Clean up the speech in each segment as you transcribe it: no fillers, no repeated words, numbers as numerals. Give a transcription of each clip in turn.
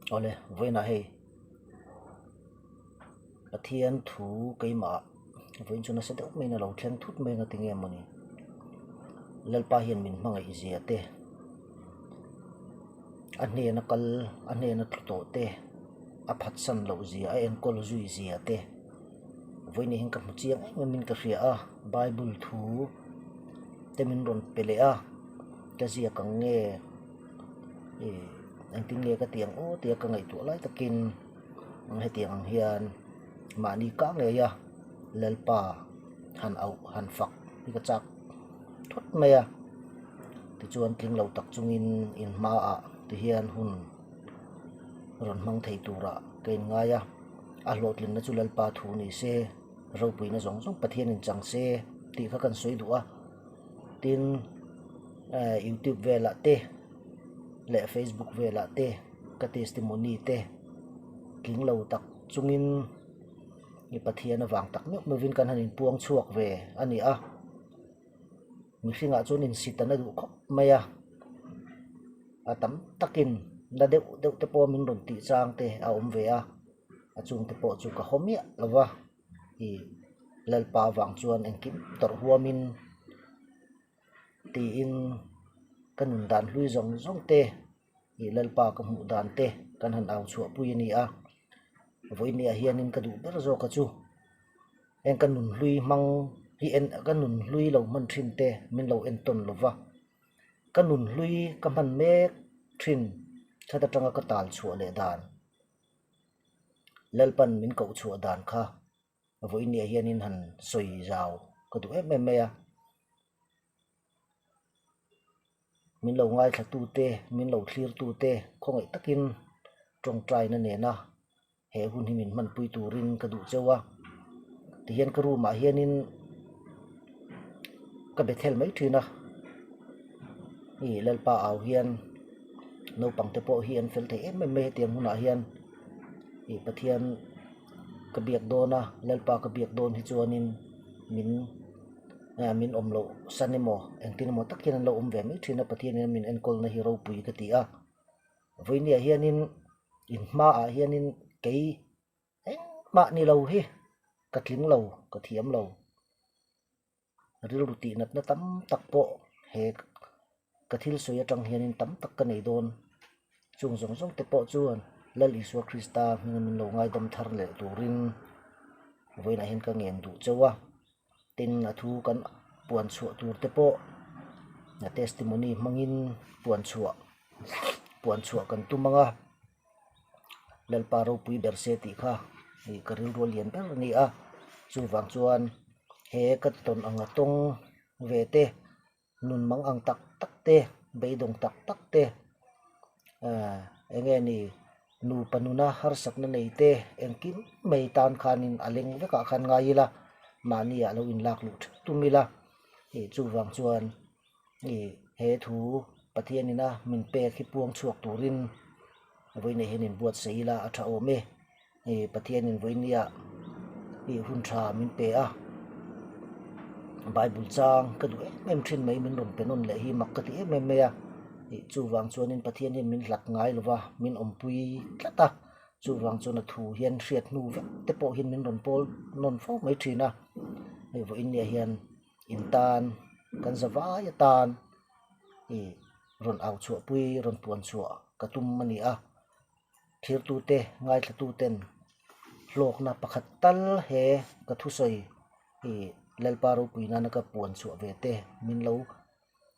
Awle, vawiinah hei Pathian thu keimah vawiin chu nasa deuh maiin a lo thleng thut mai ang a tinge mawni Lalpa hian min hmangaih zia te a hnena kal a hnena tlu tawh te a phatsan loh zia a enkawl zui zia te vawiin ah hian ka hmu chiang em em in ka hria a bible thu te min rawn pe leh a ka ziak ang nge ih engtin nge ka tih ang aw tia ka ngaihtuah lai takin hetiang ang hian mahni kah ngei a Lalpa han auh han fak hi ka chak thawt mai a tichuan tling lo tak chungin in hmaah ti hian hun rawn hmang thei turah ka inngai a a hlawhtlinna chu Lalpa thu ni se ropuina zawng zawng Pathian in chang se tih kha kan sawi duh a tin eh youtube velah te leh facebook velah te ka testimony te tling lo tak chungin mi Pathian avang tak meuh meuhin kan han inpuang chhuak ve a ni a mihringah chuan insit an la duh khawp mai a a tam takin na deuh deuh te pawh min rawn tih chang te a awm ve a a chungte pawh chu ka haw miah lo va ih Lalpa avang chuan engkim tawrh huamin tiin ka nun dan hlui zawng zawng te ih Lalpa ka hmuh dan te kan han au chhuah pui a ni a vawiin ah hianin ka duh ber zawk a chu heng ka nun hlui hmang hi en ka nun hlui lo hman thin te min lo entawn lo va ka nun hlui ka hman mek thin that atanga ka tal chhuah leh dan Lalpan min koh chhuah dan kha vawiin ah hianin han sawi zau ka duh em em mai a. Min lo ngaithla tute, min lo thlir tute khawngaih takin tawngtaina nena he hun hi min hmanpui turin ka duh cheu a. Tihian ka room ah hianin ka be thel mai thin a, hei Lalpa au hian naupang te pawh hi an fel thei em em mai hetiang hunah hian ih Pathian ka biak dawn a Lalpa ka biak dawn hi chuanin min ah min awm loh san emaw engtin emaw tak hian an lo awm ve mai thin a Pathian in min enkawl na hi ropui ka ti a vawinia hianin in hmaah hianin kei engmah ni lo hi ka tling lo ka thiam lo rilru tih natna tam tak pawh he ka thil sawi atang hianin tam tak ka nei dawn chung zawng zawng te pawh chuan Lal Isua Krista hming min lo ngaidam thar leh turin vawiinah hian ka ngen duh chauh a tin a thu kan puan chhuah tur te pawh a testimony hmangin puan chhuah puan chhuah kan tum ang a Lalpa ropui ber se tih kha ih ka rilru a lian ber a ni a chuvang chuan he ka tawn anga tawng ve te nun mang ang tak tak te beidawng tak tak te ah eng nge ni nupa nuna harsatna nei te engkim mai tan khanin a leng vekah khan ngai ila mahni ah lo inlak luh theuh tum ila ih chuvang chuan ih he thu Pathian ina min pek hi puang chhuak turin vawiin ah hian inbuatsaih ila a tha awm e ih Pathian in vawiin nia ih hun tha min pe a bible chang ka duh em em thin mai min rawn pe nawn leh hi mak ka ti em em mai a ih chuvang chuanin Pathian hian min hlat ngai lo va min awmpui tlat a chuvang chuan a thu hian hriat hnu vek te pawh hian min rawn pawl nawn fo mai thin a hei vawiin nia hian in tan kan za vai atan ih rawn au chhuah pui rawn puan chhuah ka tum a ni a thirtute ngaithlatuten hlawkna pakhat tal he ka thusawi ih Lalpa ropui nana ka puan chhuah ve te min lo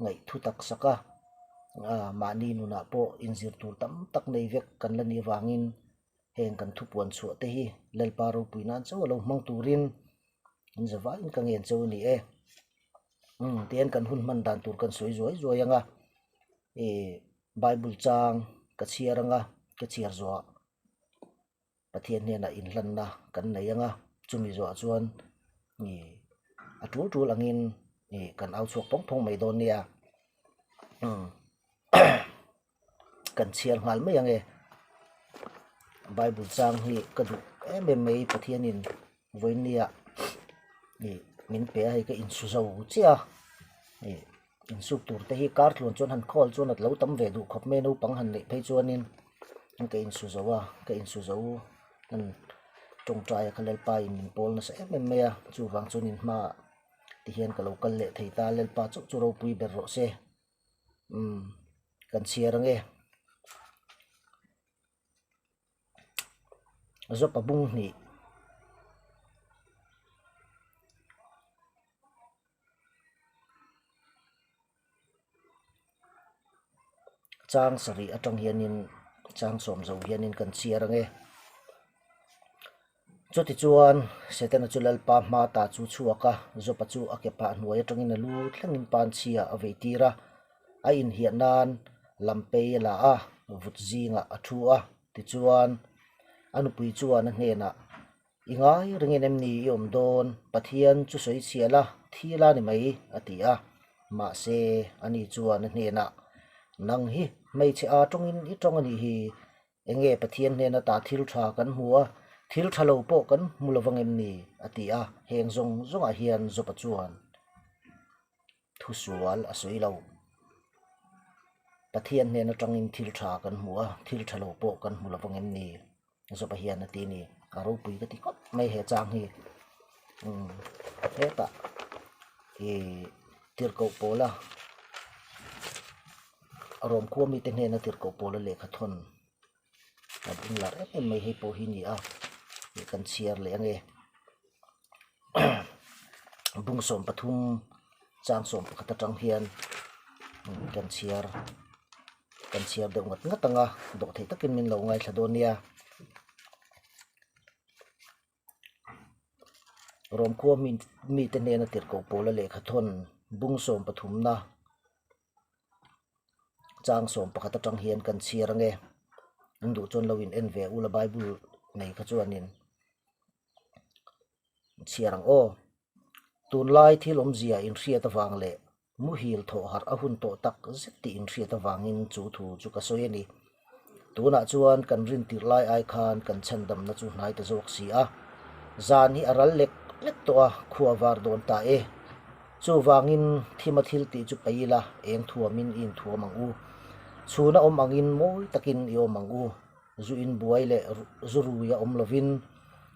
ngaih thu tak sak a ah mahni nunah pawh inzir tur tam tak nei vek kan la nih avangin heng kan thu puan chhuah te hi Lalpa ropui nan chauh a lo hmang turin an za vaiin ka ngen chauh a ni e umm tihian kan hun hman dan tur kan sawi zuai zuai ang a ih bible chang ka chhiar ang a ka chhiar zawhah Pathian hnenah inhlanna kan nei ang a chumi zawhah chuan ih a tul tul angin ih kan au chhuak phawng phawng mai dawn nia umm kan chhiar nghal mai ang e bible chang hi ka duh em em mai Pathianin vawinia ih min pe a hei ka insu zo chiah a ih insuk tur te hi kar tluan chuan han khawl chuan a lo tam ve duh khawp mai naupang han neih phei chuanin. Ka insu zo a, ka insu zo an tawngtai a kha Lalpa in min pawl nasa em em mai a, chuvang chuan in hmaah tihian ka lo kal leh thei ta, Lalpa chauh chu ropui ber rawh se. Umm kan chhiar ang e. Zawpa bung hnih. Chang sarih atang hianin chang sawm zo hianin kan chhiar ang e. Chutichuan Setana chu Lalpa hma ta chu chhuak a, Zawpa chu a ke phah hnuai atangin a lu thlengin panchhia a vei tir a, a inhiah nan lampei a la a, vut zingah a thu a. Tichuan a nupui chuan a hnenah, I ngai ringin em ni i awm dawn? Pathian chu sawi chhia la, thi la ni mai, a ti a. Mahse, ani chuan a hnenah, Nang hi hmeichhe a tawngin i tawng a nih hi. Enge Pathian hnena ta thil tha kan hmu a, thil tha lo pawh kan hmu lo vang em ni? a ti a. Heng zawng zawngah hian Job-a chuan thu sual a sawi lo. Pathian hnen atangin thil tha kan hmu a, thil tha lo pawh kan hmu lo vang em ni? Zawpa hian a ti a ni. A ropui ka ti khawp mai he chang hi. Umm hetah ih tirhkoh pawla Rawmkhua mite hnena tirhkoh pawla lehkha thawn a bung lar em em mai hei pawh hi a ni a ih kan chhiar leh ange bung 13 chang 11 atang hian kan chhiar. Kan chhiar deuh ngat ngat ang a, dawhtheih takin min lo ngaithla dawn nia. Rawmkhua mi mite hnena tirhkoh pawla lehkha thawn bung 13na chang 11 atang hian kan chhiar ang e. An duh chuan lo in en ve ula Bible nei kha chuanin chhiar ang aw. Tunlai thil awmzia inhriat avang leh Muhil thawh harh a hun tawh tak zet tih inhriat avangin chu thu chu ka sawi a ni. Tunah chuan kan rin tirh lai ai khan kan chhandamna chu hnai ta zawk si a. Zan hi a ral lek lek tawh a, khua var dawn ta e. Chuvangin thima thil tih chu paih ila, eng thuamin i inthuam ang u. Chhuna awm angin mawi takin i awm ang u. Zu inbuai leh zu rui a awm lovin,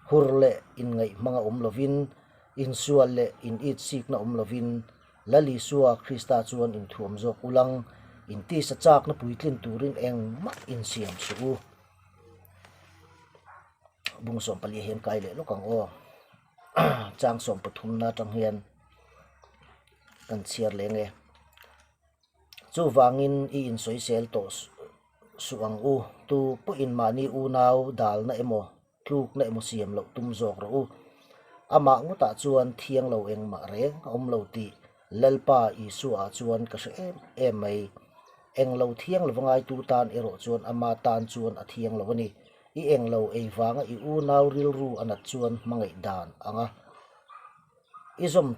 hur leh inngaih hmanga awm lovin, insual leh in itsikna awm lovin, Lal Isua Krista chuan inthuam zawk ulang, intisa chakna puitlin turin engmah insiam suh u. Bung 14 hian kai leh lawk ang aw. Chang 13 na atang hian kan chhiar leng e. Chuvangin i insawisel tawh suh ang u. Tu pawhin mahni unau dalna emaw tlukna emaw siam loh tum zawk rawh u. Amah ngawtah chuan thiang lo engmah reng a awm lo tih Lalpa Isua-ah chuan ka hre em em mai. Eng lo thiang lova ngaitu tan erawh chuan ama tan chuan a thiang lo a ni. I eng lo ei vanga i unau rilru a nat chuan hmangaih dan anga I zawm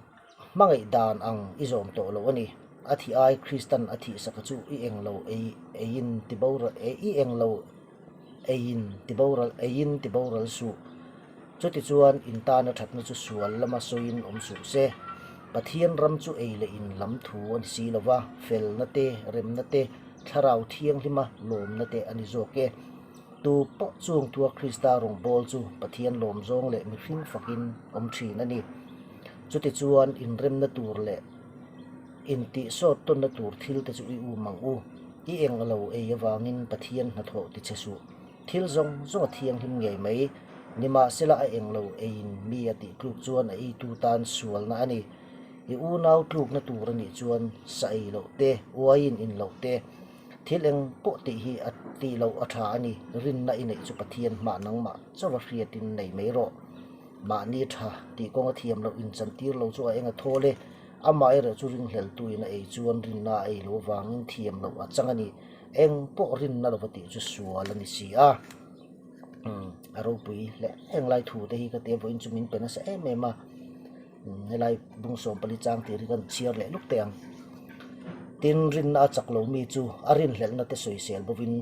hmangaih dan ang i zawm tawh lo a ni. A thih ai Kristan a thih saka chu i eng lo ei eiin ti boral i eng lo eiin ti boral eiin ti boral suh. Chutichuan in tana thatna chu sual lama sawiin awm suh se. Pathian ram chu ei leh in lam thu a ni si lo va, felna te, remna te, thlarau thianghlima lawmna te a ni zawk e. Tu pawh chung tua Krista rawngbâwl chu Pathian lawm zawng leh mihring fakin awm ṭhin a ni. Chutichuan, inremna tur leh intihsawt tawnna tur thilte chu i um ang u. I eng a lo ei avangin Pathian hnathawh ti che suh. Thil zawng zawng a thianghlim ngei mai. Nimahsela a eng lo eiin mi a tih tluk chuan a eitu tan sualna a ni. I unau tlukna tur a nih chuan sa ei loh te, uaiin in loh te, Thil eng pawh tih hi a tih loh a tha a ni, rinna i neih chu Pathian hmah nangmah chauha hriatin nei mai rawh. Mahni tha tih kawnga thiam loh inchantir lo chu a eng a thawl e, amah erawh chu ringhleltuin a ei chuan rinna a ei lo vangin thiam loh a chang a ni, eng pawh rinna lova tih chu sual a ni si a. Umm a ropui hle eng lai thu te hi ka tia vawiin chu min pe nasa em em a. Helai bung 14 chang tir hi kan chhiar leh luk teh ang. Tin, rinna a chak lo mi chu a rinhlelhna te sawisel bawkin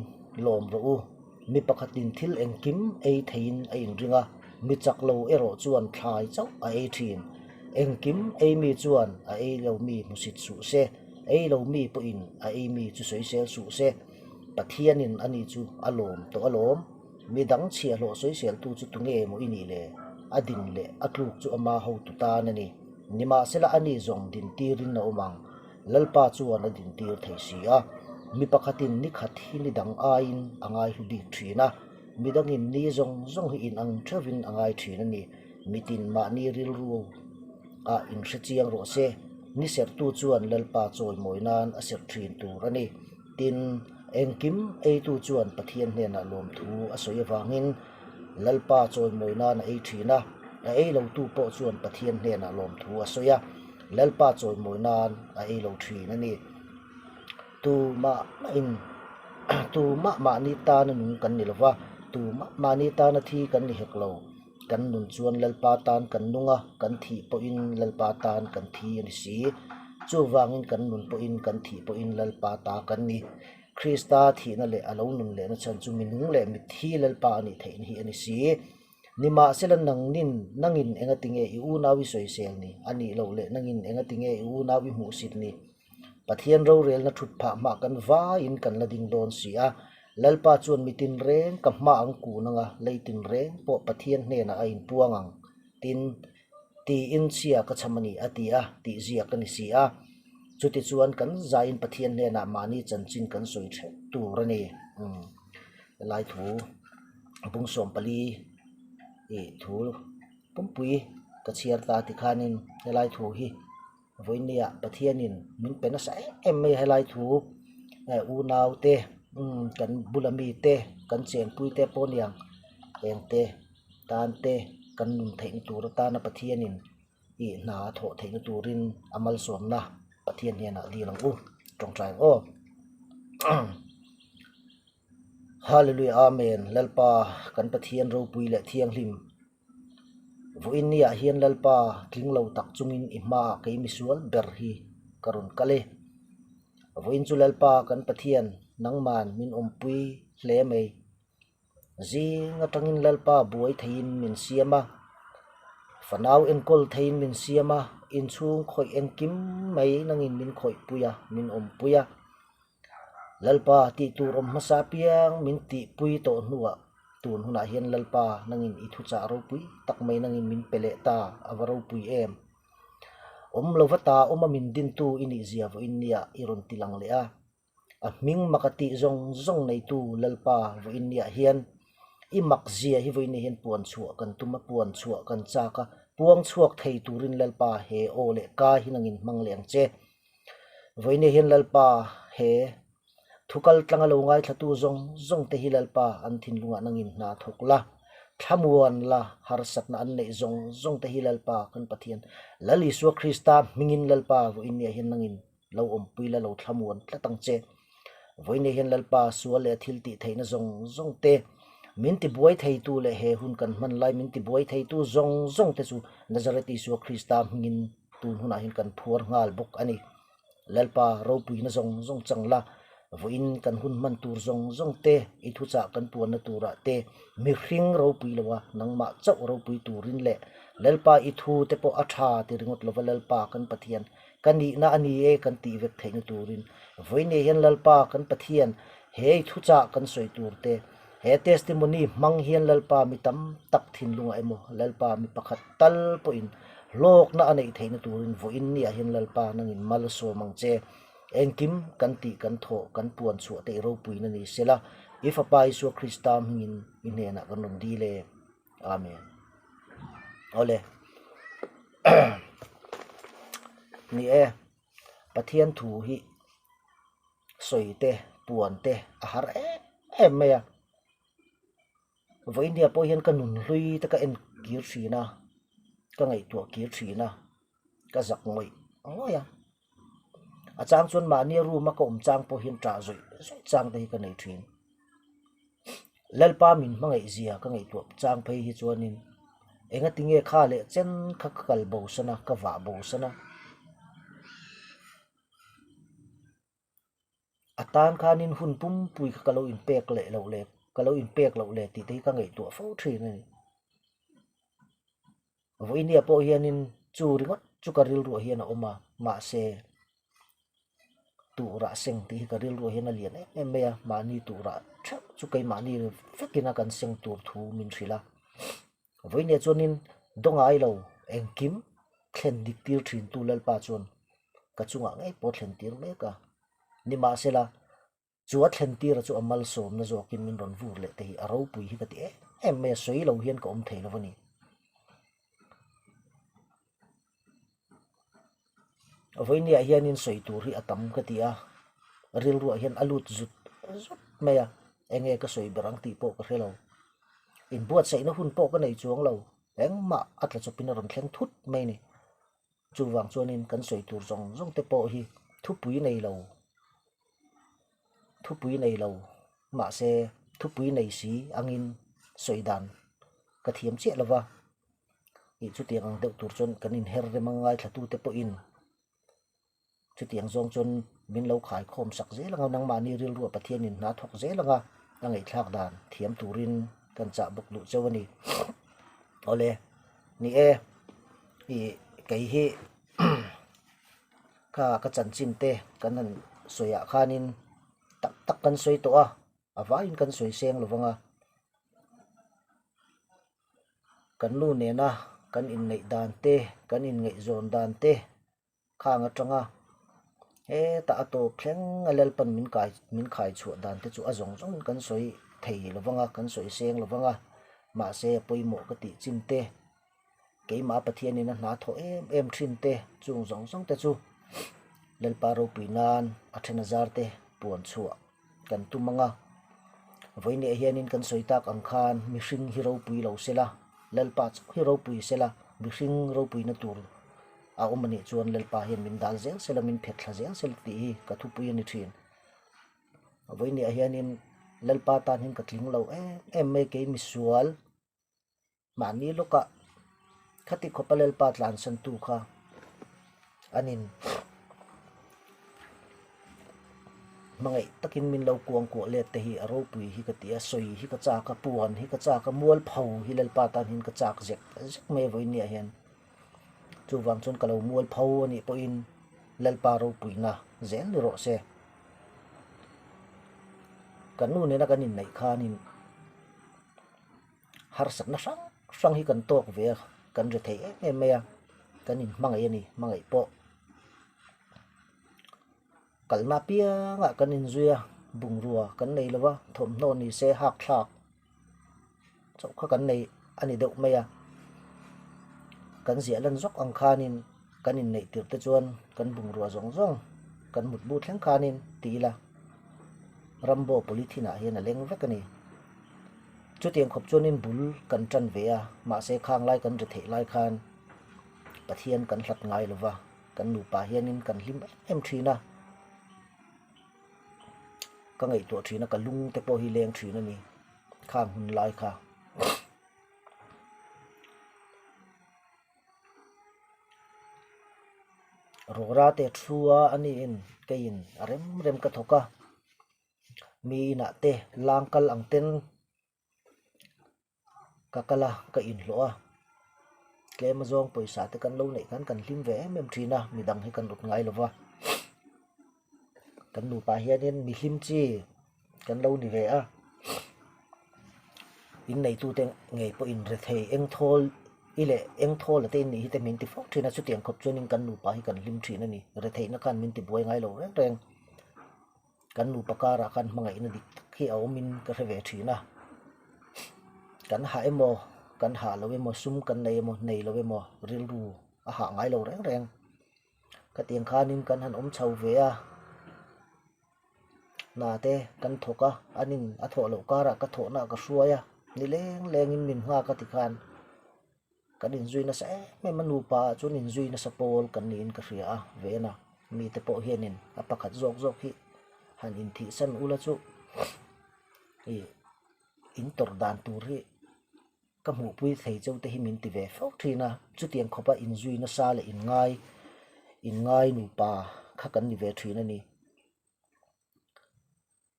lawm rawh u. Mi pakhatin thil engkim ei theiin a inring a, mi chak lo erawh chuan thlai chauh a ei thin. Engkim ei mi chuan a ei lo mi hmusit suh se, ei lo mi pawhin a ei mi chu sawisel suh se. Pathianin ani chu a lawm tawh alawm. Midang chhiahhlawh sawiseltu chu tunge maw i nih le? A din leh a tluk chu ama hotu tan a ni. Nimahsela ani zawng dintirin a awm ang. Lalpa chuan a dintir thei si a. Mi pakhatin ni khat hi ni dang aiin a ngaihlu bik thin a, midangin ni zawng zawng hi inang theuhin a ngai thin a ni. Mitin mahni rilru ah inhre chiang rawh se. Ni serhtu chuan Lalpa chawimawi nan a serh thin tur a ni. Tin, engkim eitu chuan Pathian hnenah lawmthu a sawi avangin Lalpa chawimawi nan a ei thin a, a ei lotu pawh chuan Pathian hnenah lawmthu a sawi a, Lalpa chawimawi nan a ei lo thin a ni. Tumah mahin tumah mahni tana nung kan ni lova, tumah mahni tana thi kan ni hek lo. Kan nun chuan Lalpa tan kan nung a, kan thih pawhin Lalpa tan kan thi a ni si. Chuvangin kan nun pawhin kan thih pawhin Lalpa ta kan ni. Krista thihna leh a lo nun lehna chhan chu mi nung leh mitthi Lalpa a nih theihna hi a ni si. Nimahsela nangnin nangin engatinge i unau i sawisel ni? A nih loh leh nangin engatinge i unau i hmuhsit ni? Pathian rorelna thut phah hmah kan vaiin kan la ding dawn si a, Lalpa chuan mi tinreng ka hma ang kun anga lei tinreng pawh Pathian hnenah a inpuang ang, tin, tiin chhia ka chham a ni a ti a, tih ziak a ni si a. Chutichuan kan zaiin Pathian hnenah mahni chanchin kan sawi theuh tur a ni. Umm helai thu bung 14 ih thu pumpui ka chhiar ta tikhanin helai thu hi Vawinia Pathianin min pe nasa em em mai a helai thu eh unau te umm kan bula mi te kan chenpui te pawh aniang eng te tan te kan nun theihna tur atana Pathianin ih hna a thawh theihna turin a malsawmna Pathian hnenah dil ang u tawngtai ang aw. Hallelujah Amen Lalpa kan Pathian ropui leh thianghlim. Vawiin ni ah hian Lalpa tling lo tak chungin i hmaah kei misual ber hi ka rawn kal e. Vawiin chu Lalpa kan Pathian nangman min awmpui hle mai. Zing atangin Lalpa buai theiin min siam a, fanau enkawl theiin min siam a, inchhung khawih engkim mai nangin min khawihpui a, min awmpui a. Lalpa tih tur awm hmasa piang min tihpui tawh hnuah tun hunah hian Lalpa nangin i thuchah ropui tak mai nangin min pe leh ta a va ropui em. Awm lova ta awma min dintu i nih zia vawiin nia i rawn ti lang leh a. A hming mak a tih zawng zawng neitu Lalpa vawiin niah hian i mak zia hi vawiin ni hian puan chhuah kan tum a, puan chhuah kan chak a, puang chhuak thei turin Lalpa he aw leh ka hi nangin hmang leh ang che. Vawiin hian Lalpa he thu kal tlanga lo ngaithlatu zawng zawng te hi Lalpa an thinlungah nangin hna thawk la, thlamuan la, harsatna an neih zawng zawng te hi Lalpa kan Pathian Lal Isua Krista hmingin Lalpa vawiin nia hian nangin lo awmpui la lo thlamuan tlat ang che. Vawiin hian Lalpa sual leh a thil tih theihna zawng zawng te min tibuai theitu leh he hun kan hman lai min tibuai theitu zawng zawng te chu Nazareth Isua Krista hmingin Tun hunah hian kan phuar nghal bawk a ni. Lalpa ropuina zawng zawng chang la, vawiin kan hun hman tur zawng zawng te, i thuchah kan puanna turah te, mihring ropui loa nangmah chauh ropui turin leh Lalpa i thu te pawh a tha ti ringawt lova Lalpa kan Pathian ka nihna a ni e kan tih vek theihna turin vawiin hian Lalpa kan Pathian he i thuchah kan sawi tur te He testimony hmang hian Lalpa mi tam tak thinlungah emaw, Lalpa mi pakhat tal pawhin hlawkna a neih theihna turin vawiin niah hian Lalpa nangin malsawm ang che. Engkim kan tih kan thawh kan puan chhuah te i ropuina ni sela, i Fapa Isua Krista hmingin i hnenah kan rawn dil e. Amen. Awle. Ni e, Pathian thu hi sawi te puan te a har em em mai a vawiin pawh hian ka nun hlui te ka en kir thin a ka ngaihtuah kir thin a ka zak ngawih ngawih a a chang chuan mahni room a ka awm chang pawh hian ṭah zawih zawih chang te hi ka nei thin Lalpa min hmangaih zia ka ngaihtuah chang phei hi chuanin engatinge kha leh chen kha ka kal bo san a ka vah bo san a. A tan khanin hun pumpui kha ka lo inpek leh loh leh ka lo inpek loh leh tih te hi ka ngaihtuah fo thin a ni. Vawinia pawh hianin chu ringawt chu ka rilruah hian a awm a, mahse. Tuhrah seng tih hi ka rilruah hian a lian em em mai a, mahni tuhrah theuh chu keimahni vekin a kan seng tur thu min hrilh a. Vawinia chuanin dawngai lo engkim thlen dik tir thin tu Lalpa chuan ka chungah ngei pawh thlen tir mek a. Nimahsela, chu a thlen tira chu a malsawmna zawkin min rawn vur leh te hi a ropui hi ka ti em em mai a, sawi lo hian ka awm thei lo a ni. Vawinia hianin sawi tur hi a tam ka ti a, rilruah hian a lut zut zut mai a, enge ka sawi ber ang tih pawh ka hre lo. Inbuatsaihna hun pawh ka nei chuang lo, engmah a tla chawpin a rawn thleng thut mai a ni. Chuvang chuanin kan sawi tur zawng zawng te pawh hi thupui nei lo, thupui nei lo mahse thupui nei si angin sawi dan ka thiam chiah lo va. Ih chutiang ang deuh tur chuan kan inher rem a ngaithlatute pawhin chutiang zawng chuan min lo khaikhawm sak zel ang a, nangmahni rilruah Pathianin hna thawk zel ang a, a ngaihthlak dan thiam turin kan chah bawk duh cheu a ni. Awle, ni e, ih kei hi kha ka chanchin te kan han sawiah khanin tak tak kan sawi tawh a, a vaiin kan sawi seng lo vang a. Kan nu nena kan inneih dan te, kan inngaihzawn dan te khang atanga hetah a tawp thleng a Lalpan min kai min khai chhuah dan te chu a zawng zawngin kan sawi thei lo vang a, kan sawi seng lo vang a, mahse a pawimawh ka tih chin te, keimah Pathianin a hna thawh em em thin te chung zawng zawng te chu Lalpa ropui nan a then a zar te puan chhuah. kan tum ang a, vawiinah hianin kan sawi tak ang khan mihring hi ropui lo sela, Lalpa chauh hi ropui sela, mihring ropuina tur a awm anih chuan Lalpa hian min dal zel sela, min phet thla zel sela tih hi ka thupui a ni thin. Vawiinah hianin Lalpa tan hian ka tling lo em em mai kei misual. Mahni lawkah khati khawpa Lalpa tlansantu kha an in hmangaih takin min lo kuang kuah let te hi a ropui hi ka ti a, sawi hi ka chak a, puan hi ka chak a, mualpho hi Lalpa tan hian ka chak zek zek mai a vawinia hian. Chuvang chuan ka lo mualpho a nih pawhin Lalpa ropuina zel ni rawh se. Kan nu nena kan inneih khanin. Harsatna hrang hrang hi kan tawk ve a, kan ri thei em em mai a, kan inhmangaih a ni, hmangaih pawh kalna apiangah kan inzui a, bungrua kan nei lo va, thawmhnaw ni se hak thlak chauh kha kan nei a ni deuh mai a, kan ziah lan zawk ang khanin kan inneih tirh te chuan kan bungrua zawng zawng kan mutbu thleng khanin ti ila rambo polythene ah hian a leng vek a ni. Chutiang khawp chuanin bul kan tan ve a, mahse khang lai kan ri theih lai khan Pathian kan hlat ngai lo va, kan nupa hianin kan hlim em em thin a, ka ngaihtuah thin a, ka lung te pawh hi leng thin a ni khang hun lai kha. Rawra te thu a aniin keiin a rem rem ka thawk a. Mi inah te lang kal ang ten ka kal a ka inhlawh a tlem a zawng pawisa te kan lo neih khan kan hlim ve em em thin a midang hi kan rawt ngai lo va kan nupa hianin mi hlim chi kan lo ni ve a inneitute ngei pawhin rethei eng thawl i leh eng thawl a te in nih hi te min ti fo thin a chutiang khawp chuanin kan nupa hi kan hlim thin a ni retheihna khan min tibuai ngai lo reng reng. Kan nupa karah khan hmangaihna dik tak hi a awmin ka hre ve thin a, kan hah emaw kan hah lo emaw sum kan nei emaw nei lo emaw rilru a hah ngai lo reng reng. Khatiang khanin kan han awm chho ve a, hna te kan thawk a, an in a thawh loh karah ka thawhna ka hruai a, ni leng lengin min nghak a tikhan. Kan inzui nasa em em a, nupa ah chuan inzui nasa pawl kan niin ka hria a, Vena mite pawh hianin a pakhat zawk zawk hi han inthihsan ula chu ih in tawrh dan tur hi ka hmuhpui thei cheu te hi min ti ve fo thin a, chutiang khawpa inzui nasa leh inngai inngai nupa kha kan ni ve thin a ni.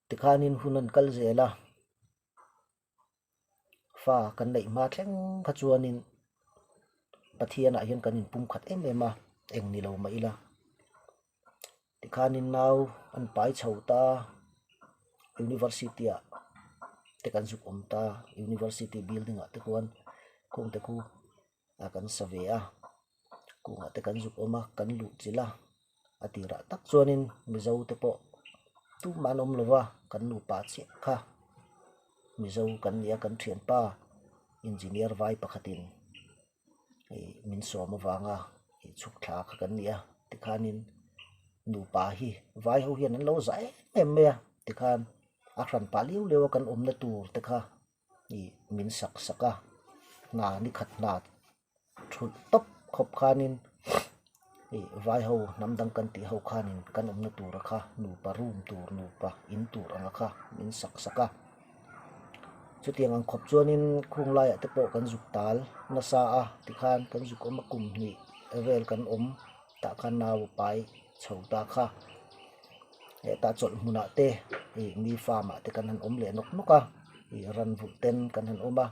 Tikhanin hun an kal zel a. Fa kan neih hma thleng kha chuanin Pathianah hian kan inpumkhat em em a, eng ni lo mah ila. Tikhanin nau an pai chho ta university ah te kan zuk awm ta university building ah te khuan khung te khu ah kan sa ve a kungah te kan zuk awm a kan luh chilh a a tirah tak chuanin mizo te pawh tumah an awm lo va kan nupa chiah kha mizo kan ni a kan thianpa engineer vai pakhatin ih min sawm avanga ih chhuk thla kha kan ni a tikhanin nupa hi vai ho hian an lo zah em em mai a tikhan a hran pah liau liau a kan awmna tur te kha ih min sak sak a hna ni khat hna thulh tawp khawp khanin ih vai ho hnam dang kan tih ho khanin kan awmna tura kha nupa room tur nupa in tur anga kha min sak sak a chutiang ang khawp chuanin khung laiah te pawh kan zuk tal nasa a tikhan kan zuk awm a kum hnih vel kan awm tah khan nau a pai chho ta kha hetah chawlh hmunah te ih mi farm ah te kan han awm leh nawk nawk a ih ran vulh ten kan han awm a.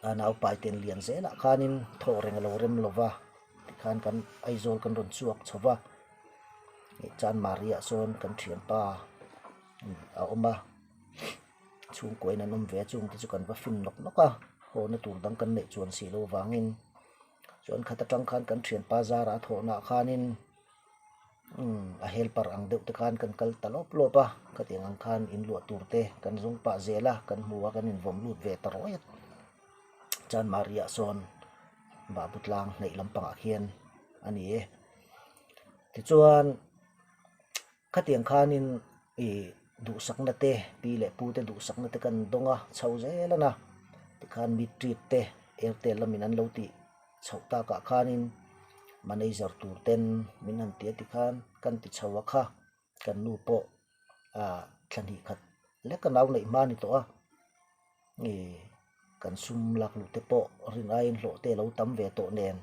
A naupai ten lian zelah khanin thawh reng a lo rem lo va tikhan kan Aizawl kan rawn chhuak chho va ih Chanmari ah sawn kan thianpa a awm a chhungkua in an awm ve a chung te chu kan va fin nawk nawk a haw na tur dang kan neih chuan si loh avangin chuan khat atang khan kan thianpa zara a thawh nah khanin. Umm a helper ang deuh te khan kan kal ta lawp lawp a khatiang ang khan in luah tur te kan zawng pah zel a kan hmu a kan invawm lut ve ta rawih a Chanmari ah sawn Babu tlang hnaih lampangah khian a ni e tichuan khatiang khanin ih duhsakna te pi leh pu te duhsakna te kan dawng a chho zel a na tikhan mitrit te Airtel lamin an lo tih. Chhoh takah khanin manager tur ten min han ti a tikhan kan ti chho a kha kan nu pawh ah thla hnih khat lek a nau neih hma a ni tawh a ih kan sum lak luh te pawh rin aiin hlawh te a lo tam ve tawh nen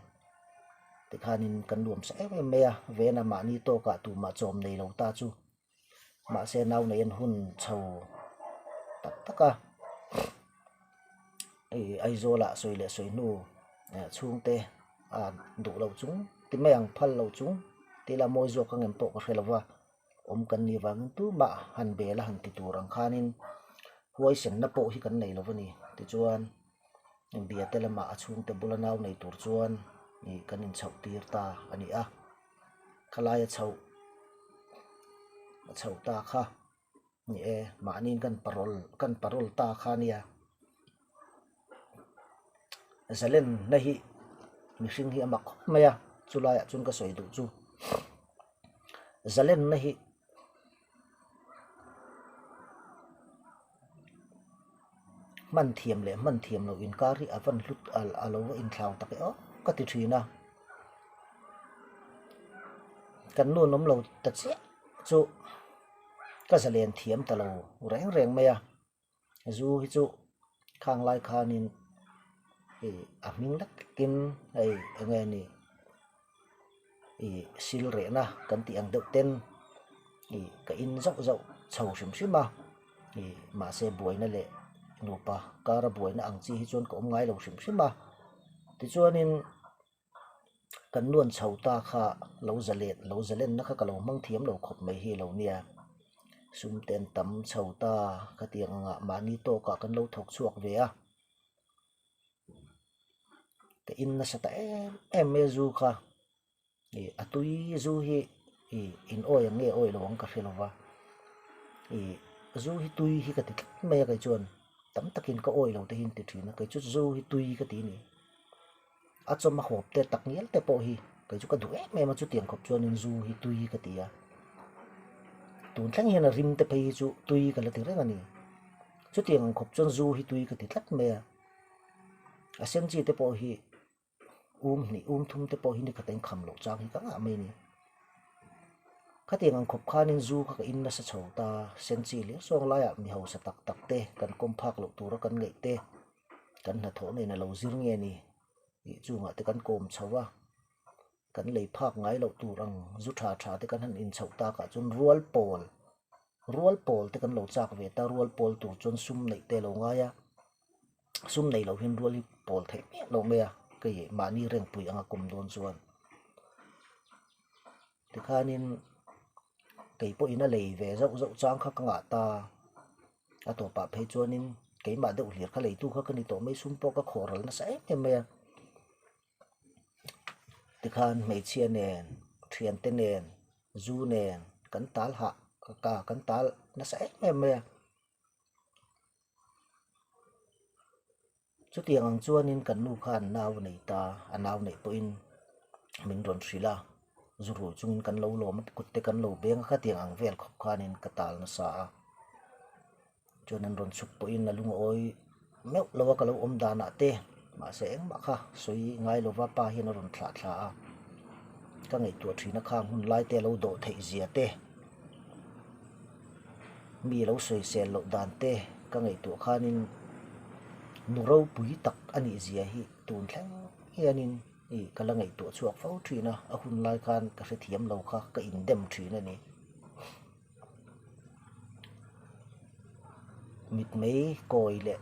tikhanin kan nuamsa em em mai a vena mahni tawkah tumah chawm nei lo ta chu. Mahse nau nei an hun chho tak tak a hei Aizawl ah sawi leh sawi hnu chhungte a duh loh chung ti mai ang phal loh chung tih ila mawi zawk ang em pawh ka hre lo va awm kan nih vangin tumah han bel a han ti tur ang khanin huaisenna pawh hi kan nei lo a ni tichuan biate lamah a chhungte bula nau nei tur chuan ih kan inchhoh tir ta a ni a. Khalai a chhoh a chhoh ta kha ni e mahniin kan parole kan parole ta kha ania zalenna hi mihring hi a mak khawp mai a chulaiah chuan ka sawi duh chu zalenna hi. Hman thiam leh hman thiam loh inkar hi a van hlut a lo va inthlau tak e aw ka ti thin a. Kan nu an awm lo ta chiah chu ka zalen thiam ta lo reng reng mai a. Zu hi chu khang lai khanin ih a hming lek lekin hei eng nge ni ih sil rehna kan tih ang deuh ten ih ka in zauh zauh chho hrim hrim a ih mahse buaina leh nupa kara buaina ang chi hi chuan ka awm ngai lo hrim hrim a tichuanin kan nuan chho ta kha lo zalen lo zalenna kha ka lo hmang thiam lo khawp mai hi a lo nia sum te an tam chho ta khatiang angah mahni tawkah kan lo thawk chhuak ve a. Ka in nasa ta em em mai a zu kha ih a tui zu hi ih in awi ang nge awi lo ang ka hre lo va ih zu hi tui hi ka ti tlat mai a kei chuan tam takin ka awi lo te hi an ti thin a kei chu zu hi tui ka ti a ni a chawm a hawp te tak ngial te pawh hi kei chu ka duh em em a chutiang khawp chuanin zu hi tui ka ti a tun thleng hian a rim te phei hi chu tui ka la ti reng a ni. Chutiang ang khawp chuan zu hi tui ka ti tlat mai a, a sen chi te pawh hi um hnih um thum te pawh hi ni khat a inkham loh chang hi ka ngah mai a ni. Khatiang ang khawp khanin zu kha ka in nasa chho ta, sen chi leh sawng laiah mi hausa tak tak te kan kawm phak loh tura kan ngaih te kan hnathawhna in a lo zir nge ni tih chungah te kan kawm chho a, kan lei phak ngai loh tur ang zu tha tha te kan han inchhoh takah chuan rual pawl Rual pawl te kan lo chak ve ta, rual pawl tur chuan sum neih te a lo ngai a, sum nei loh hian rual hi pawl theih miah loh mai a, kei mahni rengpui anga kawm dawn chuan. Tikhanin kei pawhin a lei ve zauh zauh chang kha ka ngah ta. A tawpah phei chuanin keimah deuh hlir kha leitu kha ka ni tawh mai sum pawh ka khawh ral nasa em em mai a. Tikhan hmeichhia nen thiante nen zu nen kan tal hah ka kan tal nasa em em mai a. Chutiang ang chuanin kan nu khan nau a nei ta, a nau neih pawhin min rawn hrilh a, zu rul chungin kan lo lawm a, kut te kan lo beng a, khatiang ang vel khawp khanin ka tal nasa a. Chuan an rawn chhuk pawhin a lungawi meuh lo a ka lo awm danah te, mahse engmah kha sawi ngai lova pa hian a rawn thlah thla a, ka ngaihtuah thin a khang hun lai te a lo dawh theih zia te. Mi lo sawisel loh dan te ka ngaihtuah khanin nu ropui tak a nih zia hi tun thleng hianin ih ka la ngaihtuah chhuak fo thin a, a hun lai khan ka hrethiam lo kha ka indem thin a ni. Mitmei kawi leh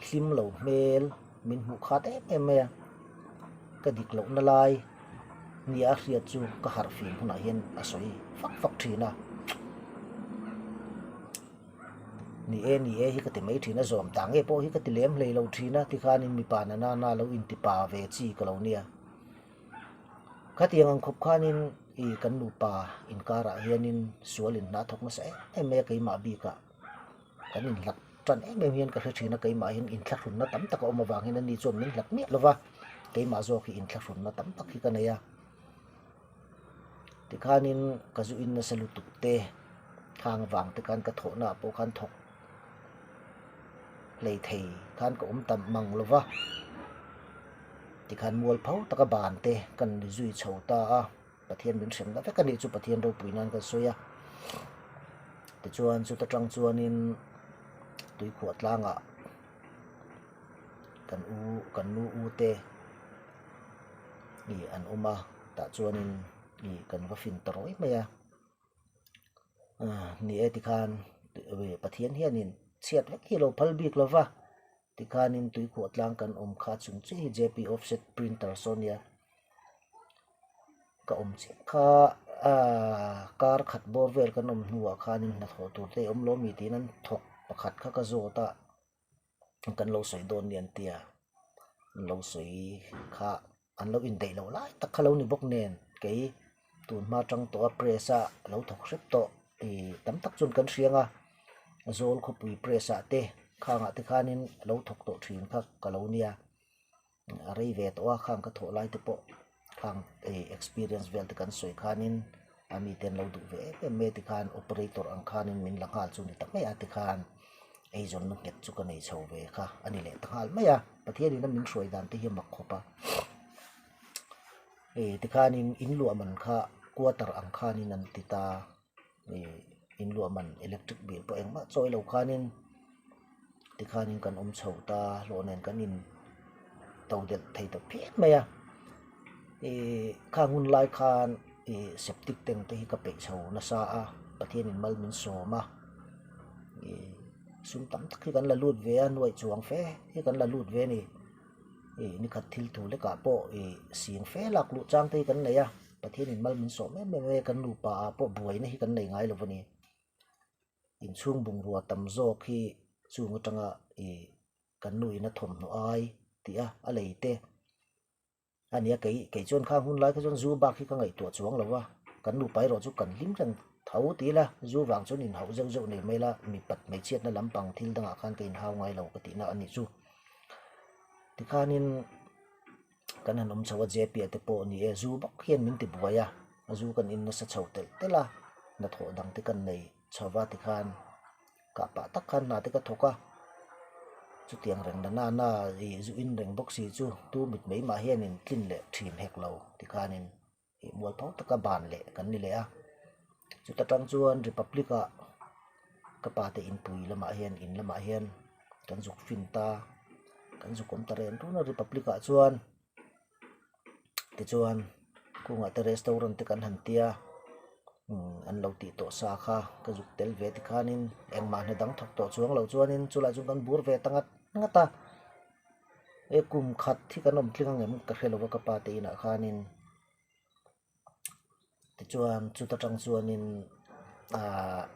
hlim lo hmel min hmuh khat em em mai a, ka dik lohna lai nia a hriat chu ka harh fim hunah hian a sawi fak fak thin a, ni e ni e hi ka ti mai thin a, zawm ta nge pawh hi ka ti lem hlei lo thin a tikhanin mipa na nana lo inti pa ve chi ka lo nia. Khatiang ang khawp khanin ih kan nupa inkarah hianin sual in hna thawk nasa em em mai a keimah bikah kan inhlat tan em em hian ka hre thin a keimah hian inthlahrunna tam tak a awm avangin ani chuan min hlat miah lova keimah zawk hi inthlahrunna tam tak hi ka nei a tikhanin ka zu in nasa lutuk te khang avang te khan ka thawhna ah pawh khan thawk hlei thei khan ka awm tam mang lova. Tikhan mual pho taka ban te kan ni zui chho ta a, Pathian min hremna vek a nih chu Pathian ropui nan kan sawi a. Tichuan chuta tang chuanin tuikhuah tlangah kan u kan nu u te ih an awm a, tah chuanin ih kan va fin ta rawih mai a. Ni e tikhan Pathian hianin chhiat vek hi a lo phal bik lo va. Tikhanin tuikhuah tlang kan awm kha chung chiah hi JP offset printer saw nia ka awm chiah kha aaa kar khat bawr vel kan awm hnuah khanin hnathawh tur te a awm lo mi tiin an thawk pakhat kha ka zawt a kan lo sawi dawn nia an tia an lo sawi kha. An lo indaih loh lai tak kha lo ni bawk nen kei tun hma tang tawh a press a lo thawk hrep tawh ih tam tak chuan kan hriang a zawl khawpui press ah te khang ah te khanin a lo thawk tawh thin kha ka lo nia a rei ve tawh a khang ka thawh lai te pawh khang ih experience vel te kan sawi khanin a mite an lo duh ve em em mai a tikhan operator ang khanin min la nghal chu ni ta mai a tikhan eizawnna nghet chu ka nei chho ve kha a ni leh ta nghal mai a Pathianin a min hruai dan te hi a mak khawp a ih tikhanin in luah man kha quarter ang khanin an ti ta ih in luah man electric bill pawh engmah chawi lo khanin tikhanin kan awm chho ta hlawh nen kan in to delh thei ta phian mai a ih khang hun lai khan ih septic tank te hi ka peih chho nasa a Pathianin mal min sawm a ih sum tam tak hi kan la lut ve a nuaih chuang fe hi kan la lut ve a ni ih nikhat thil thu lekah pawh ih sing fe lak luh chang te hi kan nei a Pathianin mal min sawm em em mai a kan nupa ah pawh buaina hi kan nei ngai lo a ni. Inchhung bungrua tam zawk hi chung atanga ih kan nu in a thawmhnaw ai tih a a lei te a nia kei kei chuan khang hun lai kha chuan zu bak hi ka ngaihtuah chuang lo va kan nupa erawh chu kan hlim reng tho ti ila zu vang chuan inhauh zeuh zeuh nei mai ila mipat hmeichhiatna lampang thil dangah khan ka inhau ngai lo ka tihna a nih chu tikhanin kan han awm chho a J P a te pawh ni e zu bawk hian min ti buai a zu kan in nasa chho telh telh a hnathawh dang te kan nei chho va tikhan kah pah tak khan hna te ka thawk a chutiang reng na nana ih zu in reng bawk si chu tu mit mai mah hianin tlin leh thin hek lo tikhanin ih mual pho taka ban leh kan ni leh a chuta tang chuan republic ah ka pa te inpui lamah hian in lamah hian kan zuk fin ta kan zuk awm ta reng run a republic ah chuan tichuan kungah te restaurant te kan han tia umm an lo tih tawh sa kha ka zuk tel ve tikhanin engmah hna dang thawk tawh chuang lo chuanin chulai chu kan bur ve ta ngat ngat a he kum khat hi kan awm tling ang em ka hre lo va ka pa te inah khanin. Tichuan chuta tang chuanin ahh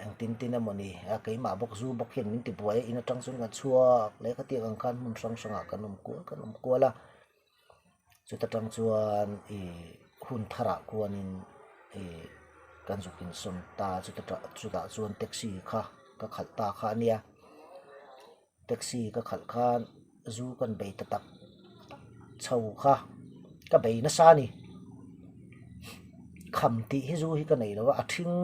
engtin tin emawni a keimah bawk zu bawk hian min ti buai a in atang chuan kan chhuak leh khatiang ang khan hmun hrang hrangah kan awm kual kan awm kual a chuta tang chuan ih hun tharah khuanin ih kan zuk insawn ta chuta tah chutah chuan taxi kha ka khalh ta kha a nia. Taxi ka khalh khan zu kan bei ta tak tak chho kha ka bei nasa a ni. Kham tih hi zu hi ka nei lo a, a ṭhing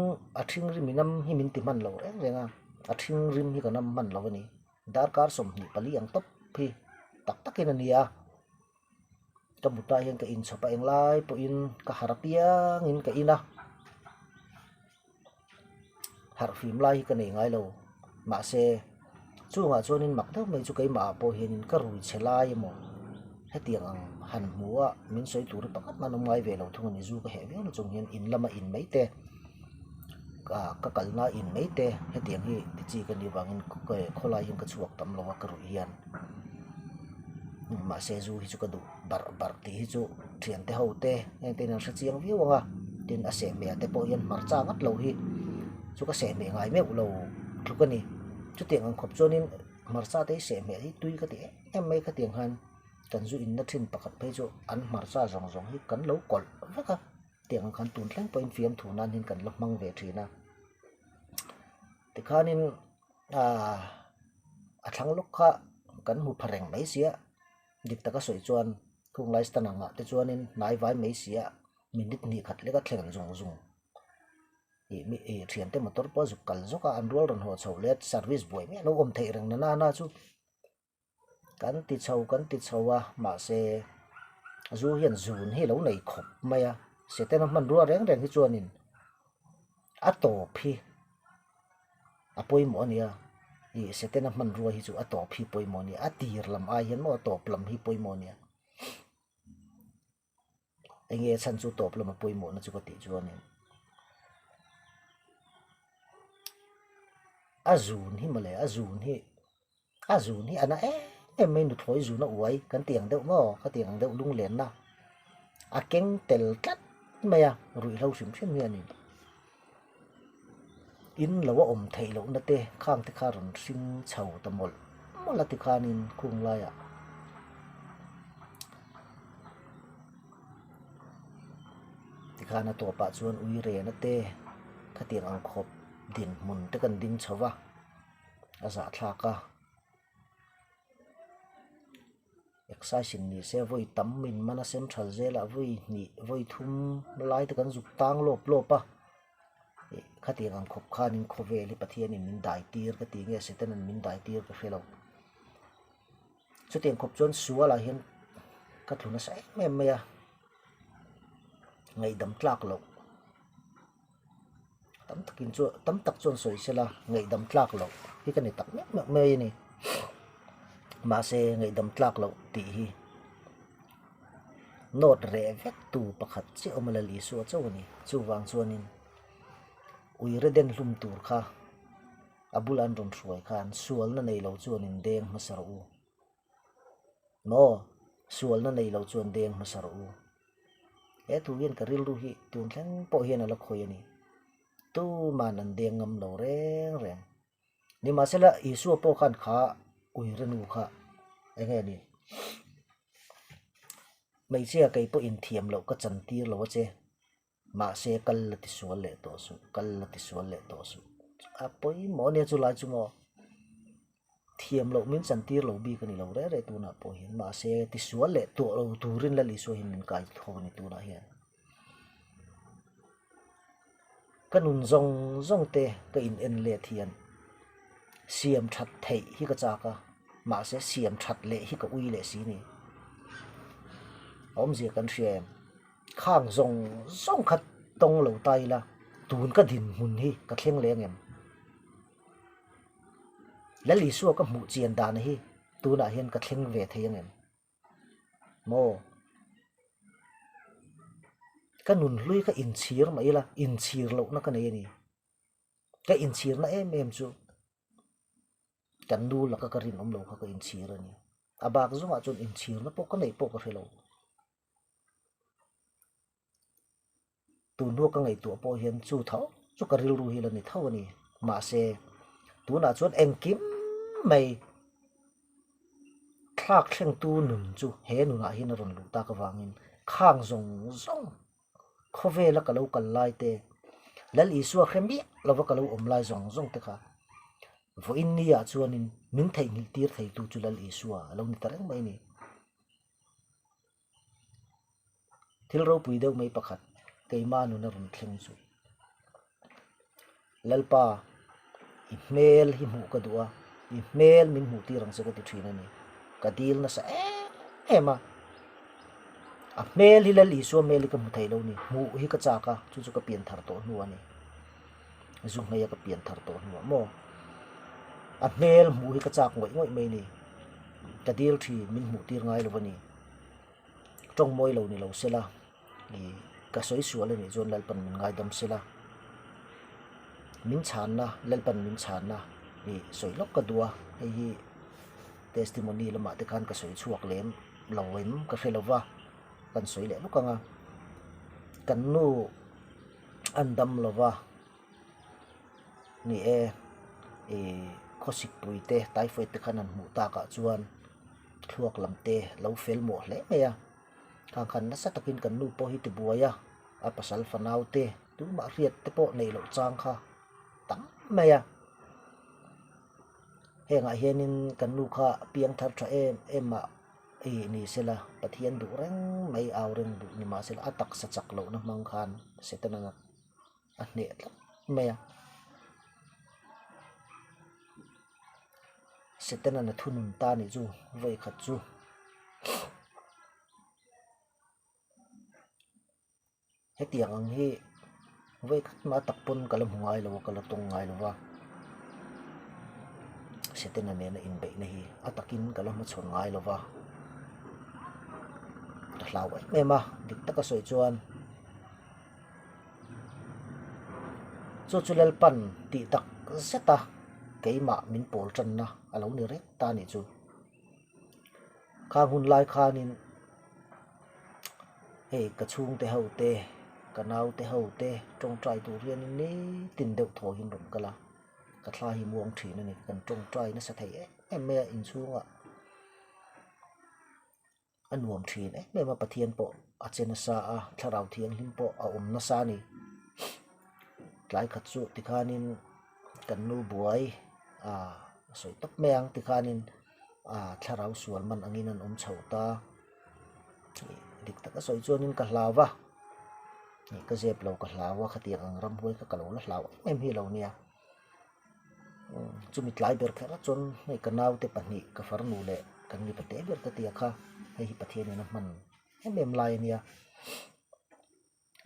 a ṭhing rim in am hi min ti hman lo reng reng a, a ṭhing rim hi ka nam hman lo a ni. Darkar 24 ang tawp hi tak takin a ni a, ka mutah hian ka inchhawp a englai pawhin ka harh apiangin ka in a. Harh fim lai hi ka nei ngai lo mahse chungah chuanin mak deuh mai chu keimah ah pawh hianin ka rui chhe lai emaw hetiang ang han hmu a min sawi tur hi pakhat hman awm ngai ve lo thung a ni zu ka heh viau na chung hian in lama in mai te ah ka kalna in mai te hetiang hi ti chi ka nih vangin khawlai hian ka chhuak tam lo a ka ruih hian mahse zu hi chu ka duh barh barh tih hi chu thiante ho te heng te hian an hre chiang viau ang a tin a sehhmeh ah te pawh hian hmarcha ngat lo hi chu ka sehhmeh ngai meuh lo tluk a ni chutiang ang khawp chuanin hmarcha te hi sehhmeh hi tui ka ti em em mai khatiang khan kan zu inna thin pakhat phei chu an hmarcha zawng zawng hi kan lo kawlh vek a tiang ang khan tun thleng pawhin fiamthu nan hian kan la hmang ve thin a tikhanin ahh a thlang lawk kha kan hmu pha reng mai sia. Dik taka sawi chuan khung lai stand angah te chuanin hnai vai mai si a minute hnih khat leka thlen zung zung ih mi ih thiante motor pawh a zuk kal zawk a an rual rawn haw chho leh a service buai miah lo awm theih reng na nana chu kan ti chho kan ti chho a mahse zu hian zun hi a lo nei khawp mai a Setana hmanrua reng reng hi chuanin a tawp hi. A pawimawh a nia, ih Setana hmanrua hi chu a tawp hi pawimawh a nia, a tir lam ai hian maw a tawp lam hi pawimawh a nia. Enge chhan chu tawp lama pawimawhna chu ka tih chuanin a zun hi mawle a zun hi A zun hi a na em em mai nuthlawi zun a uai kan ti ang deuh maw ka ti ang deuh lunglenna a keng tel tlat mai a ruihhlo hrim hrim hian in in lo a awm theih loh na te khang te kha rawn hring chho ta mawlh mawlh a tikhanin khung laiah tikhan a tawpah chuan uirena te khatiang ang khawp dinhmun te kan ding chho va. a zahthlak a exercise in ni se vawi tam in man a central zelah vawi hnih vawi thum lai te kan zuk tang lawp lawp a ih khatiang ang khawp khanin khawvel hi Pathianin min dai tir ka ti nge Satan-a'n min dai tir ka hre lo chutiang khawp chuan sualah hian ka tlu nasa em em mai a ngaihdam tlak loh. Tam takin chu tam tak chuan sawi sela ngaihdam tlak loh hi ka ni tak meuh meuh mai a ni. Mahse ngaihdam tlak loh tih hi nawt reh vek tu pakhat chiah awm a Lal Isua chauh a ni. Chuvang chuanin uire den hlum tur kha a bula an rawn hruai khan sualna nei lo chuan in deng hmasa rawh u. Maw? Sualna nei lo chuan deng hmasa rawh u. He thu hian ka rilru hi tun thleng pawh hian a la khawi a ni. Tuman an deng ngam lo reng reng. Nimahsela Isua pawh khan kha uire nu kha eng nge ni? Hmeichhia kei pawh inthiam loh ka chantir lo a che. Mahse kal la ti sual leh tawh suh, kal la ti sual leh tawh suh. A pawimawh ania chu lai chu maw. Thiam loh min chantir lo bik a ni lo reh reh tunah pawh hian. Mahse ti sual leh tawh lo turin Lal Isua hian min kai tho a ni tunah hian. Ka nun zawng zawng te ka in en let hian siam that theih hi ka chak a, mahse siam that leh hi ka ui leh si ni. A awmzia kan hria em? Khang zawng zawng kha tawng lo ta ila tun ka dinhmun hi ka thleng leng em? Lal Isua ka hmuh chian dan hi tunah hian ka thleng ve thei ang em? Maw? Ka nunhlui ka inchhir mah ila inchhir lohna ka nei a ni. Ka inchhirna em em chu kan nu laka ka rinawm lo kha ka inchhir a ni. A bak zawngah chuan inchhirna pawh ka neih pawh ka hre lo. Tun hnua ka ngaihtuah pawh hian chu tho chu ka rilru hi la ni tho a ni. Mahse, tunah chuan engkim mai thlak thlengtu nun chu he nunah hian a rawn luh tak avangin khang zawng zawng khawvela ka lo kal lai te, Lal Isua hre miah lova ka lo awm lai zawng zawng te kha vawiin niah chuanin min theihnghilh tir theitu chu Lal Isua a lo ni ta reng mai a ni. Thil ropui deuh mai pakhat keimah nuna rawn thleng chu Lalpa i hmel hi hmuh ka duh a, i hmel min hmuh tir ang che ka ti thin a ni. Ka dil nasa em em a, a hmel hi Lal Isua hmel hi ka hmu thei lo ni, hmuh hi ka chak a, chu chu ka pian thar tawh hnu a ni. Zu hmei a ka pian thar tawh hnuah maw a hmel hmuh hi ka chak ngawih ngawih mai a ni. Ka dil thin min hmuh tir ngai lo a ni. Tawng mawi lo ni lo sela ih ka sawi sual a nih chuan Lalpan min ngaidam sela min chhanna Lalpan min chhanna ih sawi lawk ka duh a hei hi testimony lamah te khan ka sawi chhuak lem lo em ka hre lo va kan sawi leh lawk ang a kan nu an dam lo va ni e ih khawsik pui te typhoid te khan an hmuh takah chuan. thluak lam te lo fel mawh hle mai a khang khan nasa takin kan nu pawh hi tibuai a a pasal fanau te tumah hriat te pawh neih loh chang kha tam mai a hengah hianin kan nu kha piang thar tha em em ah ih ni sela Pathian duh reng mai au reng duh ni mahsela a taksa chak lohna hmang khan Satan anga a hneh tlat mai a. Setana'n a thunun ta nih chu vawi khat chu hetiang ang hi vawi khat mah tak pawn ka la hmu ngai lo a ka la tawng ngai lo va Setana nena inbeihna hi a takin ka la hmachhawn ngai lo va ka hlau em em a dik taka sawi chuan. Chu chu Lalpan tih tak zet a keimah min pawl tanna a lo ni reng ta nih chu. Khang hun lai khanin hei ka chhungte ho te ka naute ho te tawngtai tur hianin nitin deuh thaw hian rawn kal a, ka thla hi muang thin a ni. Kan tawngtai nasa thei em em mai a inchhungah. A nuam thin em em a, Pathian pawh a che nasa a, thlarau thianghlim pawh a awm nasa a ni. Tlai khat chu tikhanin kan nu buai ah a sawi tawp mai ang tikhanin ah thlarau sual man angin an awm chho ta. Dik taka sawi chuanin ka hlau va, ka zep lo ka hlau a, khatiang ang ramhuai kha ka lo la hlau em em hi lo nia. Chumi tlai ber kher ah chuan hei ka naute pahnih ka farnu leh kan mipa te ber ka tia kha hei hi Pathianin a hman em em lai a nia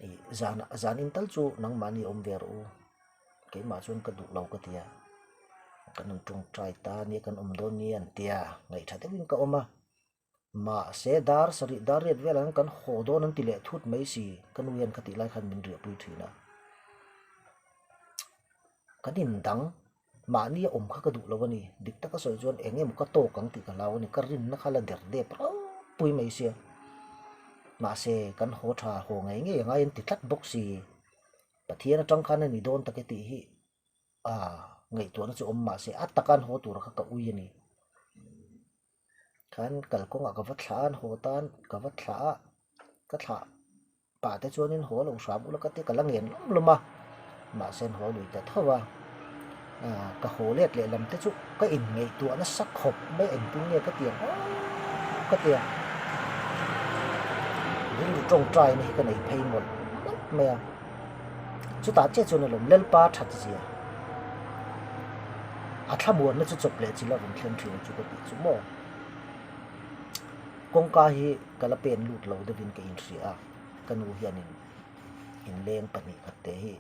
ih zanah zan in tal chu nangmahni awm ve rawh u keimah chuan ka duh lo ka tia kan rawn tawngtai ta nia kan awm dawn nia an tia ngaihtha deuhin ka awm a. Mahse dar sarih dar riat velah hian kan haw dawn an ti leh thut mai si, ka nu hian khatih lai khan min riahpui thin a. Kan indang mahni a awm kha ka duh lo a ni, dik taka sawi chuan eng emaw ka tawk ang tih ka hlau a ni, ka rinna kha la der dep ropui mai sia. Mahse kan haw tha haw ngei ngei a ngai an ti tlat bawk si, Pathian atang khan a ni dawn tak e tih hi a ngaihtuahna chu awm mahse a taka an haw tur kha ka ui a ni. Khan kalkawngah ka va thlah a, an haw tan ka va thlah a, ka thlah pah te chuanin haw lo hram ula ka tia ka la ngen lawm lawm a, mahse an haw lui ta tho a, ah ka haw let leh lam te chu ka inngaihtuah nasa khawp mai engtin nge ka ti ang aw ka tia rilru tawngtaina hi ka nei phei mawlh mawlh mai a. Chutah chiah chuan alawm Lalpa that zia a thlamuanna chu chawp leh chilh a rawn thleng thin chu ka tih chu maw. Kawngka hi ka la pen lut lo deuhin ka inhria a, ka nu hianin inleng 2 khat te hi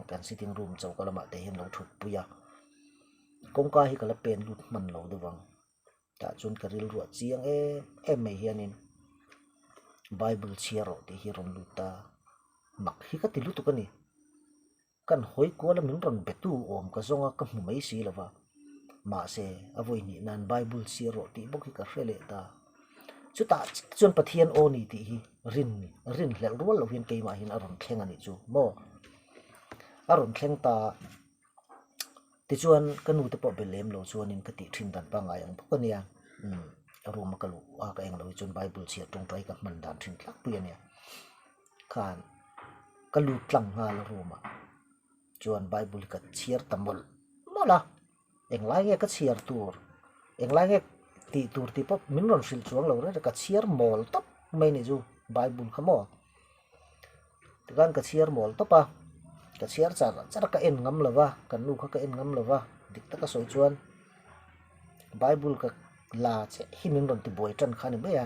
kan sitting room choka lamah te hian lo thut pui a, kawngka hi ka la pen lut hman lo deuh ang. Tah chuan ka rilruah chiang em em mai hianin Bible chhiar rawh tih hi a rawn lut ta. Mak hi ka ti lutuk a ni. Kan hawi kual a min rawn be tu awm ka zawng a ka hmu mai si lo va. Mahse a vawi hnih nan Bible chhiar rawh tih bawk hi ka hre leh ta. Chutah chiah chuan Pathian aw ni tih hi rin rinhlelh rual loh hian keimah hian a rawn thleng a nih chu maw? A rawn thleng ta tichuan ka nu te pawh be lem lo chuanin ka tih thin dan pangngai ang bawk a nia umm room a ka luh a ka eng lo hi chuan bible chhiar tawngtai ka hman dan thin tlangpui a nia khan ka lut tlang nghal a room ah chuan bible hi ka chhiar ta mawlh mawlh a. Englai nge ka chhiar tur, englai nge tih tur tih pawh min rawn hrilh chuang lo reng reng, ka chhiar mawl tawp mai ni chu Bible kha maw. Tikhan ka chhiar mawl tawp a, ka chhiar char char a, ka en ngam lo va, kan nu kha ka en ngam lo va, dik taka sawi chuan Bible ka la chiah hi min rawn tibuai tan kha a ni mai a,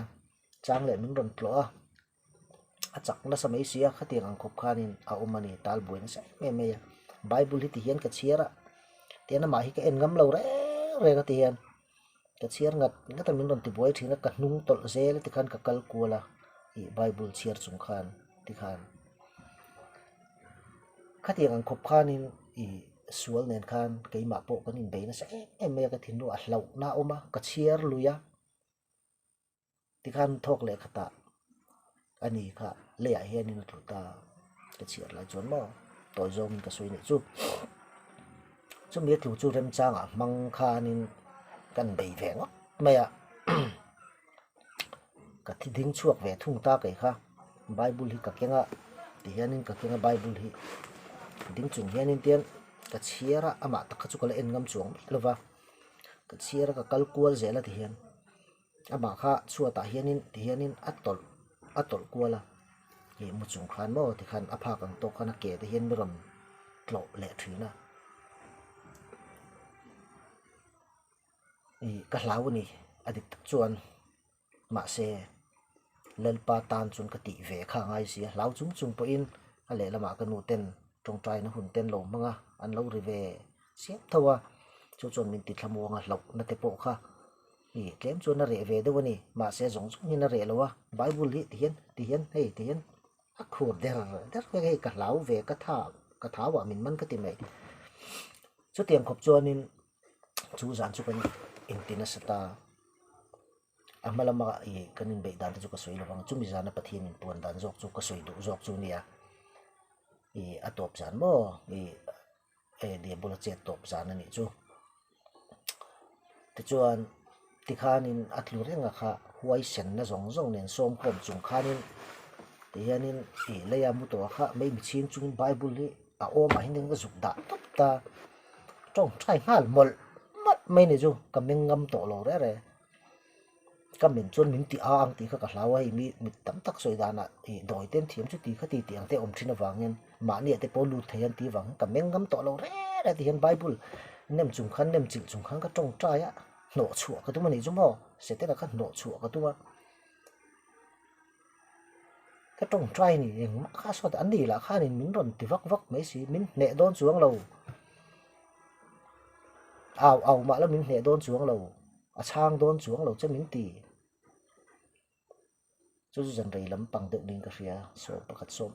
chang leh min rawn tlawh a. A chak nasa mai si a, khatiang ang khawp khanin a awm a ni, tal buai nasa em em mai a. Bible hi ti hian ka chhiar a, tihian amah hi ka en ngam lo reng reng a ti hian ka chhiar ngat ngat a min rawn ti buai thin a, ka hnung tawlh zel a tikhan ka kal kual a, ih Bible chhiar chung khan tikhan khatiang ang khawp khanin ih sual nen khan keimah pawh kan inbei nasa em em mai a, ka thinlung a hlauhna a awm a, ka chhiar lui a. Tikhan thawk leh khatah a ni kha leiah hianin a tlu ta ka chhiar lai chuan maw tawi zawngin ka sawi nih chu. Chumi a tlu chu remchangah hmang khanin kan bei ve ngawt mai a ka thi ding chhuak ve thung ta kei kha bible hi ka keng a tihianin ka keng a bible hi ding chung hianin tian ka chhiar a amah tak kha chu ka la en ngam chuang miah lo va ka chhiar a ka kal kual zel a tihian. Amah kha chhuatah hianin tihianin a tawlh a tawlh kual a, ih mu chung khan maw tikhan a phak ang tawk khan a ke te hian mi rawn tlawh leh thin a. Ih ka hlau a ni a dik tak chuan mahse Lalpa tan chuan ka tih ve kha a ngai si a, hlau chung chung pawhin a lehlamah ka nu ten tawngtaina hun ten lo hmang a, an lo ri ve siam tho a, chu chuan min ti thlamuang a hlauhna te pawh kha. Ih tlem chuan a reh ve deuh a ni mahse zawng zawng hian a reh lo a bible hi tihian tihian hei tihian a khur der der vek a hei ka hlau ve ka tha ka thau ah min man ka ti mai chutiang khawp chuanin chu zan chu kan inti nasa ta a hma lama ih kan inbeih dan te chu ka sawi lo vang chumi zana Pathian inpuan dan zawk chu ka sawi duh zawk chu nia ih a tawp zan maw ih. Hei Diabula chet tawp zan a nih chu. Tichuan tikhanin a tlu reng a kha huaisenna zawng zawng nen sawmkhawm chung khanin tihianin ih leia mu tawh a kha mai michhing chungin Bible hi a awmah hian ka zuk dah tawp ta. Tawngtai nghal mawlh mawlh mai ni chu ka meng ngam tawh lo reng reng. Ka men chuan min ti a ang tih kha ka hlau a, hei mi mit tam tak sawi danah ih dawi te an thiam chu ti kha ti tih ang te a awm thin avangin mahni ah te pawh lut thei an tih avangin ka meng ngam tawh lo reng reng ti hian bible nem chung khan nem chilh chung khan ka tawngtai a, hnawh chhuah ka tum a nih chu maw setana kha hnawh chhuah ka tum a, ka tawngtai a ni engmah kha sawt an ni lah khanin min rawn ti vak vak mai si min hneh dawn chuang lo au au mah la min hneh dawn chuang lo. A chhang dawn chuang lo che min ti. Chu chu zan rei lampang deuh niin ka hria, 11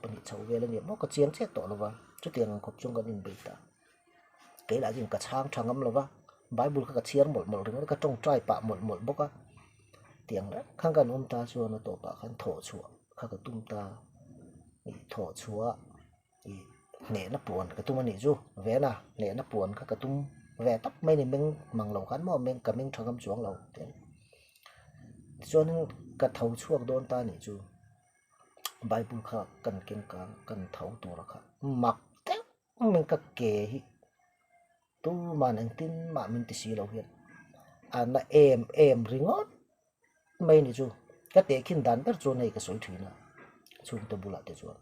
12 chho vel a nia maw ka chiang chiah tawh lo va, chutiang ang khawp chuan kan inbei ta. Kei lah chuan ka chhang tha ngam lo va, Bible kha ka chhiar mawlh mawlh ringawt a, ka tawngtai pah mawlh mawlh bawk a. Tiang reng khan kan awm ta chuan a tawpah khan thawh chhuah kha ka tum ta, ih thawh chhuah. Ih hnehna puan ka tum a nih chu vena hnehna puan kha ka tum ve tawp mai a ni meng mang lo khan maw meng ka meng tha ngam chuang lo tichuanin ka tho chhuak dawn ta a nih chu bible kha kan keng kang kan tho tur a kha mak deuh mai ka ke hi tuman engtin mah min ti si lo hian a na em em ringawt. Mai ni chu ka tehkhin dan ber chuan hei ka sawi thin a chhungte bulah te chuan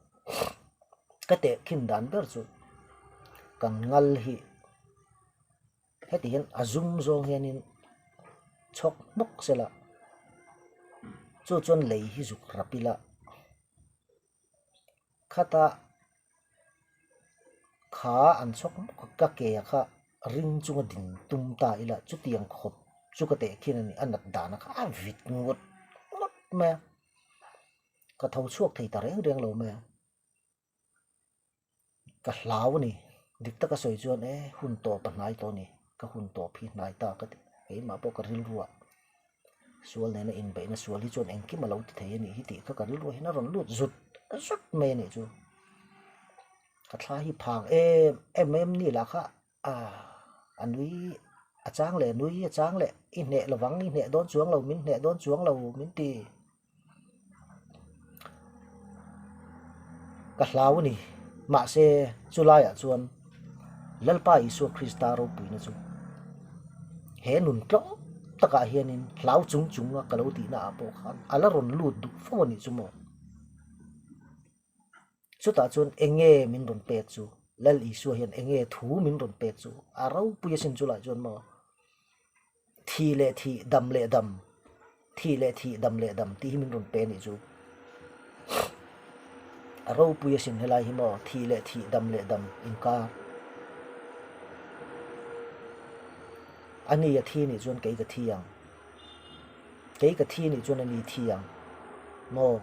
ka tehkhin dan ber chu kan ngal hi heti hian a zum zawng hianin chhawk hmawk sela chu chuan lei hi zuk rap ila khata kha an chhawk hmawk a ka ke a kha ring chunga ding tum ta ila chutiang khawp chu ka teh khin a ni a nat dan a kha a vit ngawt ngawt mai a ka tho chhuak thei ta reng reng lo mai a ka hlau a ni dik taka sawi chuan e hun tawp a hnai tawh a ni ka hun tawp hi hnai ta ka ti keimah pawh ka rilru ah. Sual nena inbeihna sual hi chuan engkim a lo ti thei a nih hi tih kha ka rilruah hian a rawn lut zut zut mai a nih chu. Ka thla hi phang em em mai em ni lah kha ah a nui a chang leh a nui a chang leh i hneh lovang i hneh dawn chuang lo min hneh dawn chuang lo min ti. Ka hlau a ni. Mahse, chulaiah chuan Lalpa Isua Krista ropuina chu he nun tlawm takah hianin hlau chung chunga ka lo tihna ah pawh khan a la rawn lut duh fo a nih chu maw? Chutah chuan eng nge min rawn pek chu? Lal Isua hian eng nge thu min rawn pek chu? A ropui asin chulaiah chuan maw? Thih leh thih, dam leh dam, thih leh thih, dam leh dam tih hi min rawn pe a nih chu. A ropui asin helai hi maw, thih leh thih, dam leh dam inkar. A ni a thi nih chuan kei ka thi ang. Kei ka thi nih chuan a ni thi ang. Maw,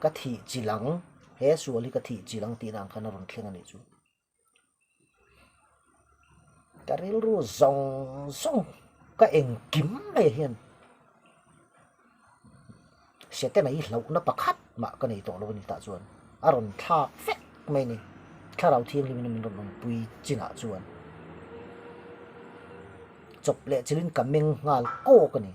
ka thih chilh ang, he sual hi ka thih chilh ang tih dan khan a rawn thleng a nih chu. Ka rilru zawng zawng ka engkim mai hian Setana hi hlauhna pakhat mah ka nei tawh lo a ni tah chuan a rawn thlak vek mai a ni. Thlarau Thianghlimin min rawn awmpui chinah chuan chawp leh chilhin ka meng nghal kawk a ni.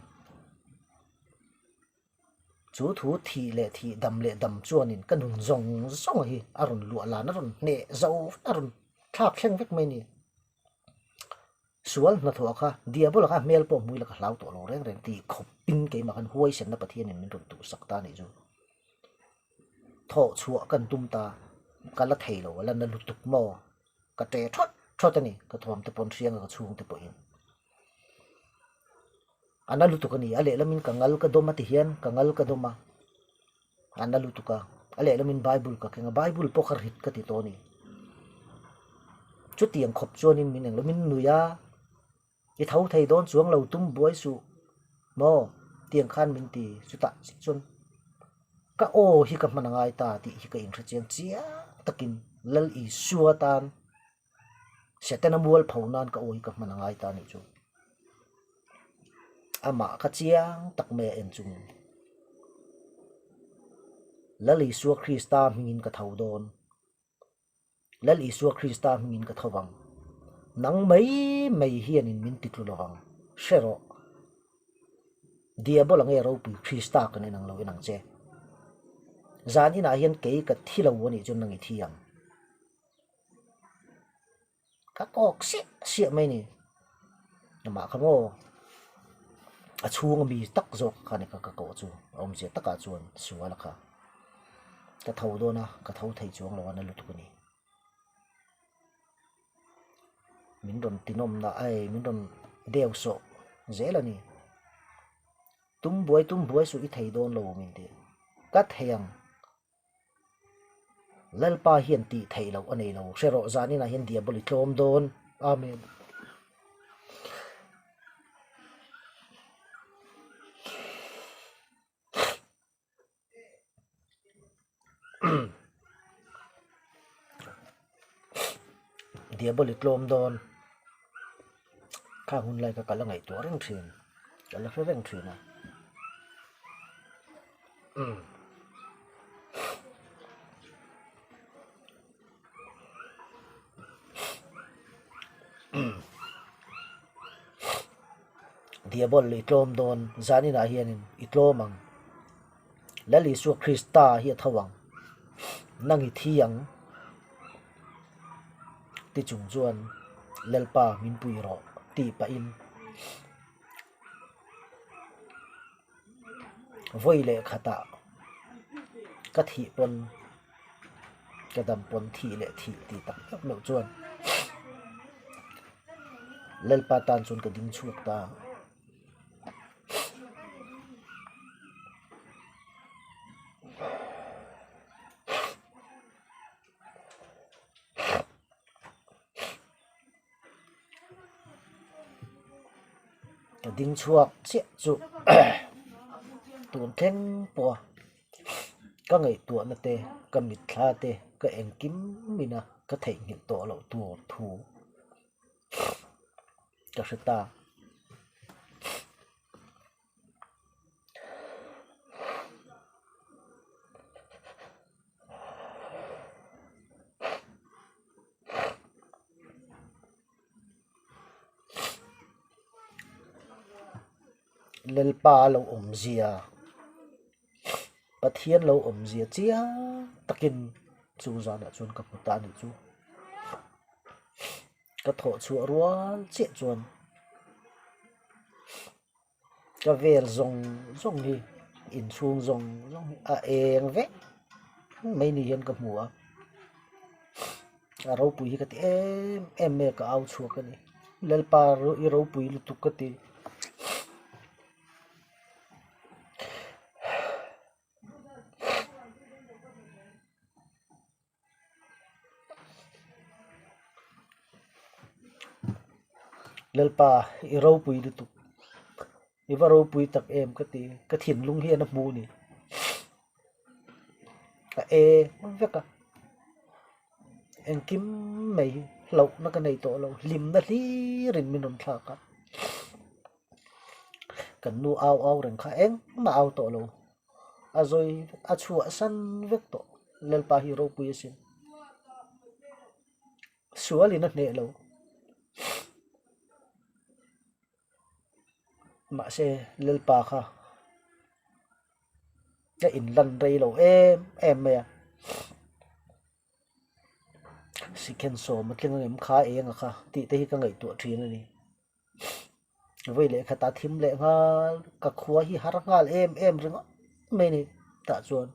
Chu thu thih leh thih dam leh dam chuanin ka nun zawng zawng hi a rawn luah lan a rawn hneh zo vek a rawn thlak thleng vek mai a ni. Sual hnathawh kha Diabola kha hmel pawh hmui la ka hlau tawh lo reng reng tih khawpin keimah khan huaisenna Pathianin min rawn tuhsak ta a nih chu. Thawh chhuah kan tum ta, ka la thei lo a la na lutuk maw? Ka ṭe ṭhawt ṭhawt a ni, ka thawm te pawn hrianga ka chhung te pawhin. A na lutuk a ni, a lehlamin ka ngal ka dawm a ti hian ka ngal ka dawm a, a na lutuk a, a lehlamin Bible ka keng a, Bible pawh kha rit ka ti tawh a ni. Chutiang khawp chuanin min englo min nui a, i tho thei dawn chuang lo tum buai suh maw tiang khan min ti chutah chiah chuan ka aw hi ka hman a ngai ta tih hi ka inhre chiang chiang takin Lal Isua tan Setana mual pho nan ka aw hi ka hman a ngai ta a nih chu. Amah kha chiang tak mai a en chungin Lal Isua Krista hmingin ka tho dawn. Lal Isua Krista hmingin ka tho vang. Nang mai mai hianin min ti tlu lovang. Hre rawh. Diabola nge ropui Krista kan en ang lo en ang che. Zan inah hian kei ka thi lo a nih chuan nang i thi ang. Ka kawk siah siah mai ni. Amah kha maw a chhung ami tak zawk kha ni ka ka koh chu a awmzia takah chuan sual a kha. Ka tho dawn a, ka tho thei chuang lo a na lutuk a ni. Min rawn tinawmna ai min rawn deu sawh zel a ni. Tum buai tum buai suh i thei dawn lo min ti. Ka thei ang. Lalpa hian tih theih loh a nei lo. Hre rawh, zaninah hian diabol i tlawm dawn. Amen. Diabol i tlawm dawn. Khang hun lai kha ka la ngaihtuah reng thin. Ka la hre reng thin a. Diabol i tlawm dawn zaninah hianin i tlawm ang. Lal Isua Krista hi a tho ang. Nang i thi ang ti chung chuan Lalpa min pui rawh tih pahin Vawi leh khatah ka thih pawn ka dam pawn thih leh thih tih tak tak meuh chuan Lalpa tan chuan ka ding chhuak ta. Ka ding chhuak chiah chu tun thleng pawh a ka ngaihtuahna te ka mitthla te ka engkim in a ka theihnghilh tawh loh tur thu ka hre ta. Lalpa lo awmzia, Pathian lo awmzia chiang takin chu zanah chuan ka hmu ta a nih chu. Ka thawh chhuah rual chiah chuan ka vel zawng zawng hi inchhung zawng zawng hi a eng vek mai ni hian ka hmu a a ropui hi ka ti em em mai a ka au chhuak a ni Lalpa i ropui lutuk ka ti. Lalpa i ropui lutuk i va ropui tak em ka ti ka thinlung hian a hmu a ni a eng vek a engkim mai hi hlauhna ka nei tawh lo hlimna hlir in min rawn thlak a kan nu au au reng kha engmah au tawh lo. A zawi a chhuah san vek tawh Lalpa hi ropui asin. Sualin a hneh lo. Mahse Lalpa kha a inlan rei lo em em mai a. Sikhen sawm a tling ang em kha eng a kha tih te hi ka ngaihtuah thin a ni. Vawi leh khat a thim leh nghal ka khua hi har nghal em em ringawt mai a ni tah chuan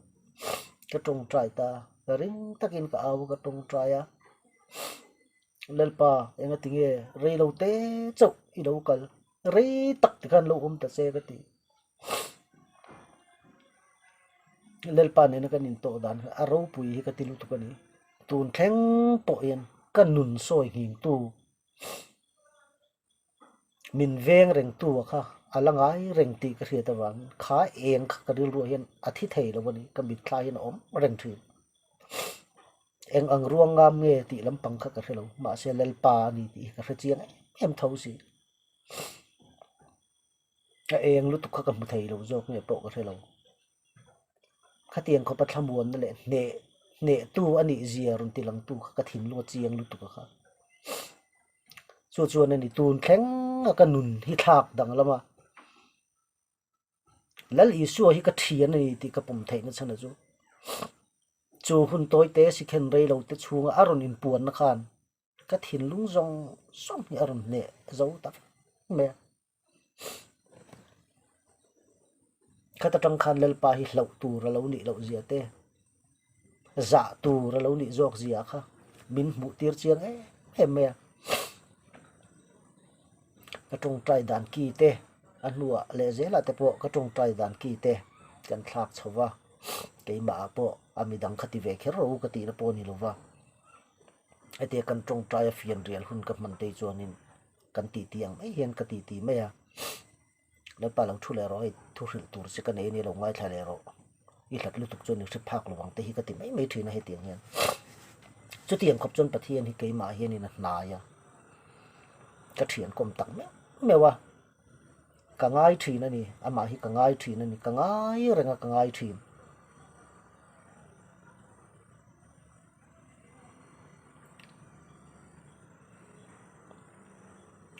ka tawngtai ta ring takin ka au a ka tawngtai a Lalpa enga tinge rei lo te chauh i lo kal rei tak tikhan lo awm ta che ka ti Lalpa nena kan intawh dan a ropui hi ka ti lutuk a ni tun thleng pawh hian ka nun sawi nghing tu. Min veng reng tu a kha a la ngai reng tih ka hriat avangin kha eng kha ka rilruah hian a thi thei lo a ni, ka mitthla hian a awm reng thin. Eng ang ruang ngam nge tih lampang kha ka hre lo, mahse Lalpa a ni tih hi ka hre chiang em em tho si. A eng lutuk kha ka hmu thei lo zawk nge pawh ka hre lo. Khatiang khawpa thlamuanna leh hneh hnehtu a nih zia rawn ti langtu kha ka thinlung a chiang lutuk a kha. Chu chuan a ni tun thleng a ka nun hi thlak danglam a, Lal Isua hi ka thian a ni tih ka pawm theihna chhan a chu. Chu hun tawite sikhen rei lo te chhunga a rawn inpuanna khan ka thinlung zawng zawng hi a rawn hneh zo ta vek mai a. Khat atang khan Lalpa hi hlauh tur a lo nih loh zia te, zah tur a lo nih zawk zia kha min hmuh tir chiang em em mai a. Ka tawngtai dan ki te a hnuah leh zelah te pawh ka tawngtai dan ki te kan thlak chho va, keimah ah pawh a midang kha ti ve kher rawh u ka tihna pawh a ni lo va. Hetia kan tawngtai a fianrial hun ka hman te chuanin kan titi ang mai hian ka titi mai a, Lalpa lo thu leh rawh hei thu hrilh tur che ka nei a nia lo ngaithla leh rawh, i hlat lutuk chuan i hre phak lo ang te hi ka ti mai mai thin a hetiang hian. Chutiang khawp chuan Pathian hi keimah hianin a hnai a, ka thian kawm tak meuh meuh a, ka ngai thin a ni, amah hi ka ngai thin a ni, ka ngai reng a ka ngai thin.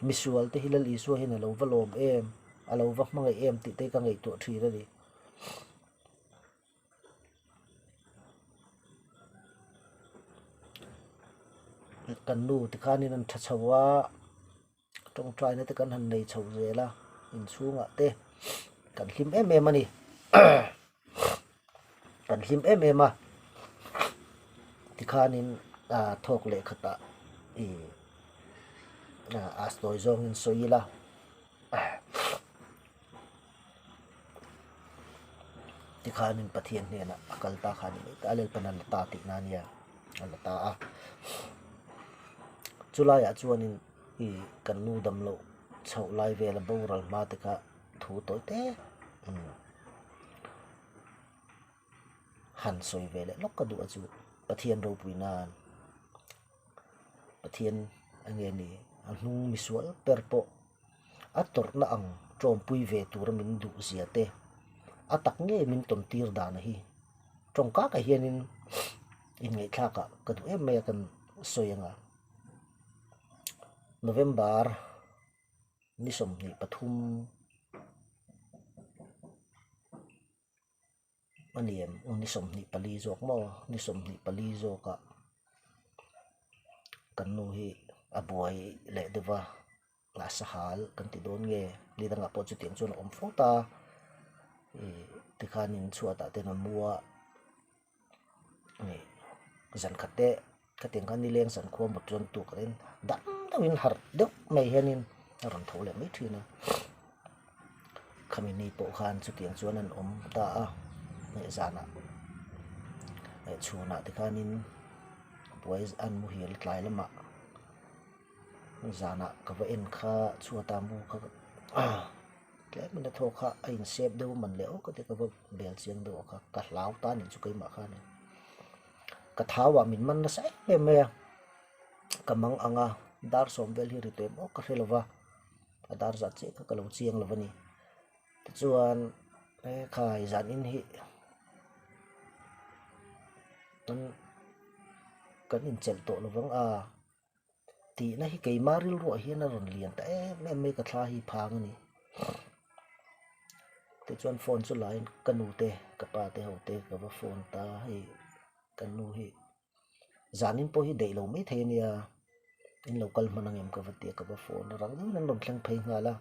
Misual te hi Lal Isua hian a lo va lawm em, a lo va hmangaih em tih te ka ngaihtuah thin a ni. Kan nu tikhanin an tha chho a. Tawngtaina te kan han nei chho zel a, inchhungah te kan hlim em em a ni. Kan hlim em em a, tikhanin ah thawk leh khatah ih ah sawi zawngin sawi ila. Tikhanin Pathian hnenah a kal ta kha a ni mai ta a, Lalpan a la ta tihna a nia, a la ta a. Chulaiah chuanin ih kan nu dam loh chhoh lai vela boral hma te kha thu tawi te umm han sawi ve leh lawk ka duh a chu Pathian ropui nan Pathian a nge ni a hnung misual ber pawh a tawrhna ang tawmpui ve tura min duh zia te a tak ngei min tawn tir dan hi tawngkakah hianin inngaihthlakah ka duh em mai a kan sawi ang a November ni 23. A ni em? Aw ni 24 zawk maw? Ni 24 zawkah kan nu hi a buai leh deuh va, a sahal kan ti dawn nge ni dangah pawh chutiang chuan a awm fo ta. Ih tikhanin chhuatah te an mu a. Ih zan khat te khatiang khan nileng zan khua mut chuan tuk in dam deuhin harh deuh mai hianin a rawn tho leh mai thin a khami ni pawh khan chutiang chuan an awm ta a hmeh zanah eh chhunah te khanin buai an muhil tlai lamah zanah ka va en kha chhuata mu kha Tlem in a thaw kha a insep deuh a man leh awk a ti ka va bel chiang deuh a kha ka hlau ta nih chu keimah khan in ka thau ah min man nasa em em mai a ka mang ang a dar sawm vel hi ri tawh em awk ka hre lo va a dar zat chiah kha ka lo chiang lo a ni tichuan he khai zan in hi kan kan inchelh tawh lo vang a. Tihna hi keimah rilruah hian a rawn lian ta em em mai ka thla hi phang a ni. Tichuan phone chu lain ka nu te ka pa te ho te ka va phone ta hei kan nu hi zanin pawh hi daih lo mai thei a nia in lo kal hman ang em ka va ti a ka va phone a rang deuhin an rawn thleng phei nghal a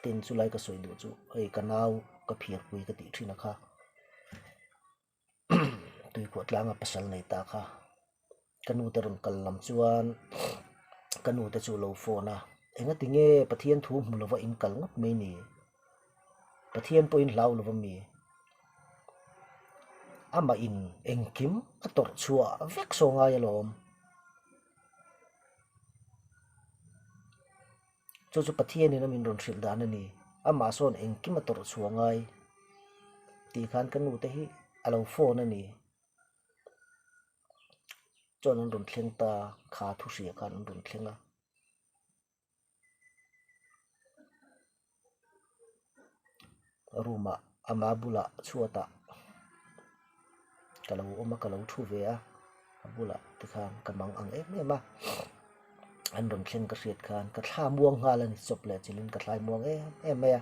tin chulai ka sawi duh chu hei ka nau ka phirpui ka tih thin a kha. Tuikhuah tlanga pasal nei ta kha ka nu te rawn kal lam chuan ka nu te chu a lo phone a engati nge Pathian thu hmu lova in kal ngawt mai ni Pathian pawhin hlau lova mi amah in engkim a tawrh chhuah vek saw ngai alawm. Chu chu Pathianin a min rawn hrilh dan a ni. Amah sawn engkim a tawrh chhuah ngai tih khan ka nu te hi a lo phone a ni. Chuan an rawn thleng ta, kha thu hria khan an rawn thleng a. Room ah ama bulah chhuatah ka lo awm a ka lo thu ve a a bulah tikhan ka mang ang em em a an rawn thleng ka hriat khan ka thla muang nghal a ni chawp leh chilhin ka thlai muang em em mai a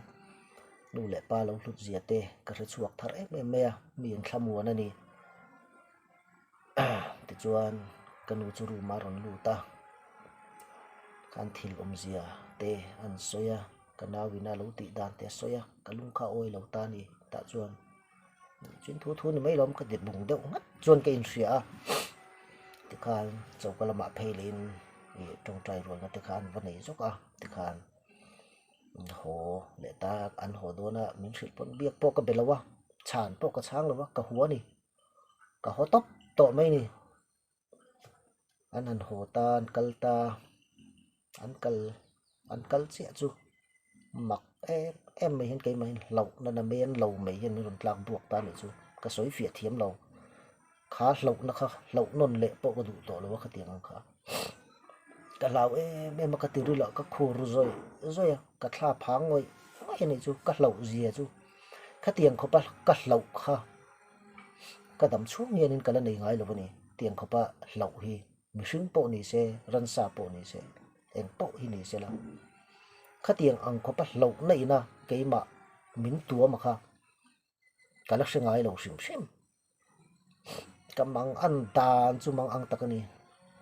nu leh pa lo hlut zia te ka hre chhuak thar em em mai a mi an thla muan a ni tichuan ka nu chu room ah a rawn lut a khan thil awmzia te an sawi a ka nau in a lo tih dan te a sawi a ka lung kha a awi lo ta a ni tah chuan chuan thu thu ni mai lawm ka ti bung deuh nghat chuan ka inhria a tikhan choka lamah phei leh in ih tawngtai rualna te kha an va nei zawk a tikhan haw leh ta an haw dawn a min hrilh pawn biak pawh ka be lo a chhan pawh ka chhang lo a ka hua a ni ka haw tawp tawh mai a ni an han haw ta an kal ta an kal an kal chiah chu mak em em mai hian keimah hian hlauhna na men lo mai hian min rawn tlak buak ta anih chu ka sawi fiah thiam lo kha hlauhna kha hlauh nawn leh pawh ka duh tawh lo a khatiang ang kha ka hlau em em a ka ti ril a ka khur zawih zawih a ka thla phang ngawih ngawih anih chu ka hlauh zia chu khatiang khawpa ka hlauh kha ka dam chhung hianin ka la nei ngai lo a ni tiang khawpa hlauh hi. Mihring pawh ni se, ransa pawh ni se, eng pawh hi ni se la, khatiang ang khawpa hlauhna ina keimah min tuam a kha ka la hre ngai lo hrim hrim. Ka mang an dan chu mang ang tak a ni.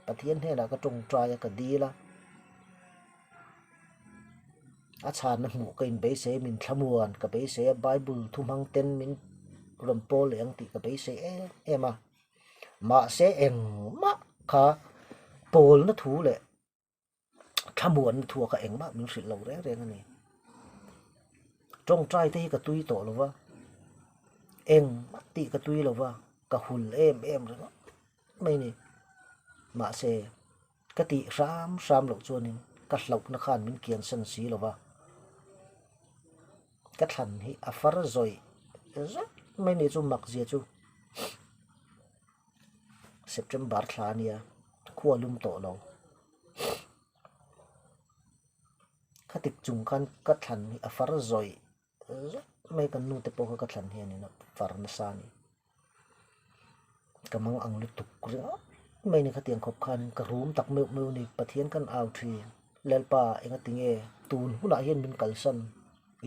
Pathian hnenah ka tawngtai a, ka dil a, a chhanna hmuh ka inbeisei, min thlamuan ka beisei a, Bible thuhmang ten min rawn pawl leh ang tih ka beisei em em a. Mahse engmah kha pawlna thu leh thlamuanna thu ah kha engmah min hrilh lo reng reng a ni. Tawngtai te hi ka tui tawh lo va, engmah tih ka tui lo va, ka hul em em ringawt mai a ni. Mahse ka tih hram hram loh chuanin ka hlauhna khan min kiansan si lo va. Ka thlan hi a far zawih zawih mai ni chu mak zia chu September thla a nia khua lum tawh lo khatik chung khan ka thlan hi a far zawih zawih mai kan nu te pawh kha ka thlan hianin a far nasa a ni. Ka mang ang lutuk ringawt mai ni khatiang khawp khanin ka rum tak meuh meuh a ni. Pathian kan au thin, Lalpa enga tinge tun hunah hian min kalsan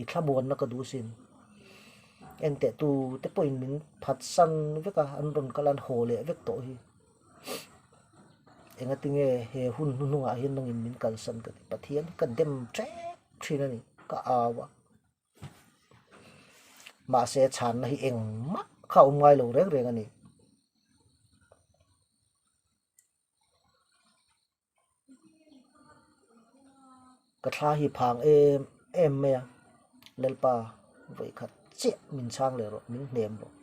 i thlamuanna ka duh sin. Enteh tu te pawhin min phatsan vek a, an rawn kal a an haw leh vek tawh hi. Engatinge he hun hnuhnungah hian nangin min kalsan ka ti. Pathian hi ka dem tep thin a ni, ka au a. Mahse chhanna hi engmah kha a awm ngai lo reng reng a ni. Ka thla hi phang em em mai a, Lalpa vawikhat chiah min chhang leh rawh, min hnem rawh.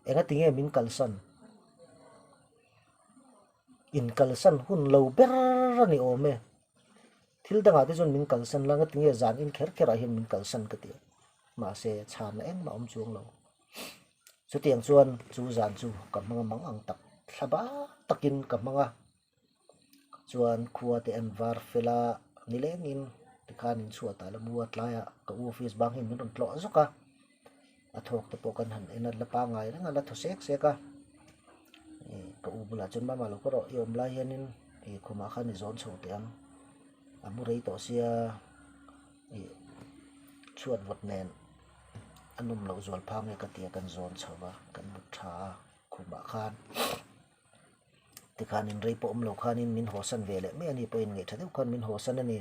Engati nge min kalsan? In kalsan hun lo ber a ni awm e. Thil dangah te chuan min kalsan la, engati nge zan in kher kherah hian min kalsan ka ti a. Mahse chhanna engmah a awm chuang lo. Chutiang chuan chu zan chu ka hmang a mang ang tak thla bak takin ka hmang a, chuan khua te an var fel a, nilengin tikhan in chhuah tah la mu a, tlaiah ka u office bang hian min rawn tlawh zawk a, a thawk te pawh kan han en a, la pangngai reng a, la thaw sek sek a, ih ka u bulah chuan mama lo ka rawh i awm lai hianin ih khumah khan i zawn chho teh ang, a mu rei tawh sia ih chhuat vawt nen. A nawm loh zual phang nge ka tia kan zawn chho va, kan mut tha a khumah khan tikhan in rei pawh awm lo khanin min hawsan ve leh mai a ni pawhin ngaih tha deuh khan min hawsan a ni.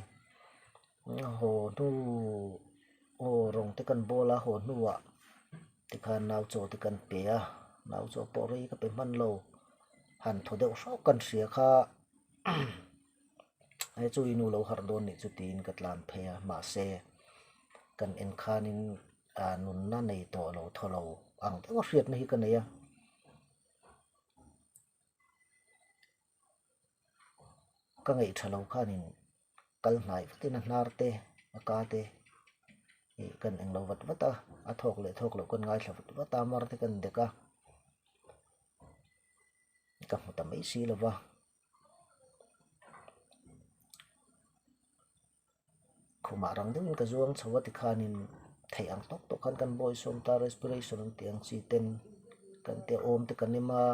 Haw hnu aw rawng te kan bawl a haw hnuah tikhan nau chaw te kan pe a, nau chaw pawh rei ka pe hman lo, han thaw deuh hrawk kan hria kha He chu i nu lo harh dawn nih chu tiin ka tlan phei a, mahse kan en khanin ah nunna nei tawh lo thaw lo ang deuh a hriatna hi ka nei a. Ka ngaih tha lo khanin kal hnai vatin a hnar te a ka te ih kan englo vat vat a, a thawk leh thawk loh kan ngaithla vat vat a, mar te kan dek a, ka hmu ta mai si lova. Khumah rang deuhin ka zuang chho a tikhanin theih ang tawk tawk khan kan bawi sawm ta respiration an tih ang chi ten kan te awm te kan em a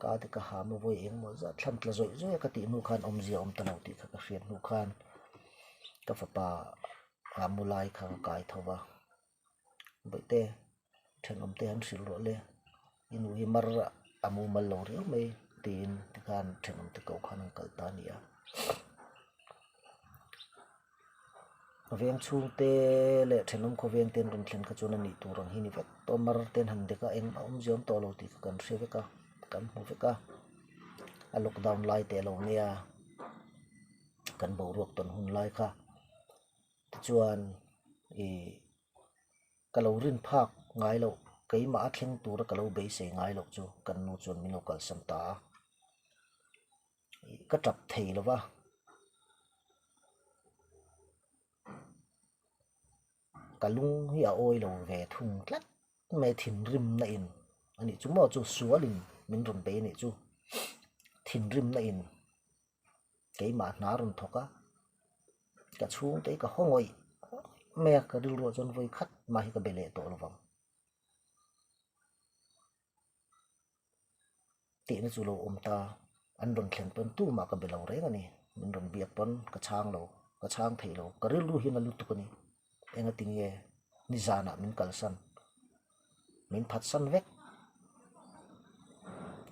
ka te ka ham a vawi engemaw zat thlan tla zawih zawih a ka tih hnu khan awmzia a awm ta lo tih kha ka hriat hnu khan ka fapa a mu lai kha ka kai tho va. Bawihte thenawm te an hrilh rawh le i nu hi mar a mumal lo riau mai tiin tikhan thenawm te ko khan an kal ta a ni a. Veng chhungte leh thenawm khawveng te an rawn thlen kha chuan a nih tur ang hi ni vek tawh a, mar te an han dek a engmah awmzia awm tawh lo tih kha kan hre vek a kan hmu vek a, a lockdown lai te a lo nia kan boruak tawn hun lai kha. Tichuan ih ka lo rin phak ngai loh keimah a thleng tura ka lo beisei ngai loh chu kan nu chuan min lo kalsan ta a, ih ka tap thei lo va. Ka lung hi a awi lo ve thung tlat mai thinrimna in a nih chu maw chu sualin min rawn bei a nih chu thinrimna in. Keimah hna rawn thawk a, ka chhungte hi ka haw ngawih ngawih mai a, ka rilruah chuan vawi khat mah hi ka be leh tawh lovang. Tihna chu lo awm ta, an rawn thlen pawn tumah ka be lo reng a ni, min rawn biak pawn ka chhang lo, ka chhang thei lo, ka rilru hian a lutuk a ni. Engati nge nizanah min kalsan, min phatsan vek.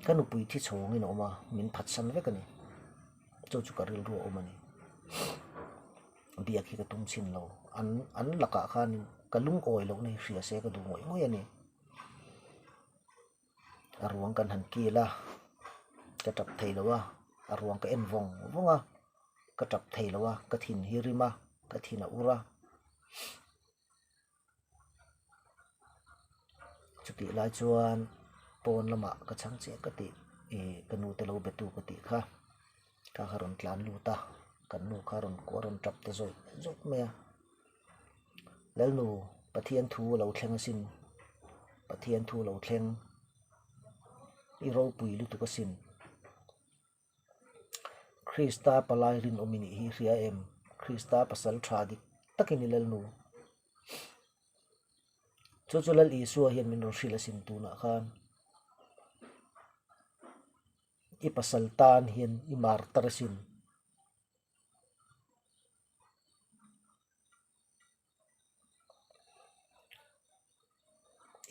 Ka nupui thi chhawngin a awm a, min phatsan vek a ni. Chu chu ka rilru a awm a ni. Biak hi ka tum chhin lo. An an lakah khanin ka lungawi lohna hi hria se ka duh ngawih ngawih a ni. A ruang kan han kil a, ka tap thei lo a, a ruang ka en vawng vawng a, ka tap thei lo a, ka thin hi rim a, ka thin a ur a. Chutih lai chuan pawn lamah ka chhang chiah ka tih ih ka nu te lo be tu ka tih kha, ka kha rawn tlan lut a, kan nu kha rawn kuah rawn tap ta zawih zawih mai a. Lalnu Pathian thu a lo thleng asin, Pathian thu a lo thleng i ropui lutuk asin. Krista palai rinawm i nih hi i hria em? Krista pasal tha dik takin i Lalnu. Chu chu Lal Isua hian min rawn hrilh asin tunah khan. I pasal tan hian i mar tar asin.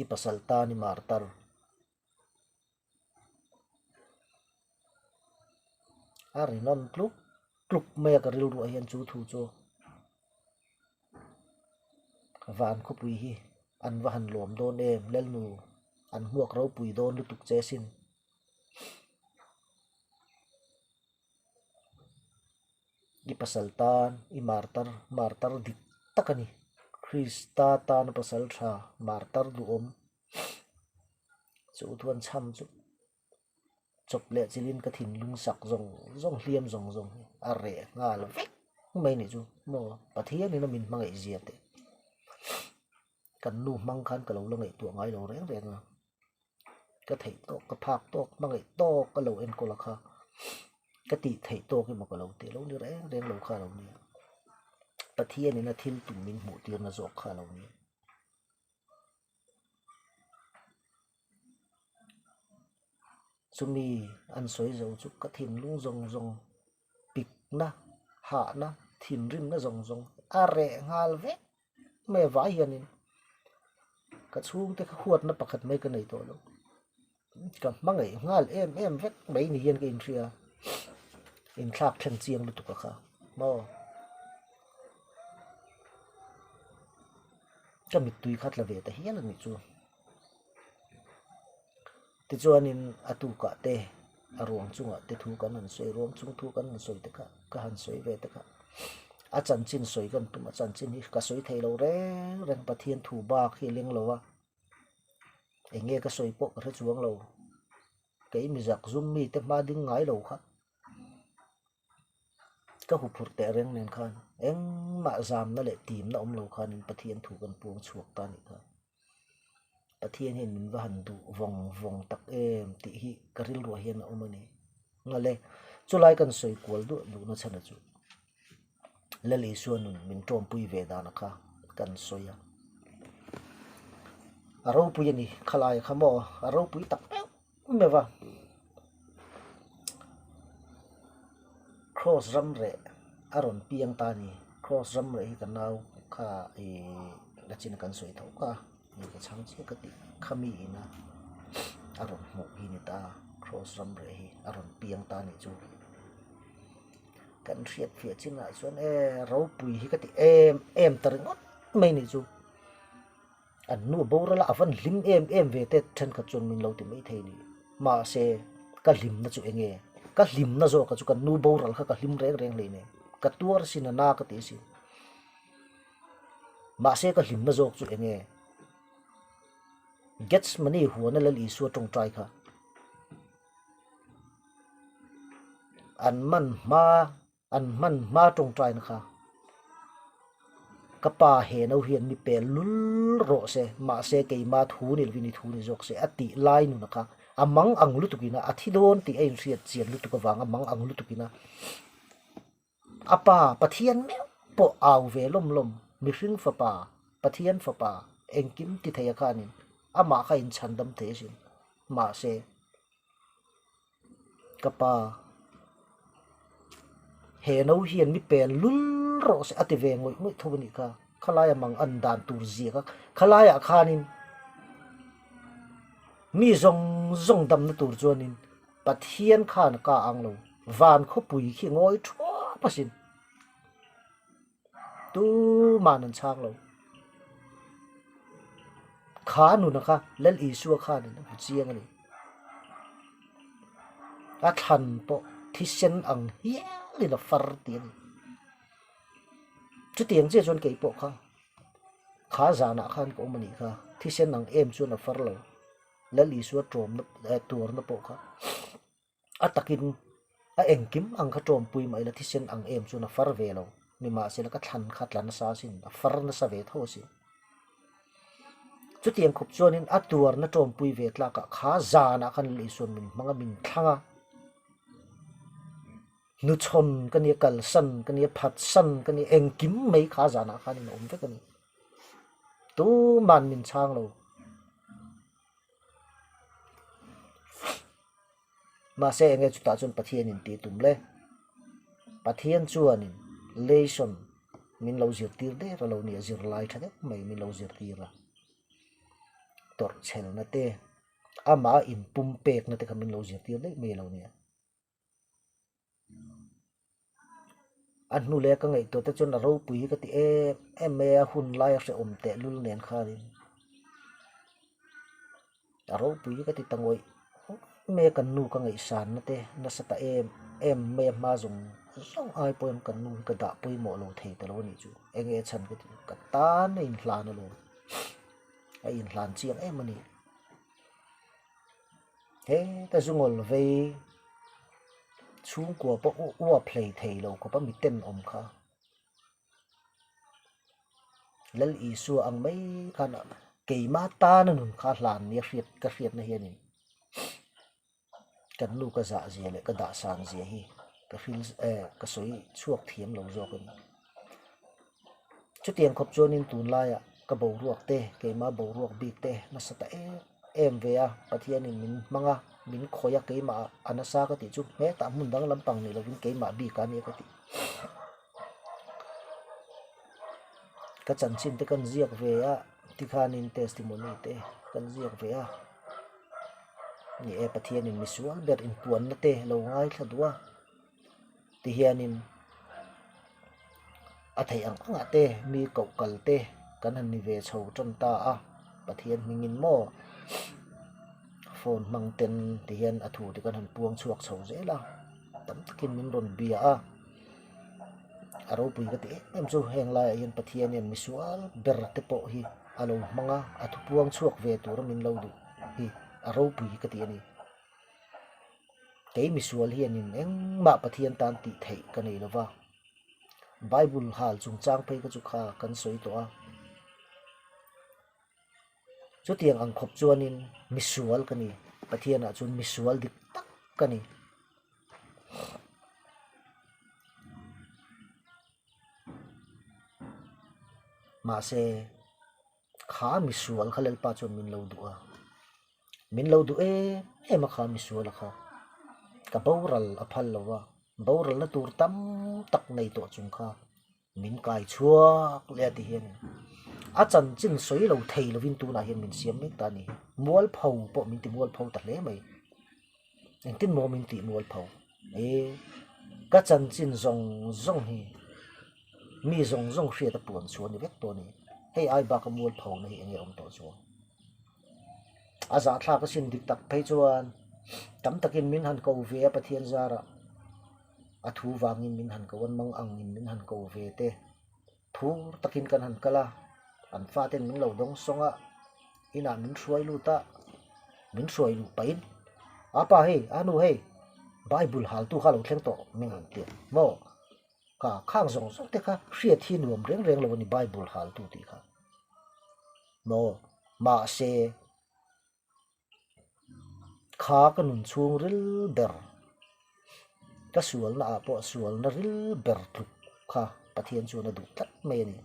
I pasal tan i martar. A ri nawn tluk tluk mai a ka rilruah hian chu thu chu van khawpui hi an va han lawm dawn em Lalnu an hmuak ropui dawn lutuk che sin. I pasal tan i martar martar dik tak a ni Krista tana pasal tha martar duhawm chu thuan chham chu chawp leh chilhin ka thinlung sak zawng zawng hliam zawng zawng hi a reh nghal vek mai a nih chu maw Pathianin a min hmangaih zia teh kan nu hmang khan ka lo la ngaihtuah ngai lo reng reng a. Ka theih tawk ka phak tawk hmangaih tawk ka lo enkawl a kha ka tih theih tawk emaw ka lo tih lo ni reng reng lo kha a lo nia Pathianin a thil tum min hmuh tirna zawk kha a lo nia. Chumi an sawi zo chu ka thinlung zawng zawng pikna hahna thinrimna zawng zawng a reh nghal vek. Mai vai hianin ka chhungte kha huatna pakhat mai ka nei tawh lo. Ka hmangaih nghal em em vek mai ni hian ka inhria inthlak thleng chiang lutuk a kha maw. Ka mittui kha tla ve ta hial a nih chu. Tichuanin a tukah te a ruang chungah te thu kan han sawi ruang chung thu kan han sawi te kha ka han sawi ve te kha a chanchin sawi kan tum a chanchin hi ka sawi thei lo reng reng Pathian thu bak hi a leng lo a eng nge ka sawi pawh ka hre chuang lo kei mi zak zum mi te hma ding ngai lo kha ka huphurh teh reng nen khan engmah zamna leh timna awm lo khanin Pathian thu kan puang chhuak ta a nih kha. Pathian hian min va han duh vawng vawng tak em tih hi ka rilruah hian a awm a ni. Ngale, chulai kan sawi kual duah duhna chhan a chu Lal Isua nun min tawmpui ve dana kha kan sawi a. A ropui a ni, khalai kha maw a ropui tak meuh meuh a. Kraws ram reh a rawn piang ta a ni. Kraws ram reh hi ka nau kha ihh la chin kan sawi tho kha ni ka chhang chiah ka tih kha mi ina a rawn hmuh hi ni ta Kraws ram reh hi a rawn piang ta a nih chu. Kan hriat fiah chinah chuan e ropui hi ka ti em em ta ringawt mai a nih chu. An nu boral a, a van hlim em em ve te thenkhat chuan min lo ti mai thei ni. Mahse, ka hlimna chu eng nge? Ka hlimna zawk chu kan nu boral kha ka hlim reng reng hlei nen. Ka tuar sin a na ka ti asin. Mahse ka hlimna zawk chu eng nge? Gethsemane huana Lal Isua tawngtai kha an man hma An hman hma tawngtaina kha ka pa he no hian mi pel lul rawh se, mahse keima thu ni lovin i thu ni zawk se a tih lai nuna kha a mang ang lutukin a, a thi dawn tih a inhriat chian lutuk avanga mang ang lutukin a, a pa Pathian meuh pawh au ve lawm lawm, mihring fapa, Pathian fapa engkim ti thei a khanin amah kha inchhandam thei asin, mahse. Ka pa, he no hian mi pel lul rawh se a ti ve ngawih ngawih tho a nih kha. Khalaia mang an dan tur zia kha, khalaiah khanin mi zawng zawng damna tur chuanin Pathian khan a ka ang lo, van khawpui khi ngawi thuap asin. Tuman an chhang lo. Kha nuna kha Lal Isua khanin a hmu chiang a ni. A thlan pawh thisen ang hialin a far tih a ni. Chutiang chiah chuan kei pawh kha kha zanah khan ka awm a nih kha. Thisen ang em chuan a far lo. Lal Isua tawmna tuarna pawh kha. A takin a engkim ang kha tawmpui mah ila thisen ang em chuan a far ve lo. Nimahsela ka thlan kha tla nasa asin, a far nasa ve tho asin. Chutiang khawp chuanin a tuarna tawmpui ve tlakah kha zanah khan Lal Isuan min hmang a, min thlang a. Hnuchhawn ka nia, kalsan ka nia, phatsan ka nia, engkim mai kha zanah khanin a awm vek a ni. Tuman min chhang lo. Mahse enge chutah chuan Pathian in tih tum le? Pathian chuanin lesson min lo zirtir der a lo nia, zirlai tha deuh mai min lo zirtir a. tawrhchhelna te, amah a inpumpekna te kha min lo zirtir daih mai a lo nia. A hnu leh ka ngaihtuah te chuan a ropui hi ka ti em em mai a, hun lai a hrehawm tehlul nen khanin a ropui hi ka ti ta ngawih mai a, kan nu ka ngaihsanna te nasa ta em em mai a hma zawng zawng ai pawhin kan nu hi ka dah pawimawh lo thei ta lo a nih chu, eng nge chhan ka ti ka tan a inhlan alawm a inhlan chiang em a ni. Heta zungawl vei chhungkua pawh uap hlei thei lo khawp a miten awm kha. Lal Isua ang mai khan keima tana nun kha hlan nia hriat ka hriatna hianin kan nu ka zah zia leh ka dah san zia hi ka hril eh ka sawi chhuak thiam lo zawk a ni. Chutiang khawp chuanin tunlaiah ka boruak te keima boruak bik te nasa ta em em ve a, Pathianin min hmang a, min khawih a, keimah a nasa ka tih chu hetah hmun dang lampang ni lovin keimah bik a nia ka tih. Ka chanchin te kan ziak ve a, tikhanin testimony te kan ziak ve a, ni e Pathianin misual ber inpuanna te lo ngaithla duh a. Tihianin a theih ang angah te mi koh kal te kan han ni ve chho tan ta a, Pathian hmingin maw phone hmang ten tihian a thu te kan han puang chhuak chho zel a, tam takin min rawn bia a, a ropui ka ti em em chu heng laiah hian Pathian hian misual ber te pawh hi a lo hmang a, a thu puang chhuak ve tura min lo duh hi a ropui ka ti a ni. Kei misual hianin engmah Pathian tan tih theih ka nei lo va, Bible hal chungchang phei kha chu kha kan sawi tawh a. Chutiang ang khawp chuanin misual ka ni, Pathianah chuan misual dik tak ka ni. Mahse. Kha misual kha Lalpa chuan min lo duh a, min lo duh em em a kha misual a kha. Ka boral a phal lo a, boralna tur tam tak nei tawh chung kha min kai chhuak leh a ti hian a chanchin sawi lo thei lovin tunah hian min siam mek ta a ni. Mualpho pawh min ti mualpho ta hle mai. Engtin maw min tih mualpho? E, ka chanchin zawng zawng hi mi zawng zawng hriat a puan chhuah a ni vek tawh a ni. Hei ai baka mualpho na hi eng nge awm tawh chuang? A zahthlak asin dik tak phei chuan tam takin min han ko ve a Pathian zarah a thu vangin min han ko a, mang angin min han ko ve te. Phur takin kan han kal a, an faten min lo dawng sawng a, inah min hruai lut a, min hruai luh pahin, A pa hei, a nu hei, Bible haltu kha lo thleng tawh min han ti a, maw? Ka khang zawng zawng te kha hriat hi nuam reng reng lo a ni Bible haltu tih kha, maw? Mahse. Kha ka nun chhung ril ber, ka sualna ah pawh sualna ril ber tluk kha Pathian chuan a duh tlat mai a ni.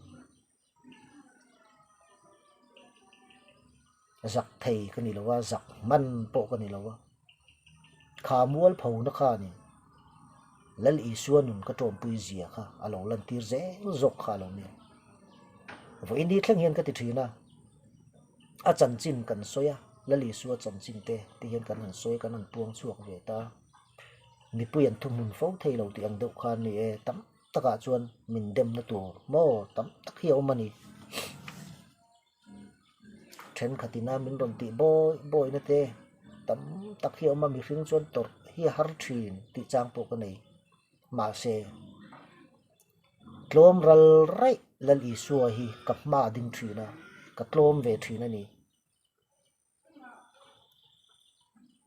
Zak thei ka ni lo a, zak hman pawh ka ni lo a, kha mualpho na kha a ni. Lal Isua nun ka tawmpui zia kha a lo lantir zel zawk kha a lo nia. Vawiin ni thleng hian ka ti thin a. A chanchin kan sawi a, Lal Isua chanchin te ti hian kan han sawi kan han puang chhuak ve ta. Mipui an thuhmun fo thei lo tih ang deuh khan ni e, tam takah chuan min demna tur maw tam tak hi a awm a ni. Thenkhatin a min rawn tih bawi bawina te tam tak hi a awm a, mihring chuan tawrh hi a har thin tih chang pawh ka nei. Mahse. Tlawm ral raih Lal Isua hi ka hma a ding thin a, ka tlawm ve thin a ni.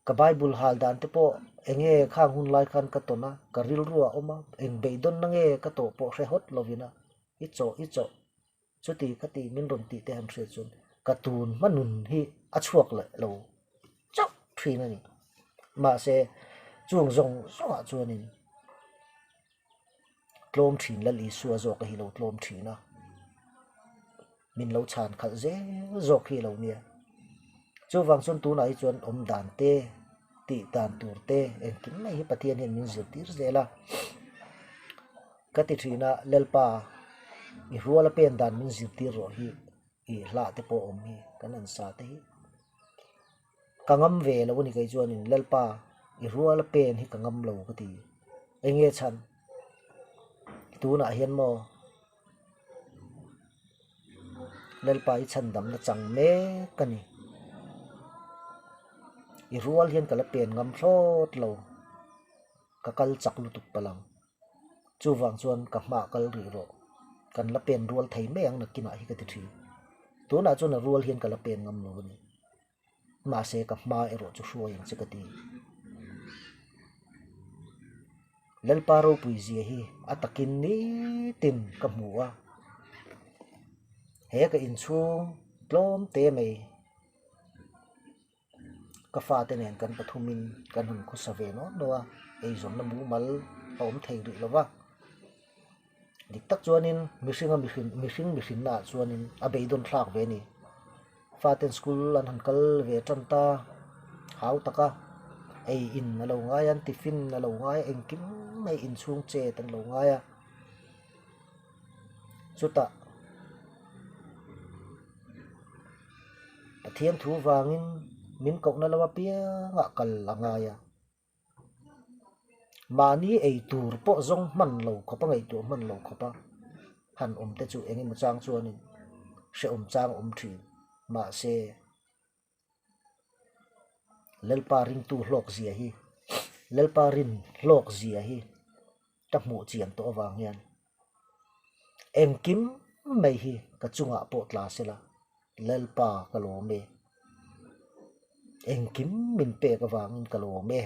Ka Bible hal dan te pawh eng nge khang hun lai khan ka tawn a, ka rilru a awm a, eng beidawnna nge ka tawh pawh hre hawt lovin a, i chawh i chawh chuti khati min rawn tih te han hriat chuan ka tun hma nun hi a chhuak leh lo chauh thin a ni. Mahse chung zawng zawngah chuanin. Tlawm thin Lal Isua zawk a hi lo tlawm thin a, min lo chhan khalh zel zawk hi a lo nia. Chuvang chuan tunah hi chuan awm dan te, tih dan tur te engkim mai hi Pathian hian min zirtir zel a. Ka ti thin a, Lalpa i ruala pen dan min zirtir rawh hi i hlah te pawh awm hi kan han sa te hi. Ka ngam ve lo a ni kei chuanin Lalpa i ruala pen hi ka ngam lo ka ti. Enge chhan? Tunah hian maw Lalpa i chhandamna chang mek a ni. I rual hian ka la pen ngam thlawt lo. Ka kal chak lutuk palh ang. Chuvang chuan ka hma kal rih rawh. Kan la pen rual thei mai ang nakinah hi ka ti thin. Tunah chuan a rual hian ka la pen ngam lo a ni. Mahse ka hma erawh chu hruai ang che ka ti. Lalpa ropui zia hi a takin nitin ka hmu a. He ka inchhung tlawm te mai. Ka fate nen kan pathumin kan han khawsa ve nawk nawk a, eizawnna mumal a awm thei rih lo va. Dik tak chuanin mihringa mihrin mihring mihrinna ah chuanin a beidawn thlak ve a ni. Faten school an han kal ve tan ta hau tak a, ei in a lo ngai a, tiffin a lo ngai a, engkim mai inchhung chet an lo ngai a. Chutah Pathian thu vangin min kohna lo apiangah kal a ngai a. Mahni ei tur pawh zawng hman lo khawp a, ngaihtuah hman lo khawp a han awm te chu eng emaw chang chuanin hrehawm chang a awm thin. Mahse, Lalpa ringtu hlawk zia hi, Lalpa rin hlawk zia hi ka hmuh chian tawh avang hian engkim mai hi ka chungah pawh tla sela Lalpa ka lawm e, engkim min pek avangin ka lawm e.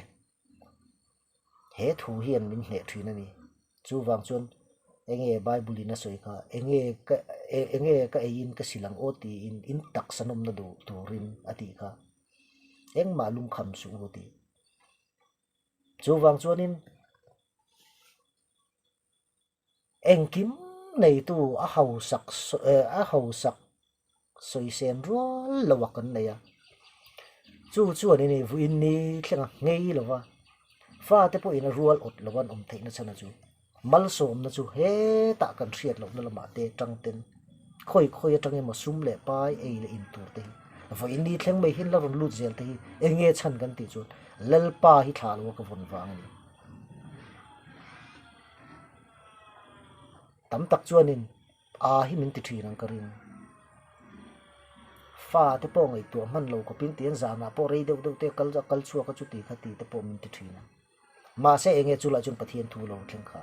He thu hian min hneh thin a ni. Chuvang chuan enge Bible in a sawi kha enge ka enge ka eiin ka sil ang aw tiin in taksa nawmna duh turin a tih kha. Engmah lungkham suh u a ti. Chuvang chuanin Engkim neitu a hausak a hausak sawisên rual lo a kan nei a, chu chuan in vuin ni thleng a nghei lo va, fate pawhin a rual awt lo an awm theihna chhan a chu malsawmna chu hetah kan hriat lohna lamah te tang ten khawi khawi atang emaw sum leh pai ei leh in tur te hi vawiin ni thleng mai hian la rawn lut zel te hi eng nge chhan kan tih chuan Lalpa hi thlah lo a ka vawn vang a ni. Tam tak chuanin a hi min ti thin ang ka ring. Fa te pawh ngaihtuah hman lo khawpin tiang zanah pawh rei deuh deuh te kal a kal chhuak a chuti kha ti te pawh min ti thin a. Mahse enge chu lah chuan Pathian thu lo thleng kha.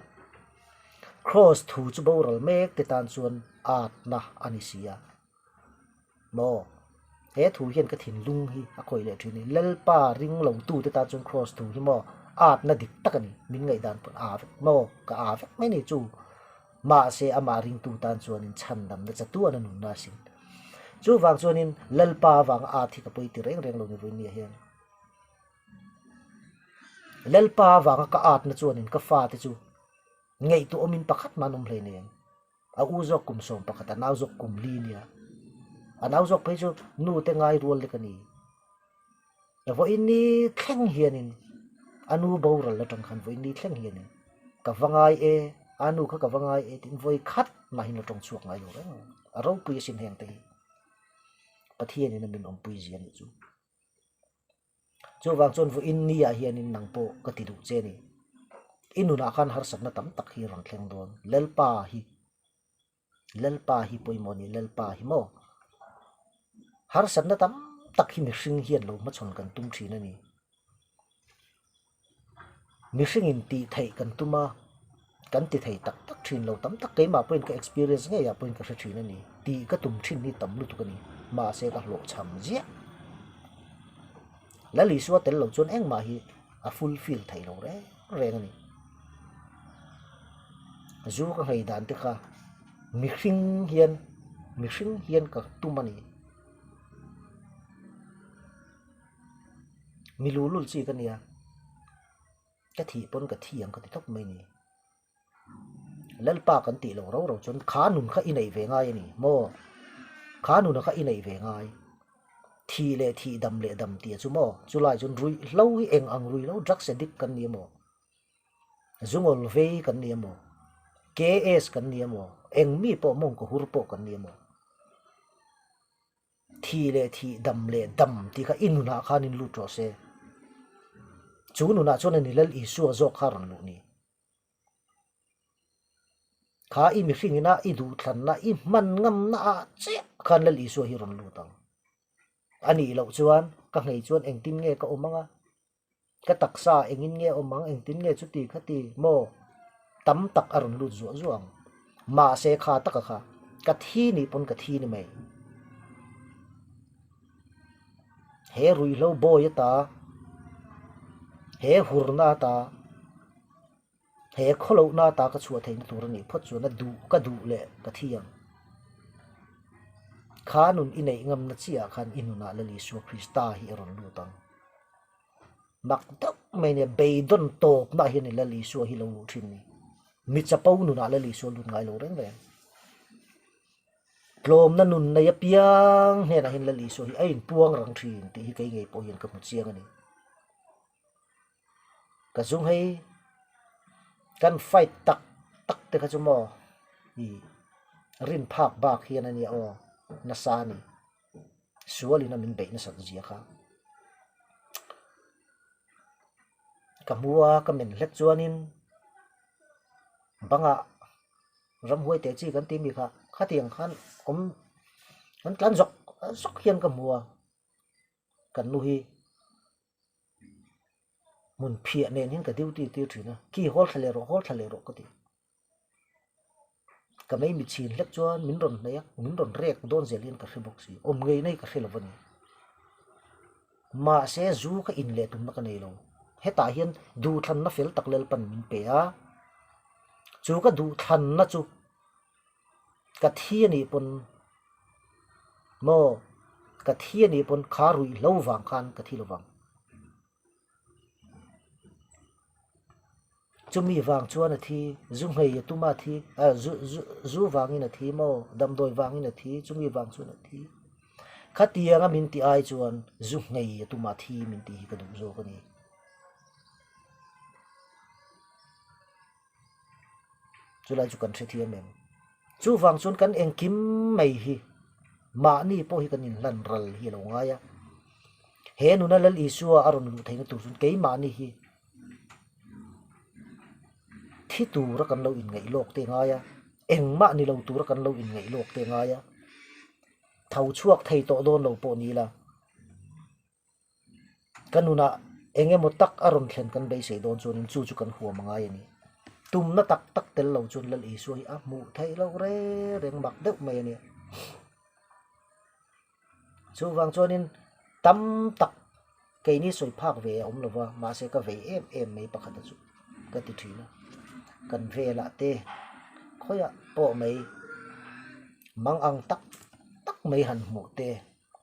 Kraws thu chu boral mek te tan chuan atna a ni si a. Maw? He thu hian ka thinlung hi a khawih leh thin a ni. Lalpa ring lo tu te tan chuan Kraws thu hi maw atna dik tak a ni. Min ngaihdan pawn a vek maw? Ka a vek mai ni chu. Mahse amah ringtu tan chuanin chhandamna chatuan a nunna a sin. Chuvang chuanin Lalpa avanga at hi ka pawi ti reng reng lo ni vawinia hian. Lalpa avanga ka atna chuanin ka fate chu ngaihtuah awmin pakhat mah an awm hleinem. A u zawk kum 11, a nau zawk kum li nia. A nau zawk phei chu nu te ngai rual lek a ni. Vawiin ni thleng hianin a nu boral atang khan vawiin ni thleng hianin ka va ngai e, a nu kha ka va ngai e tiin vawi khat mahin a tawng chhuak ngai lo reng. A ropui asin heng te hi. Pathianin a min awmpui zia nih chu. Chuvang chuan vawiin ni ah hianin nang pawh ka ti duh che a ni. I nunah khan harsatna tam tak hi a rawn thleng dawn. Lalpa hi, Lalpa hi pawimawh a ni, Lalpa hi maw? Harsatna tam tak hi mihring hian lo hmachhawn kan tum thin a ni. Mihringin tih theih kan tum a, kan ti thei tak tak thin lo tam tak keimah pawhin ka experience ngeiah pawhin ka hre thin a ni. Tih ka tum thin hi tam lutuk a ni. Mahse ka hlawhchham ziah. Lal Isua tel lo chuan engmah hi a fulfill thei lo reng reng a ni. Zu ka nghei dan te kha mihring hian mihring hian ka tum a ni. Mi lulul chi ka nia, ka thih pawn ka thi ang ka ti tawp mai ni. Lalpa kan tih loh ro ro chuan kha nun kha i neih ve ngai a ni maw? Kha nuna kha i neih ve ngai. Thih leh thih dam leh dam tih chu maw? Chulai chuan ruihhlo hi eng ang ruihhlo drugs addict kan ni emaw? Zungawl vei kan ni emaw? KS kan ni emaw? Eng mi pawh mawngkaw hur pawh kan ni emaw? Thih leh thih, dam leh dam tih kha i nunah khan in lut rawh se. Chu nunah chuan a ni Lal Isua zawk kha a rawn luh ni. Kha i mihring ina i duhthlanna, i hman ngamna ah chiah khan Lal Isua hi rawn lut ang. A nih loh chuan ka nghei chuan engtin nge ka awm ang a? Ka taksa engin nge awm ang, engtin nge chuti khati maw? Tam tak a rawn lut zuah zuah ang. Mahse kha taka kha ka thi nih pawn ka thi ni mai. He ruihhlo bawi ata, he hurna ata, he khawlohna ata ka chhuah theihna tur a nih phawt chuan a duh ka duh leh ka thi ang. Kha nun i neih ngamna chiah khan i nunah Lal Isua Krista hi a rawn lut ang. Mak deuh mai nia beidawn tawpna ah hian Lal Isua hi lo luh thin ni. Mi chapo nunah Lal Isua lut ngai lo reng reng. Tlawmna nun nei apiang hnenah hian Lal Isua hi a inpuang rang thin tih hi kei ngei pawh hian ka hmu chiang a ni. Ka zung hei kan fight tak tak te kha chu maw i rin phak bak hian a nia aw nasa a ni. Sualin a min beih nasat zia kha. Ka hmu a, ka men hlek chuanin bangah ramhuai teh chi kan tih mi kha khatiang khan awm an tlan zawk zawk hian ka hmu a, kan nu hi hmun phiah nen hian ka duty tir thin a, khi hawl thla leh rawh hawl thla leh rawh ka ti. Ka mei mi chhin hlek chuan min rawn hnaih a, min rawn rek dawn zel hian ka hre bawk si, awm ngei nei ka hre lo a ni. Mahse zu ka in leh tumna ka nei lo, hetah hian duhthlanna fel tak Lalpan min pe a, chu ka duhthlanna chu ka thi a nih pawn maw ka thi a nih pawn kha ruihhlo vang khan ka thi lo vang. Chumi vang chuan a thi, zu nghei a tum a thi, ah zu zu zu vangin a thi maw, damdawi vangin a thi, chumi vang chuan a thi. Khatianga min ti ai chuan zu nghei a tum a thi min tih hi ka duh zawk a ni. Chulai chu kan hrethiam em? Chuvang chuan kan engkim mai hi mahni pawh hi kan inhlan ral hi a lo ngai a. He nuna Lal Isua a rawn luh theihna tur chuan keimahni hi thi tura kan lo inngaih lawk te ngai a, engmah ni lo tura kan lo inngaih lawk te ngai a, tho chhuak thei tawh dawn lo pawh ni la. Ka nunah eng emaw tak a rawn thlen kan beisei dawn chuanin chu chu kan huam a ngai a ni. Tumna tak tak tel lo chuan Lal Isua hi a hmuh theih loh reng reng mak deuh mai a ni. Chuvang chuanin tam tak keini sawi phak ve a awm lo va, mahse ka vei em em mai pakhat a chu ka ti thin a. Kan velah te khawiah pawh mai mang ang tak tak mai han hmuh te.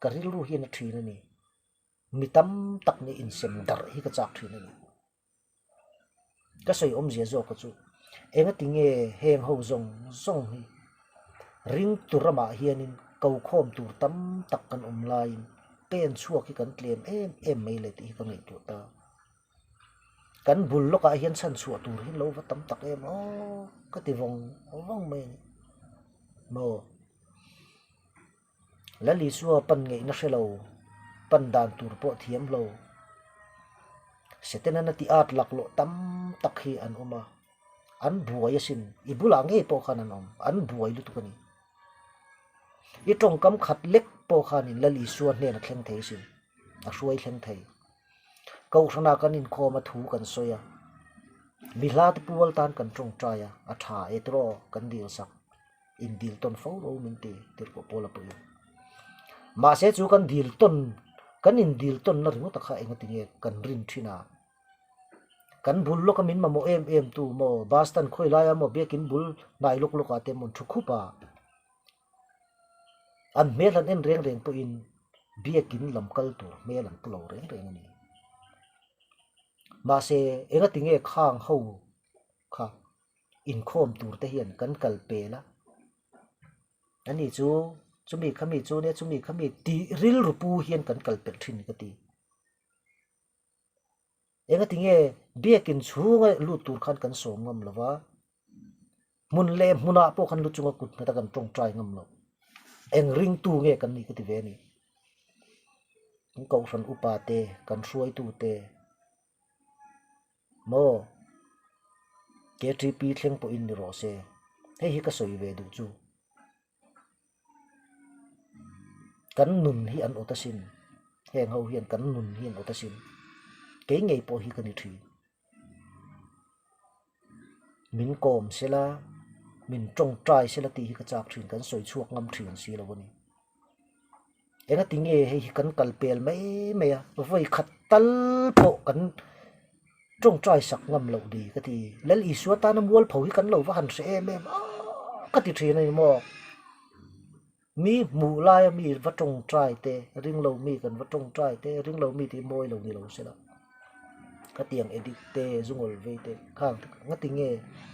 Ka rilru hian a thin a ni. Mi tam tak nih insem darh hi ka chak thin a ni. Ka sawi awmzia zawk kha chu engati nge heng ho zawng zawng hi ring tur ramah hianin ko khawm tur tam tak kan awm laiin pen chhuak hi kan tlem em em mai le tih hi ka ngaihtuah ta. Kan bul lawkah hian chhan chhuah tur hi lo va tam tak em aw ka ti vawng vawng mai a ni. Maw? Lal Isua pan ngeihna hre lo, pan dan tur pawh thiam lo. Setana ti at laklawh tam tak hi an awm a, an buai asin, i bulah ngei pawh khan an awm, an buai lutuk a ni. I tawngkam khat lek pawh khanin Lal Isua hnen a thleng thei asin, a hruai thleng thei. Kohhrana kan inkhawm a thu kan sawi a, mi hla te pual tan kan tawngtai a, a tha e tiraw kan dil sak. Indil tawn fo ro min ti tirhkoh Paula pawhin. Mahse chu kan dil tawn, kan indil tawnna ringawt a kha engati nge kan rin thin a? Kan bul lawka min mamawh em em tu maw bus stand khawi laia maw biakin bul hnai lawk lawkah te maw an thu khup a. An hmel han en reng reng pawhin biakin lam kal tur hmel an pu lo reng reng a ni. Mahse engati nge khang ho kha Inkhawm tur te hian kan kal pel a, ani chu chumi khami chu nia chumi khami tih rilru pu hian kan kal pelh thin ka ti. Engati nge biakin chhunga lut tur khan kan sawm ngam lo va, hmun leh hmunah pawh khan lu chunga kut nghat a kan tawngtai ngam lo. Eng ringtu nge kan nih ka ti ve a ni. Kan kohhran upa te, kan hruaitu te maw KTP thleng pawhin ni rawh se, hei hi ka sawi ve duh chu. Kan nun hi an awt asin, heng ho hian kan nun hi an awt asin, kei ngei pawh hi ka ni thin. Min kawm sela, min tawngtai sela tih hi ka chak thin, kan sawi chhuak ngam thin si lo a ni. Engati nge hei hi kan kal pel mai mai a, vawi khat tal pawh kan tawngtai sak ngam loh ni ka ti. Lal Isua tana mualpho hi kan lo va han hre em em a ka ti thin a ni maw? Mi hmuh laia mi va tawngtai te, ringlo mi kan va tawngtai te, ringlo mi tih mawi lo ni lo se la. Khatiang edit te, zungawl vei te khang te ngati nge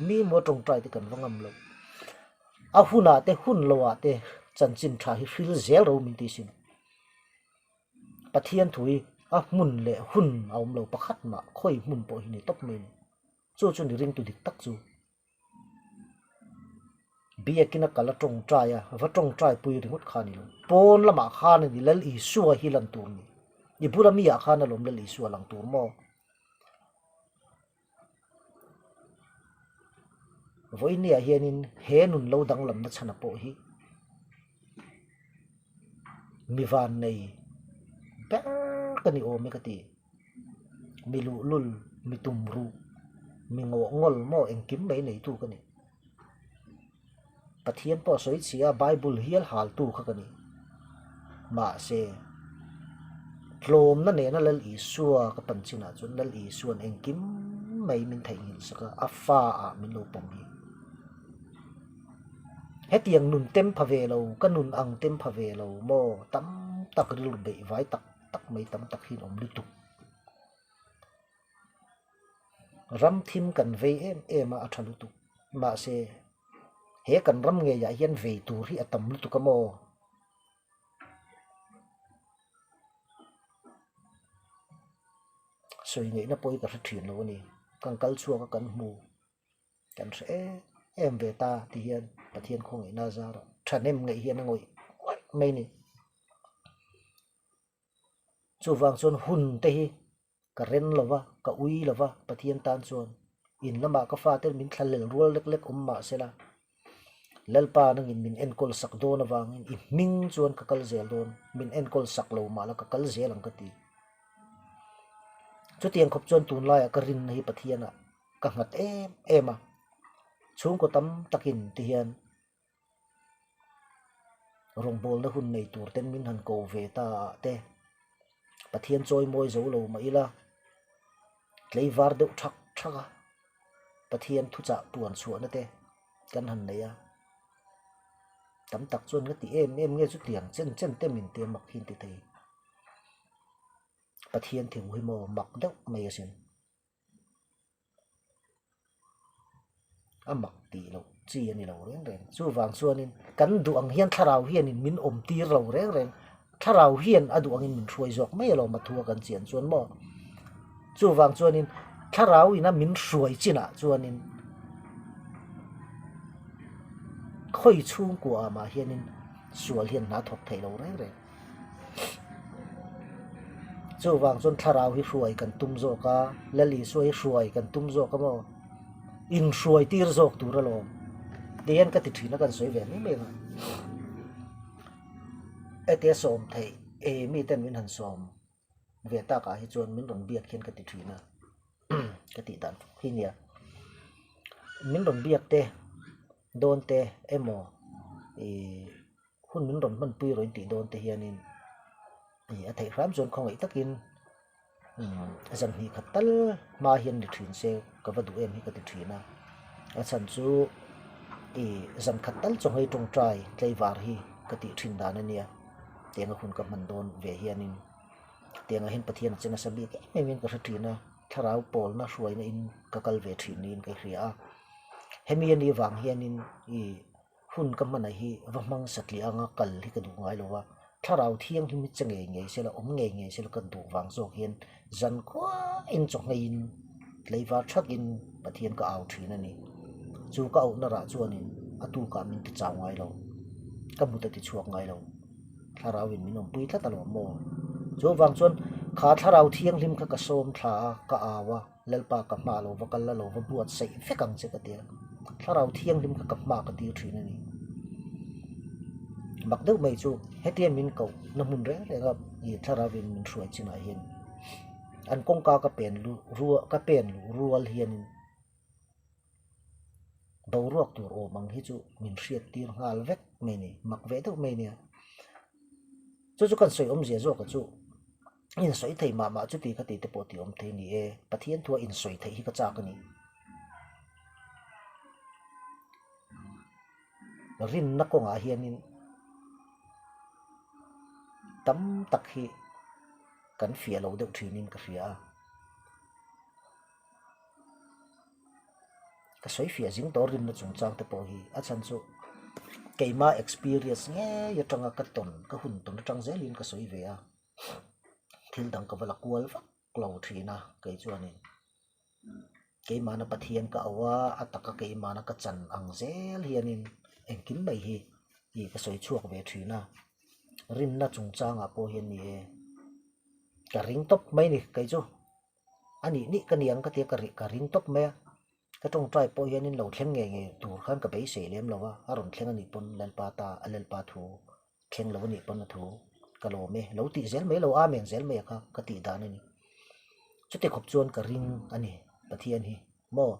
mi maw tawngtai te kan va ngam loh. A hunah te hun loah te chanchin tha hi hril zel ro min ti sin. Pathian thu hi a hmun leh hun a awm lo pakhat mah khawi hmun pawh hi ni tawp mai a ni. Chu chu ni ringtu dik tak chu. Biakin a kal a tawngtai a, va tawngtai pui ringawt kha a ni lo. Pawn lamah khan a ni Lal Isua hi lan tur ni. I bula mi ah khan alawm Lal Isua lang tur maw? Vawinia hianin he nun lo danglamna chhana pawh hi mi vannei ber ka ni awm e ka ti. Mi luhlul, mi tumruh, mi ngawh ngawl maw engkim mai neitu ka ni. Pathian pawh sawi chhia a, Bible hial haltu kha ka ni. Mahse, tlawmna nena Lal Isua ka pan chinah chuan Lal Isua'n engkim mai min theihnghilh sak a, a fa ah min lo pawm hi. Hetiang nun tem pha ve lo, ka nun ang tem pha ve lo maw, tam tak rilru beih vai tak tak mai tam tak hi an awm lutuk. Ram thim kan vei em em a, a tha lutuk. Mahse, he kan ram ngeiah hian vei tur hi a tam lutuk a maw? Sawi ngaihna pawh hi ka hre thin lo a ni. Kan kal chhuak a kan hmu, kan hre em em ve ta ti hian Pathian khawngaihna a zar a, thahnem ngaih hian a ngawih ngawih mai a ni. Chuvang chuan hun te hi ka ren lo va, ka ui lo va Pathian tan chuan in lamah ka fate min thlalel rual lek lek awm mah sela Lalpa nangin min enkawl sak dawn avangin i hming chuan ka kal zel dawn, min enkawl sak lo mah la ka kal zel ang ka ti. Chutiang khawp chuan tunlaiah ka rinna hi Pathianah ka nghat em em a, chhungkaw tam takin ti hian Rawngbawlna hun nei tur ten min han ko ve ta ah te Pathian chawi mawi zo lo mah ila tleivar deuh thak thak a Pathian thuchah puan chhuahna te kan han nei a tam tak chuan ka ti em em nge chutiang chen chen te min ti a mak hi an ti thei Pathian thu hi maw mak deuh mai asin. A mak tih loh chi a ni lo reng reng. Chuvang chuanin kan duh ang hian thlarau hianin min awm tir lo reng reng. Thlarau hian a duh angin min hruai zawk mai alawm a thu a kan chian chuan maw. Chuvang chuanin thlarau ina min hruai chinah chuanin khawi chhungkua ah mah hianin sual hian hna thawk thei lo reng reng. Chuvang chuan thlarau hi hruai kan tum zawk a, Lal Isua hi hruai kan tum zawk a maw? Inhruai tir zawk tur alawm. Ti hian ka ti thin a kan sawi ve mai mai ang a. Hetia sawm theih e mi ten min han sawm ve takah hi chuan min rawn biak hian ka ti thin a, ka tih dan fawk hi nia. Min rawn biak te dawn te emaw ih hun min rawn hmanpui rawh in tih dawn te hianin ih a theih hram chuan khawngaih takin umm zan hnih khat tal hma hian ni thin se ka va duh em hi ka ti thin a a chhan chu ih zan khat tal chaw nghei tawngtai tlaivar hi ka tih thin dan a nia tianga hun ka hman dawn ve hianin tiangah hian Pathian a che nasa bik em em in ka hre thin a thlarau pawlna hruaina in ka kal ve thin niin ka hria a hemi anih vang hianin ih. Hun ka hmanah hi va hmang satliah anga kal hi ka duh ngai lo a, thlarau thianghlim hi che ngei ngei sela, awm ngei ngei sela ka duh vang zawk hian zan khuain chawhngeiin tleivar thatin Pathian ka au thin a ni. Chu ka auhna rah chuanin a tukah min ti chau ngai lo, ka mut a ti chhuak ngai lo, thlarauin min awmpui tlat alawm maw? Chuvang chuan kha thlarau thianghlim kha ka sawm thla a, ka au a, Lalpa ka hma lo va kal la lo va buatsaih vek ang che ka ti a, thlarau thianghlim kha ka hma ka tir thin a ni. Mak deuh mai chu hetia min koh na hmun reng reng a ih thlarau in min hruai chinah hian an kawngka ka pen luh rual ka pen luh rual hianin boruak tur awm ang hi chu min hriat tir nghal vek mai a ni mak ve deuh mai a nia. Chu chu kan sawi awmzia zawk a chu insawi thei mah mah chuti kha tih te pawh tih awm thei a ni e Pathian thua insawi theih hi ka chak a ni. Rinna kawngah hianin tam tak hi kan fiah lo deuh thinin ka hria a. Ka sawi fiah zing tawh rinna chungchang te pawh hi a chhan chu keima experience ngei atanga ka tawn ka hun tawn atang zelin ka sawi ve a thil dang ka va la kual vak lo thin a kei chuanin keimahna Pathian ka auh a a taka keimahna ka chan ang zel hianin engkim mai hi ih ka sawi chhuak ve thin a rinna chungchangah pawh hian ni e ka ring tawp mai a ni kei chu. A nih nih ka niang ka tia ka rih ka ring tawp mai a, ka tawngtai pawh hianin lo thleng ngei ngei tur khan ka beisei lem lo a, a rawn thleng a nih pawn Lalpa ta a Lalpa thu thleng lo a nih pawn a thu ka lawm e lo tih zel mai lo Amen zel mai a kha ka tih dan a ni. Chuti khawp chuan ka ring a ni Pathian hi maw?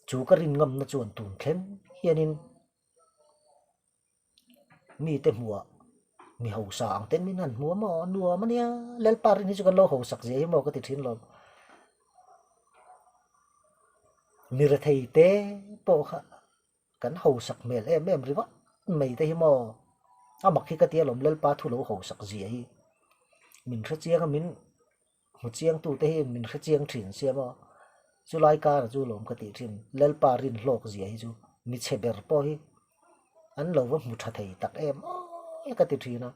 Chu ka rin ngamna chuan tun thleng hianin Mite hmuhah mi hausa ang ten min han hmu a maw nuam a nia Lalpa rin hi chu kan lo hausak zia hi maw ka ti thin lo. Mi rethei te pawh kha kan hausak hmel em em ringawt mai te hi maw a mak hi ka ti alawm Lalpa thu lo hausak zia hi min hrechiang a min Hmu chiangtute hi min hre chiang thin sia maw? Chulai kara chu lawm ka tih thin. Lalpa rin hlawk zia hi chu mi chhe ber pawh hi an lo va hmu tha thei tak em aw ka ti thin a.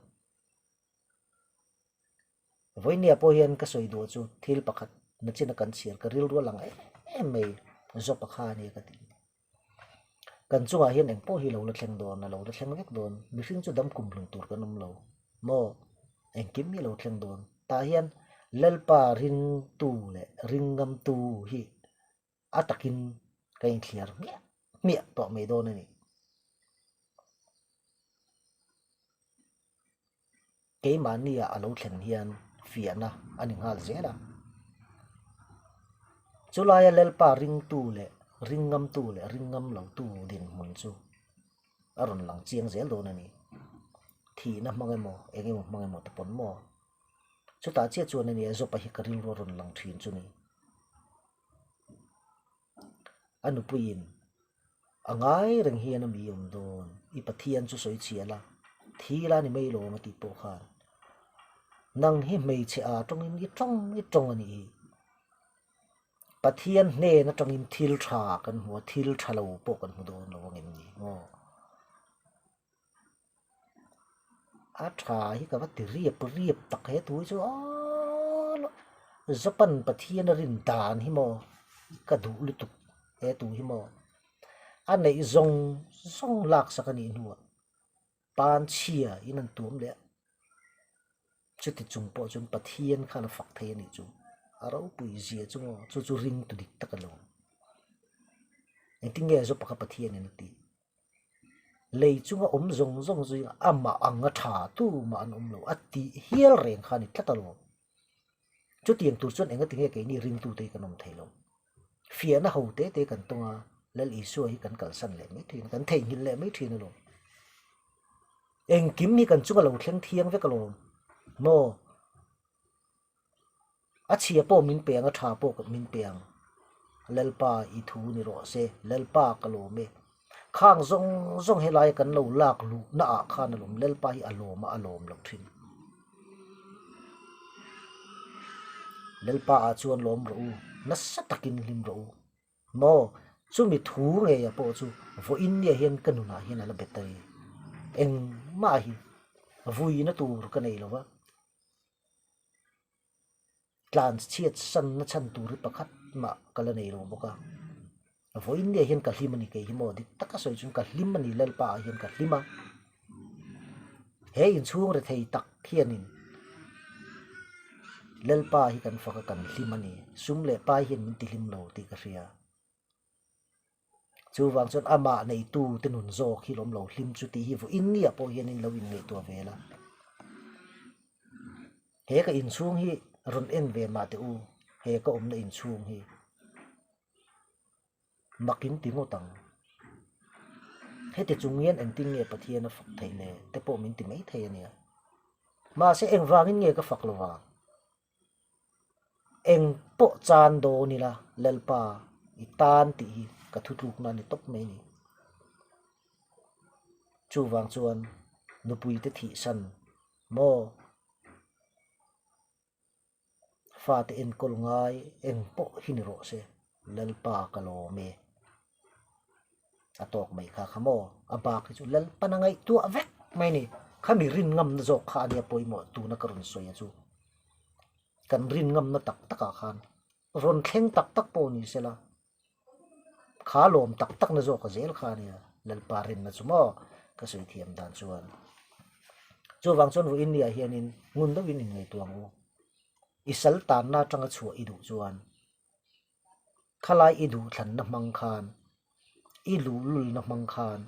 Vawinia pawh hian ka sawi duh chu thil pakhat nachina kan chhiar ka rilru a lang em em mai Jopa kha a nia ka ti. Kan chungah hian eng pawh hi lo la thleng dawn a lo la thleng vek dawn mihring chu dam kum hlun tur kan awm lo maw engkim hi a lo thleng dawn tah hian Lalpa ringtu leh ringngamtu hi a takin ka inthliar hmiah hmiah tawh mai dawn a ni. Keimahnia a lo thlen hian fiahna a ni nghal zel a. Chulaia Lalpa ringtu leh ringngamtu leh ringngam lotu dinhmun chu a rawn lang chiang zel dawn a ni. Thihna hmang emaw, eng emaw hmang emaw te pawn maw? Chutah chiah chuan a nia Jopa hi ka rilru a rawn lang thin chu ni. A nupuiin a ngai reng hian a mi awm dawn, i Pathian chu sawi chhia la, thi la ni mai lawm a tih pawh khan nang hi hmeichhe a tawngin i tawng i tawng a nih hi. Pathian hnen atangin thil tha kan hmu a, thil tha lo pawh kan hmu dawn lo ang em ni maw? A tha hi ka va ti riap riap tak he thu hi chu aaa Japan Pathian a rin dan hi maw ka duh lutuk he thu hi maw a neih zawng zawng laksak a nih hnuah pan chhia in an tuam leh a chuti chung pawh chuan Pathian khan a fak thei a nih chu a ropui zia chu maw chu chu ring tu dik tak a lo engtin nge Jopa kha Pathian in a tih. Lei chunga awm zawng zawng chu amah anga tha tu mah an awm lo a tih hial reng kha a ni tlat alawm. Chutiang tur chuan engati nge keini ringtute hi kan awm thei lo. Fiahna ho te te kan tawng a, Lal Isua hi kan kalsan leh mai thin a, kan theihnghilh leh mai thin alawm. Engkim hi kan chunga lo thleng thiang vek alawm maw? A chhia pawh min pe ang, a tha pawh min pe ang. Lalpa i thu ni rawh se, Lalpa ka lawm e. Khang zawng zawng helaia kan lo lak luhna ah khan a lawm, Lalpa hi a lawm a, a lawm loh thin. Lalpa ah chuan lawm rawh u, nasa takin hlim rawh u. Maw, chumi thu ngeia pawh chu vawiin nia hian ka nunah hian a la bet a ni. Engmah hi vuina tur ka nei lo va. Tlan chhiat sanna chhan tur hi pakhat mah ka la nei lo bawk a, vawiin nia hian ka hlim a ni kei hi maw dik taka sawi chuan ka hlim a ni Lalpa ah hian ka hlim a, he inchhung rethei tak hianin. Lalpa hi kan fak a kan hlim a ni. Sum leh pai hian min tihlim lo tih ka hria. Chuvang chuan amah neitu te nun zawk hi lawm lo hlim chu tih hi vawiin niah pawh hianin lo inngaihtuah ve la. He ka inchhung hi rawn en ve mah teh u, he ka awmna inchhung hi. Mak in ti ngawt ang. Heti chung hian engtin nge Pathian a fak theih le te pawh min ti mai thei a nia. Mahse engvangin nge ka fak lo vang? Eng pawh chan dawn ila Lalpa i tan tih hi ka thutlukna a ni tawp mai ni. Chuvang chuan nupuite thihsan maw? Fate enkawl ngai eng pawh hi ni rawh se, Lalpa ka lawm e. A tawk mai kha kha maw? A bak hi chu Lalpan a ngaihtuah vek mai ni. Khami rin ngamna zawk kha a nia pawimawh tuna ka rawn sawi a chu. Kan rin ngamna tak takah khan rawn thleng tak tak pawh ni sela Kha lawm tak tak na zawk a zel kha ania Lalpa rinna chu maw ka sawi thiam dan chuan. Chuvang chuan vawiin ni ah hianin ngun deuhin inngaihtuah ang u. I sal tanna atanga chhuah i duh chuan khalai i duhthlanna hmang khan i luhlulna hmang khan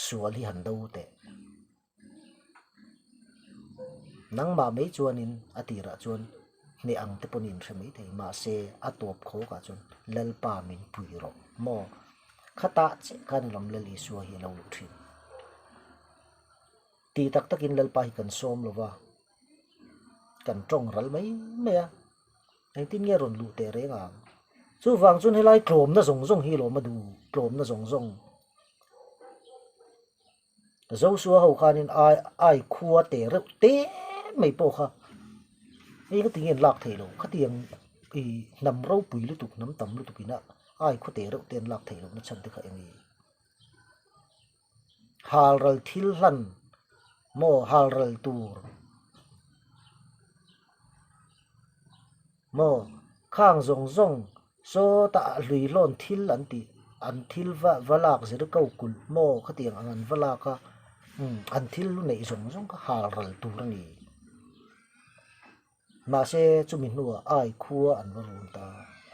Sual hi han do teh. Nangmah mai chuanin a tirah chuan hneh ang te pawhin in hre mai thei mahse a tawp khawkah chuan Lalpa min pui rawh maw? Khatah chiah khan i lawm Lal Isua hi a lo luh thin. Ti tak takin Lalpa hi kan sawm lo va, kan tawng ral mai mai a. Engtin nge rawn luh teh reng ang? Chuvang chuan helai tlawmna zawng zawng hi lawm a duh, tlawmna zawng zawng. Zosua ho khanin ai ai khua teh reuh te mai pawh kha hei ka ti nge an lak theih loh khatiang i hnam ropui lutuk hnam tam lutuk ina ai khua teh reuh te an lak theih loh na chhan te kha eng nge? Halral thil hlan maw halral tur maw khang zawng zawng sawtah hlui hlawn thil an tih an thil va va lak zir ko kulh maw khatiang ang an va lak a umm an thil lu neih zawng zawng kha halral tur a ni. Mahse, chumi hnuah ai khua an va run ta,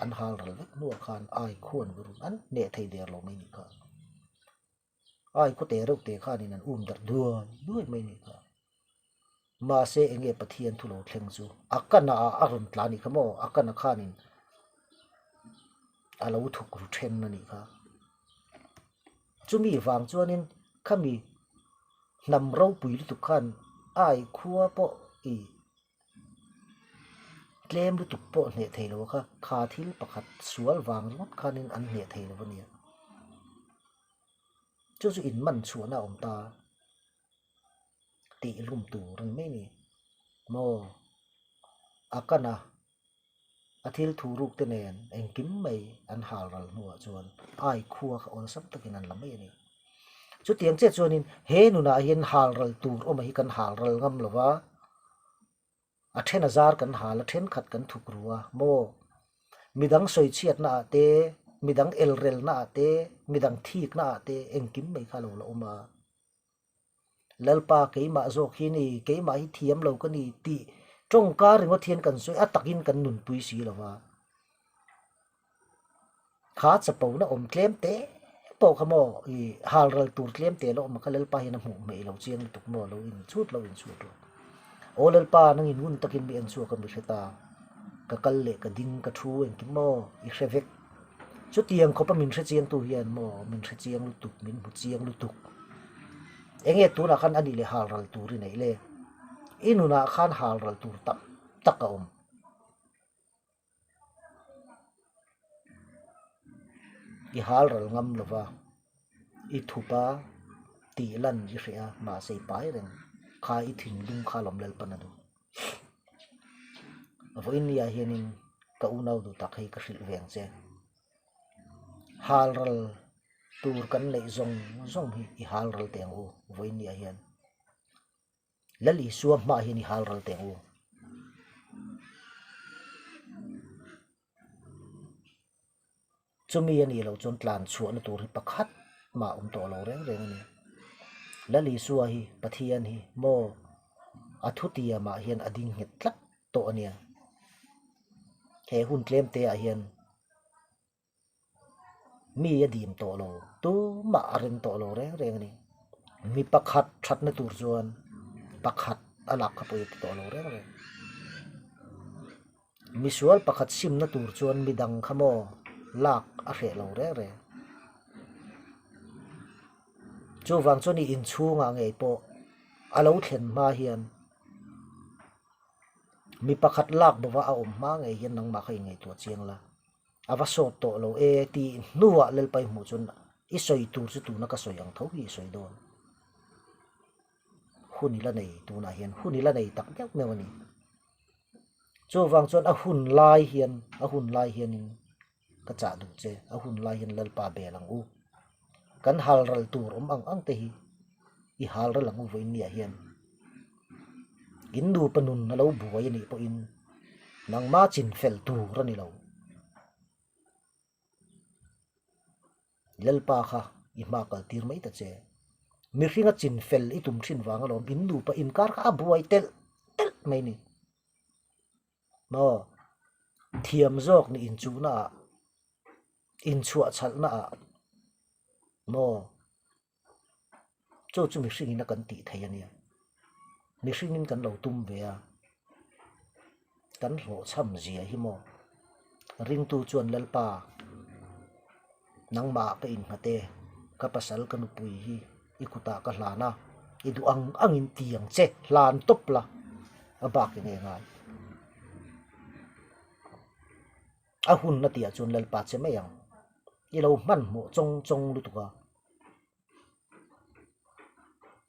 an hal ral vek hnuah khan ai khua an va run, an hneh thei der lo mai nih kha. Ai khaw te reuh te khanin an um darh duai duai mai nih kha. Mahse, eng nge Pathian thu lo thleng chu? A kana ah a rawn tla nih kha maw? A kana khanin a lo thuk ru then a nih kha. Chumi vang chuanin khami hnam ropui lutuk khan ai khua pawh i tlem lutuk pawh hneh thei lo kha kha thil pakhat sual vang ringawt khanin an hneh thei lo a nia. Chu chu in man chhuahna a awm ta tih hlum tur a ni mai a ni. Maw a kan a. A thil thu ruk te nen engkim mai an hal ral hnuah chuan ai khua kha awlsam takin an la mai a ni. Chutiang chiah chuanin he nunah hian hal ral tur awmah hi kan hal ral ngam lo va, a then a zar kan hal a, thenkhat kan thuk ru a maw? Midang sawichhiatna ah te, midang elrelna ah te, midang thikna ah te engkim mai kha a lo la awm a. Lalpa keimah zawk hi ni, keimah hi thiam lo ka ni tih tawngka ringawt hian kan sawi a takin kan nunpui si lo va. Kha chapona awm tlem te pawh kha maw i halral tur tlem te lo awm a kha Lalpa hian a hmuh hmeih lo chiang lutuk maw lo in chhut lo in chhut lo. Aw Lalpa nangin ngun takin mi en chhuak a mi hre ta, ka kal leh ka ding ka thu engkim maw i hre vek. Chutiang khawpa min hre chiangtu hian maw min hre chiang lutuk, min hmu chiang lutuk. Enge tunah khan a nih leh hal ral tur i neih le? I nunah khan hal ral tur tam tak a awm. I hal ral ngam lo va, i thup a, tih lan i hreh a, mahse i pai reng. Kha i thinlung kha lawm Lalpan a duh. Vawiin ni ah hianin ka unau duh tak hei ka hrilh ve ang che. Halral tur kan neih zawng zawng hi i halral teh ang u vawiin ni ah hian. Lal Isua hmaah hian i halral teh ang u. Chumi a nih loh chuan tlan chhuahna tur hi pakhat mah awm tawh lo reng reng a ni. Lal Isua hi Pathian hi maw? A thutiamah hian a ding nghet tlat tawh a nia. He hun tlem te ah hian mi a dim tawh lo, tumah a reng tawh lo reng reng a ni. Mi pakhat thatna tur chuan pakhat a lak kha pawh i ti tawh lo reng reng. Misual pakhat simna tur chuan midang kha maw lak a hreh lo reng reng. Chuvang chuan i inchhungah ngei pawh a lo thlen hma hian mi pakhat lak bova a awm hma ngei hian nangmah kha inngaihtuah chiang la, a va sawt tawh lo e tih hnuah Lalpa i hmuh chuan i sawi tur chu tuna ka sawi ang tho hi i sawi dawn. Hun i la nei tunah hian hun i la nei tak meuh meuh a ni. Chuvang chuan a hun lai hian a hun lai hianin ka chah duh che, a hun lai hian Lalpa bel ang u. Kan hal ral tur awm ang ang te hi i hal ral ang u vawiin niah hian. In nupa nun a lo buai a nih pawhin nangma chin fel tur a ni lo. Lalpa kha i hma kal tir mai ta che. Mihringa chin fel i tum thin vang alawm in nupa inkar kha a buai telh telh mai ni. Maw? Thiam zawk nih inchuhna ah, inchhuah chhalhna ah maw? Chu chu mihringin a kan tih thei a nia. Mihringin kan lo tum ve a, kan hlawhchham zia hi maw? Ringtu chuan Lalpa nangmah ka innghat e, ka pasal ka nupui hi i kutah ka hlan a, i duh ang angin ti ang che, hlan tawp la, a bak eng nge ngai. A hun a tihah chuan Lalpa che mai ang, i lo hmanhmawh chawng chawng lutuk a,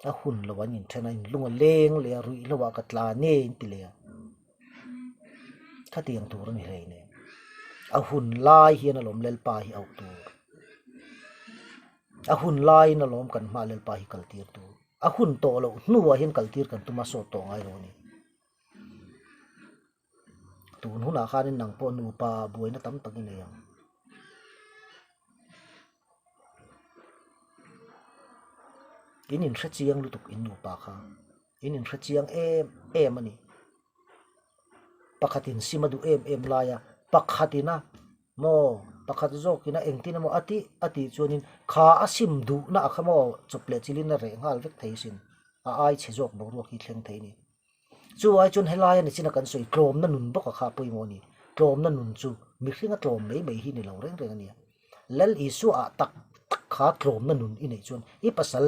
a hun lo an inthen a, inlung a leng leh a, ruih hlauhah ka tla nge in ti leh a, khatiang tur a ni hlei nen. A hun lai hian alawm Lalpa hi auh tur, a hun laiin alawm kan hma Lalpa hi kal tir tur, a hun tawh loh hnuah hian kal tir kan tum a sawt tawh ngai lo a ni. Tun hunah khanin nang pawh nupa buaina tam tak i nei ang. In inhre chiang lutuk in nupa kha. In inhre chiang em em a ni. Pakhatin sim a duh em em lai a, pakhatina maw pakhat zawkina engtin emaw a tih a tih chuanin kha a sim duhna ah kha maw chawp leh chilin a reh nghal vek thei sin. A ai chhe zawk boruak hi thleng thei a ni. Chu ai chuan helai a nichina kan sawi tlawmna nun bawk a kha pawimawh a ni. Tlawmna nun chu mihringa tlawm mai mai hi ni lo reng reng a nia. Lal Isua ah tak tak kha tlawmna nun i neih chuan i pasal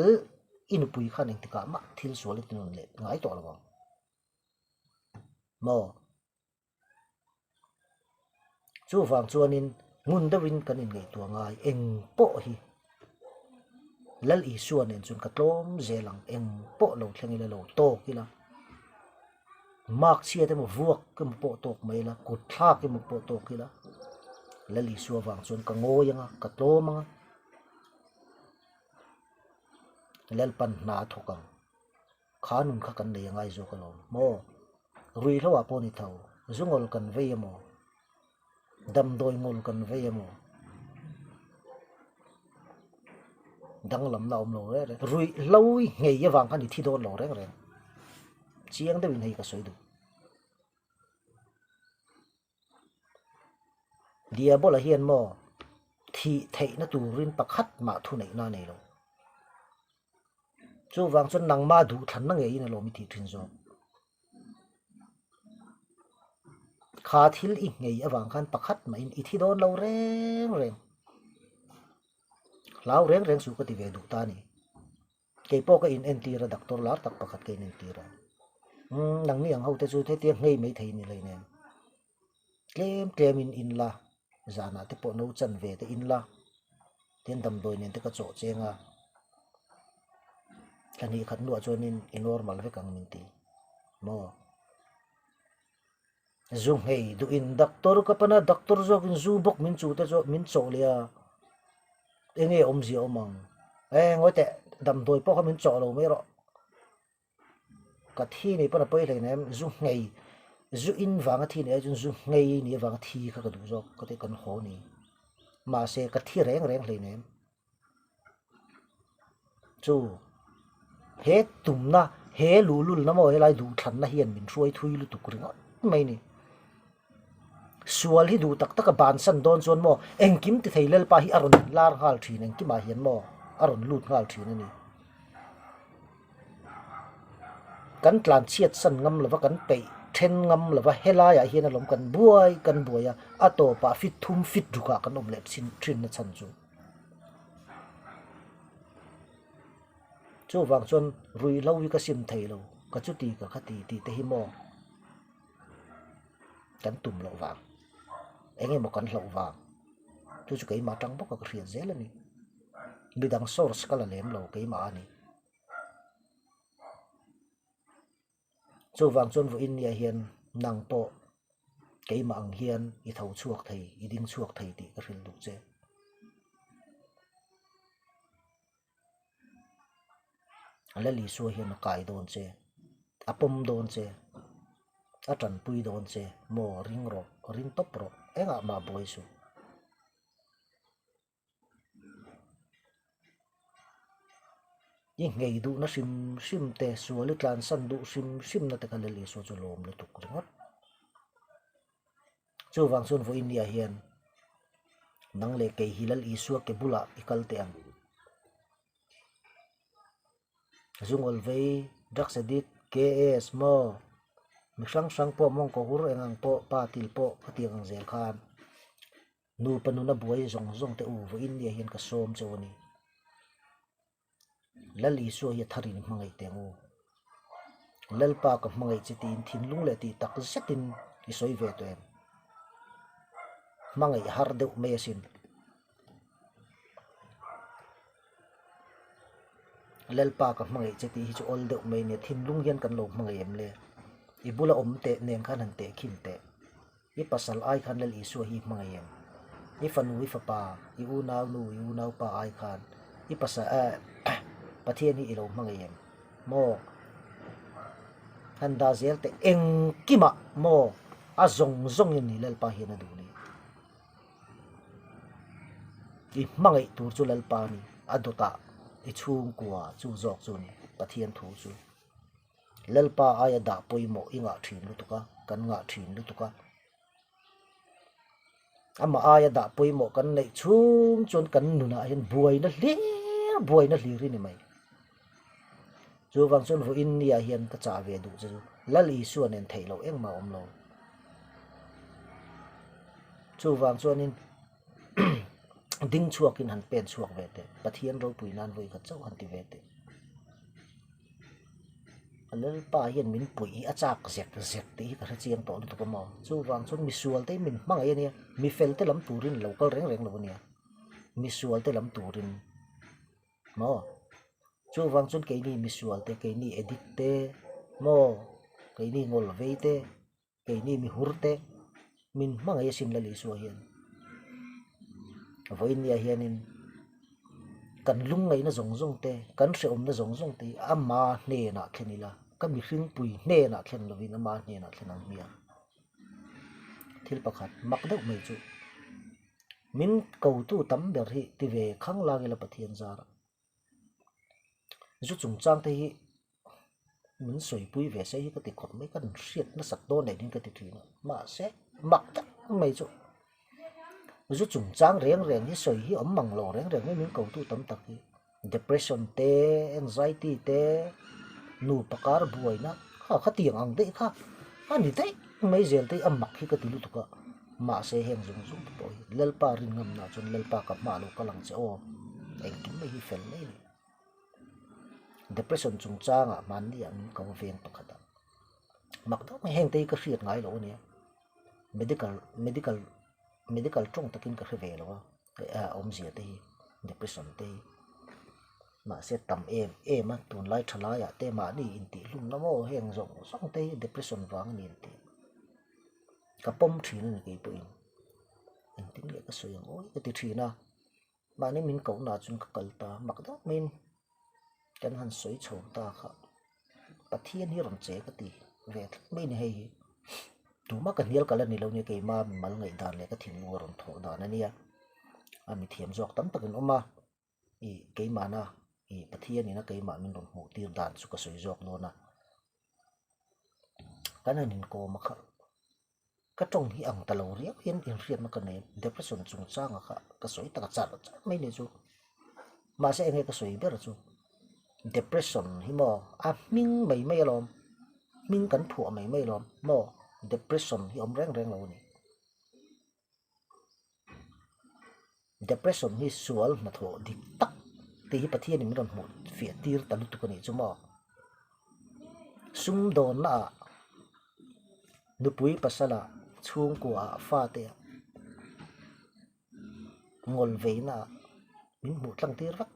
i nupui khan engtikah mah thil sual i ti nun leh ngai tawh lo ang. Maw? Chuvang chuanin ngun deuhin kan inngaihtuah ngai eng pawh hi Lal Isua nen chuan ka tlawm zel ang, eng pawh lo thleng ila lo tawk ila, mark chhiat emaw vuak emaw pawh tawk mai ila, kut thlak emaw pawh tawk ila, Lal Isua vang chuan ka ngawi ang a, ka tlawm ang a, Lalpan hna a thawk ang. Kha nun kha kan nei a ngai zawk alawm maw? Ruihhlo ah pawh ni tho, zu ngawl kan vei emaw, damdawi ngawl kan vei emaw, danglamna a awm lo reng reng. Ruihhlo i nghei avang khan i thi dawn lo reng reng. Chiang deuhin hei ka sawi duh. Diabola hian maw thih theihna turin pakhat mah thuneihna a nei lo. Chuvang chuan nangma duhthlanna ngeiin alawm i tih thin zawk. Kha thil i nghei avang khan pakhat mahin i thi dawn lo reng reng. Hlau reng reng suh ka ti ve duh ta a ni. Kei pawh ka in entir a doctor lar tak pakhat ka in entir a. Umm nangni ang ho te chu hetia nghei mai thei ni hlei nen. Tlem tlem in in la, zanah te pawh no chan ve te in la, tin damdawi nen te ka chawh cheng a, thla hnih khat hnuah chuanin i normal vek ang min ti maw? Zu nghei duhin doctor ka pan a, doctor zawkin zu bawk min chu te chu min chawh leh a, enge awmzia awm ang? E ngawi teh damdawi pawh kha min chawh lo mai rawh. Ka thi nei pawn a pawi hlei nem, zu nghei, zu in vanga thi nei ai chuan zu nghei ni avanga thi kha ka duh zawk ka ti kan haw ni. Mahse ka thi reng reng hlei nem. Chu he tumna. He luhlulna maw helai duhthlanna hian min hruai thui lutuk ringawt mai ni. Sual hi duh tak taka bansan dawn chuan maw engkim ti thei Lalpa hi a rawn lar nghal thin engkimah hian maw a rawn lut nghal thin a ni. Kan tlan chhiat san ngam lova kan peih then ngam lova helaiah hian alawm kan buai kan buai a, a tawpah fit thum fit rukah kan awm leh thin thin na chhan chu. Chuvang chuan ruihhlo hi ka sim thei lo, ka chuti ka khati tih te hi maw kan tum loh vang, eng emaw kan hlauh vang, chu chu keimah atang bawk a ka hriat zel a ni. Midang source ka la lem lo keimah a ni. Chuvang chuan vawiin nia hian nang pawh keimah ang hian i tho chhuak thei, i ding chhuak thei tih ka hrilh duh che. Lal Isua hian a kai dawn che, a pawm dawn che, a tanpui dawn che, maw ring rawh, ring tawp rawh, engah mah buai suh. I nghei duhna hrim hrim te, sual i tlansan duh hrim hrim na te kha Lal Isua chu lawm lutuk ringawt. Chuvang chuan vawiin nia hian nang leh kei hi Lal Isua ke bulah i kal teh ang. Zungawl vei, drugs addict, KS, maw, mi hrang hrang pawh mawngkaw hur eng ang pawh, pa til pawh khatiang ang zel khan. Nupa nuna buai zawng zawng te u vawiin nia hian ka sawm chauh a ni. Lal Isua hi a tharin i hmangaih teh ang u. Lalpa ka hmangaih che tiin thinlung leh tih tak zetin i sawi ve tawh em? Hmangaih har deuh mai asin. Lalpa ka hmangaih che tih hi chu awl deuh mai nia, thinlung hian kan lo hmangaih em le? I bula awm teh nen khan han tehkhin teh. I pasal ai khan Lal Isua hi hmangaih em? I fanu, i fapa, i unau nu, i unau pa ai khan i pasal eh Pathian hi i lo hmangaih em? Maw? Han dah zel teh engkimah maw a zawng zawngin ni Lalpa hian a duh ni. I hmangaih tur chu Lalpa a ni, a dawtah i chhungkua chu zawk chu ni Pathian thu chu. Lalpa aia dah pawimawh i ngah thin lutuk a, kan ngah thin lutuk a. Amah aia dah pawimawh kan neih chhung chuan kan nunah hian buaina hlir buaina hlir hi ni mai. Chuvang chuan vawiin nia hian ka chah ve duh che chu Lal Isua nen theih loh engmah a awm lo. Chuvang chuanin ding chhuakin han pen chhuak ve teh, Pathian ropui nan vawi khat chauh han ti ve teh. A lalpa hian min puih hi a chak zek zek tih hi ka hre chiang tawh lutuk a maw chuvang chuan misual te hi min hmangaih a nia mifel te lam turin lo kal reng reng lo a nia misual te lam turin maw chuvang chuan keini misual te keini addict te maw keini ngawl vei te. Keini mi hur te min hmangaih asin Lal Isua hian vawiin nia hianin kan lungngaihna zawng zawng te kan hrehawmna zawng zawng te hi ama hnenah thlen ila ka mihringpui hnenah thlen lovin ama hnenah thlen ang hmiang. Thil pakhat mak deuh mai chu min kotu tam ber hi ti ve khang lak ila Pathian zarah zu chungchang te hi min sawipui ve se hi ka ti khawp mai ka hriat nasat dawn nen hian ka ti thin a mahse mak tak mai chu zu chungchang reng reng hi sawi hi awm mang lo reng reng mai min ko tu tam tak hi depression te anxiety te nupa kar buaina kha khatiang ang daih kha a ni daih mai zel te hi a mak hi ka ti lutuk a mahse heng zawng zawng te pawh hi Lalpa rinngam na chuan Lalpa ka hma lo kal ang che aw engkim mai hi fel mai a ni. Depression chungchangah hmanni ah min ko veng pakhat a mak deuh mai heng te hi ka hriat ngai loh a nia medical medical medical tawng takin ka hre ve lo a a awmzia te hi depression te hi mahse tam em em a tunlai tha laiah te mahni intihhlumna maw heng zawng zawng te hi depression vang a ni an tih ka pawm thin a ni keipawhin engtin nge ka sawi ang awi ka ti thin a. Mahni min kohna chuan ka kal ta mak deuh maiin kan han sawi chho ta kha Pathian hi rawn che ka ti ve tlat mai a ni hei hi tumah ka hnial kalh a ni lo nia keima mimal ngaihdan leh ka thinlung a rawn thawh dan a nia a mithiam zawk tam takin awm a ih keimahna. Ih Pathian ina keimah min rawn hmuh tir dan chu ka sawi zawk dawn a. Kan han inkawm a kha ka tawng hi ang ta lo riau hian inhriatna ka nei a, depression chungchanga kha ka sawi tak a char char mai ni chu. Mahse enge ka sawi ber chu depression hi maw a hming mai mai alawm, hming kan phuah mai mai alawm maw depression hi awm reng reng lo a ni. Depression hi sual hnathawh dik tak tih hi Pathianin min rawn hmuh fiah tir ta lutuk a nih chu maw. Sumdawnna ah nupui pasal ah chhungkua ah fate ah ngawl veina ah min hmuh tlang tir vek.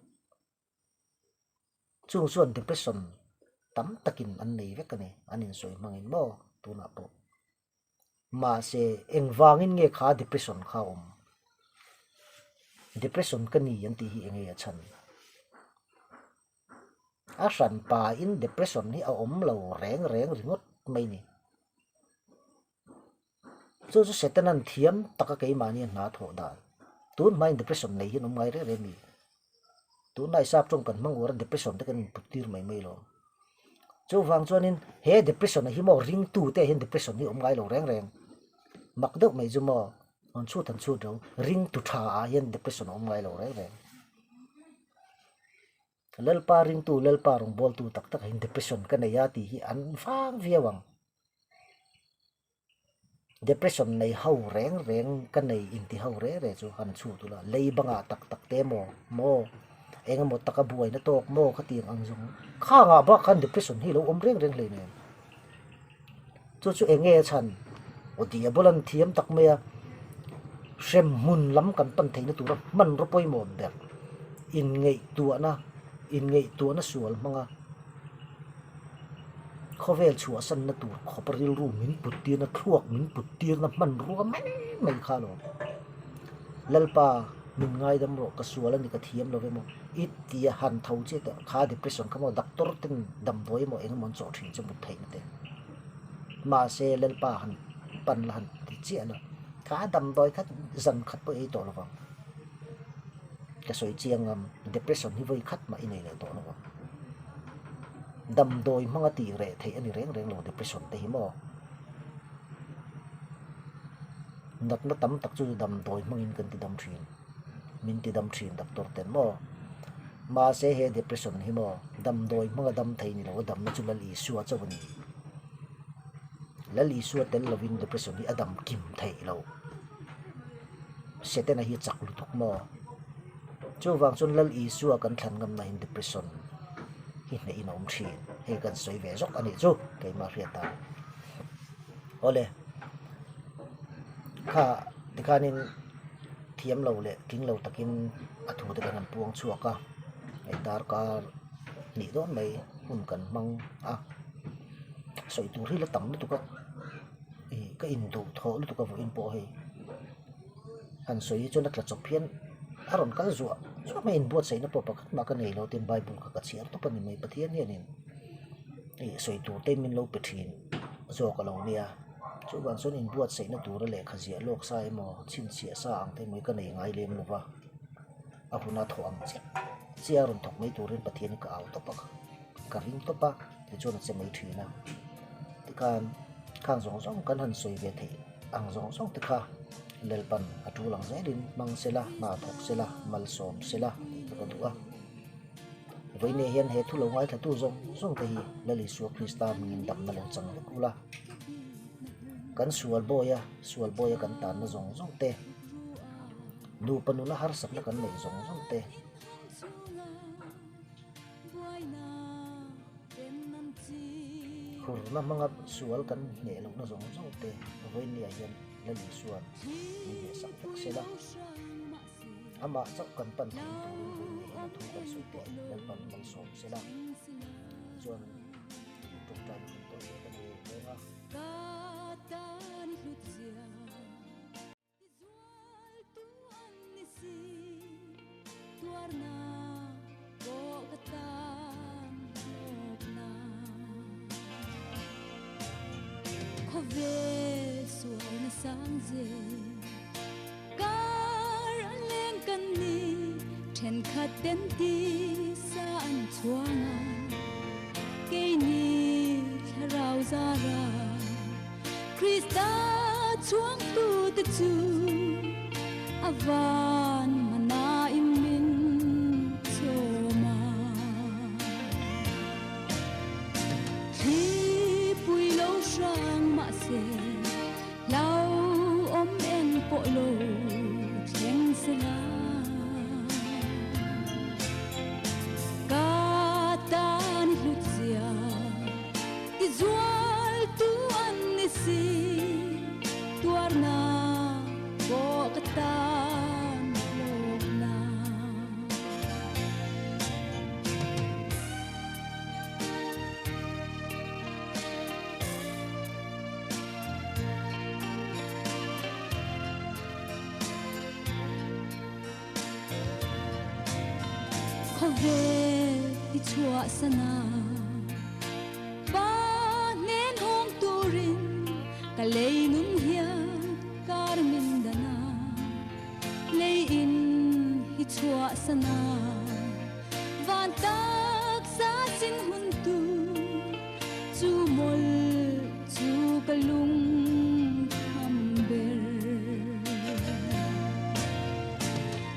Chung chuan depression tam takin an nei vek a ni, an insawi hmangin maw tunah pawh. Mahse, engvangin nge kha depression kha a awm? Depression ka ni an tih hi enge a chhan? A hran pain depression hi a awm lo reng reng ringawt mai ni. Chu chu Setanan thiam taka keimahni a hna thawh dan. Tun hmain depression nei hi an awm ngai reng reng a ni. Tunlai sap tawng kan hmang uar a depression te kan input tir mai mai lo. Chuvang chuanin he depression a hi maw ringtu te ah hian depression hi a awm ngai lo reng reng. Mak deuh mai chu maw han chhut han chhut lo ringtu tha ah hian depression a awm ngai lo reng reng. Lalpa ringtu Lalpa rawngbawltu tak tak ah hian depression ka nei a tih hi an vang viau ang. Depression nei ho reng reng ka nei inti ho reng reng chu han chhut ula lei bangah tak tak te maw maw eng emaw taka buaina tawk maw ka tih ang zawng khangah bak khan depression hi a lo awm reng reng hleinem chu chu eng nge a chhan aw tih a bula an thiam tak mai a hremhmun lam kan pan theihna tura hmanraw pawimawh ber inngaihtuahna inngaihtuahna sual hmanga. Khawvel chhuahsanna tur khawp rilru min put tirna thluak min put tirna hmanrua mai mai kha alawm. Lalpa min ngaidam rawh ka sual a ni ka thiam lo emaw i tia han tho chiah teh kha depression kha maw doctor ten damdawi emaw eng emaw an chawh thin chu mut theihna te. Mahse Lalpa han pan la han ti chiah la kha damdawi kha zan khat pawh ei tawh lo vang. Ka sawi chiang ang, depression hi vawi khat mah i nei leh tawh lo ang. Damdawi hmanga tih reh theih a ni reng reng lo depression te hi maw. Natna tam tak chu damdawi hmangin kan ti dam thin, min ti dam thin doctor ten maw. Mahse he depression hi maw damdawi hmanga dam thei ni lo a damna chu Lal Isua chauh a ni. Lal Isua tel lovin depression hi a dam kim theih lo. Setana hi a chak lutuk maw? Chuvang chuan Lal Isua kan thlan ngam nahin depression hi hnehin a awm thin. Hei kan sawi ve zawk a nih chu keimah hriat dan. Awle, kha tikhanin thiam lo leh tling lo takin a thu te kan han puang chhuak a, hei darkar hnih dawn mai hun kan hmang a, sawi tur hi la tam lutuk a. Ih ka induh thawh lutuk a vawiin pawh hei han sawi hi chuan a tla chawp hian a rawn kal zuah zuah mai a inbuatsaihna pawh pakhat mah ka nei lo tin bible kha ka chhiar tawp a ni mai Pathian hianin ih sawi tur te min lo pe thin zawk a lo nia chuvang chuan inbuatsaihna tura lehkha ziah lawk sa emaw chhinchhiah sa ang te emaw hi ka nei ngai lem lo va a huna thawh ang chiah chiah a rawn thawk mai turin Pathian hi ka au tawp a ka ring tawp a tichuan a che mai thin a tikhan khang zawng zawng kan han sawi ve theih ang zawng zawng te kha Lalpan a tul ang zelin hmang sela hna thawk sela malsawm sela tih chu ka duh a vawiinah hian he thu lo ngaithlatu zawng zawng te hi Lal Isua Krista hmingin damna lo chang vek ula kan sual bawi a sual bawi a kan tanna zawng zawng te nupa nuna harsatna kan neih zawng zawng te. Hurna hmanga sual kan hneh lohna zawng zawng te vawinia hian Lal Isua'n min hnehsak vek sela. Amah chauh kan pan theihna turin vawinia hian a thu kan sawi te Lalpan malsawm sela. Tichuan tawngtaina hun tawh hle kan nei reng a. an chuang a, keini thlarau zara Krista chhuangtute chu a van manain min chawm a. Thlipui lo hrang mahse hlauhawm eng pawh lo thleng se la. Ka tan hlut zia ti zual tu an ni si, tuarna pawh ka tan hlawkna. Khawvel i chhuah sana pa hnen hawng turin ka lei nun hian kar min dan a, lei in hi chhuah sana van taksa sin hun tu chu mawlh chu ka lung tham ber.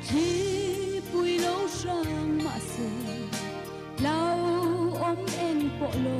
Thlipui lo hrang mahse hlauhawm eng pawh lo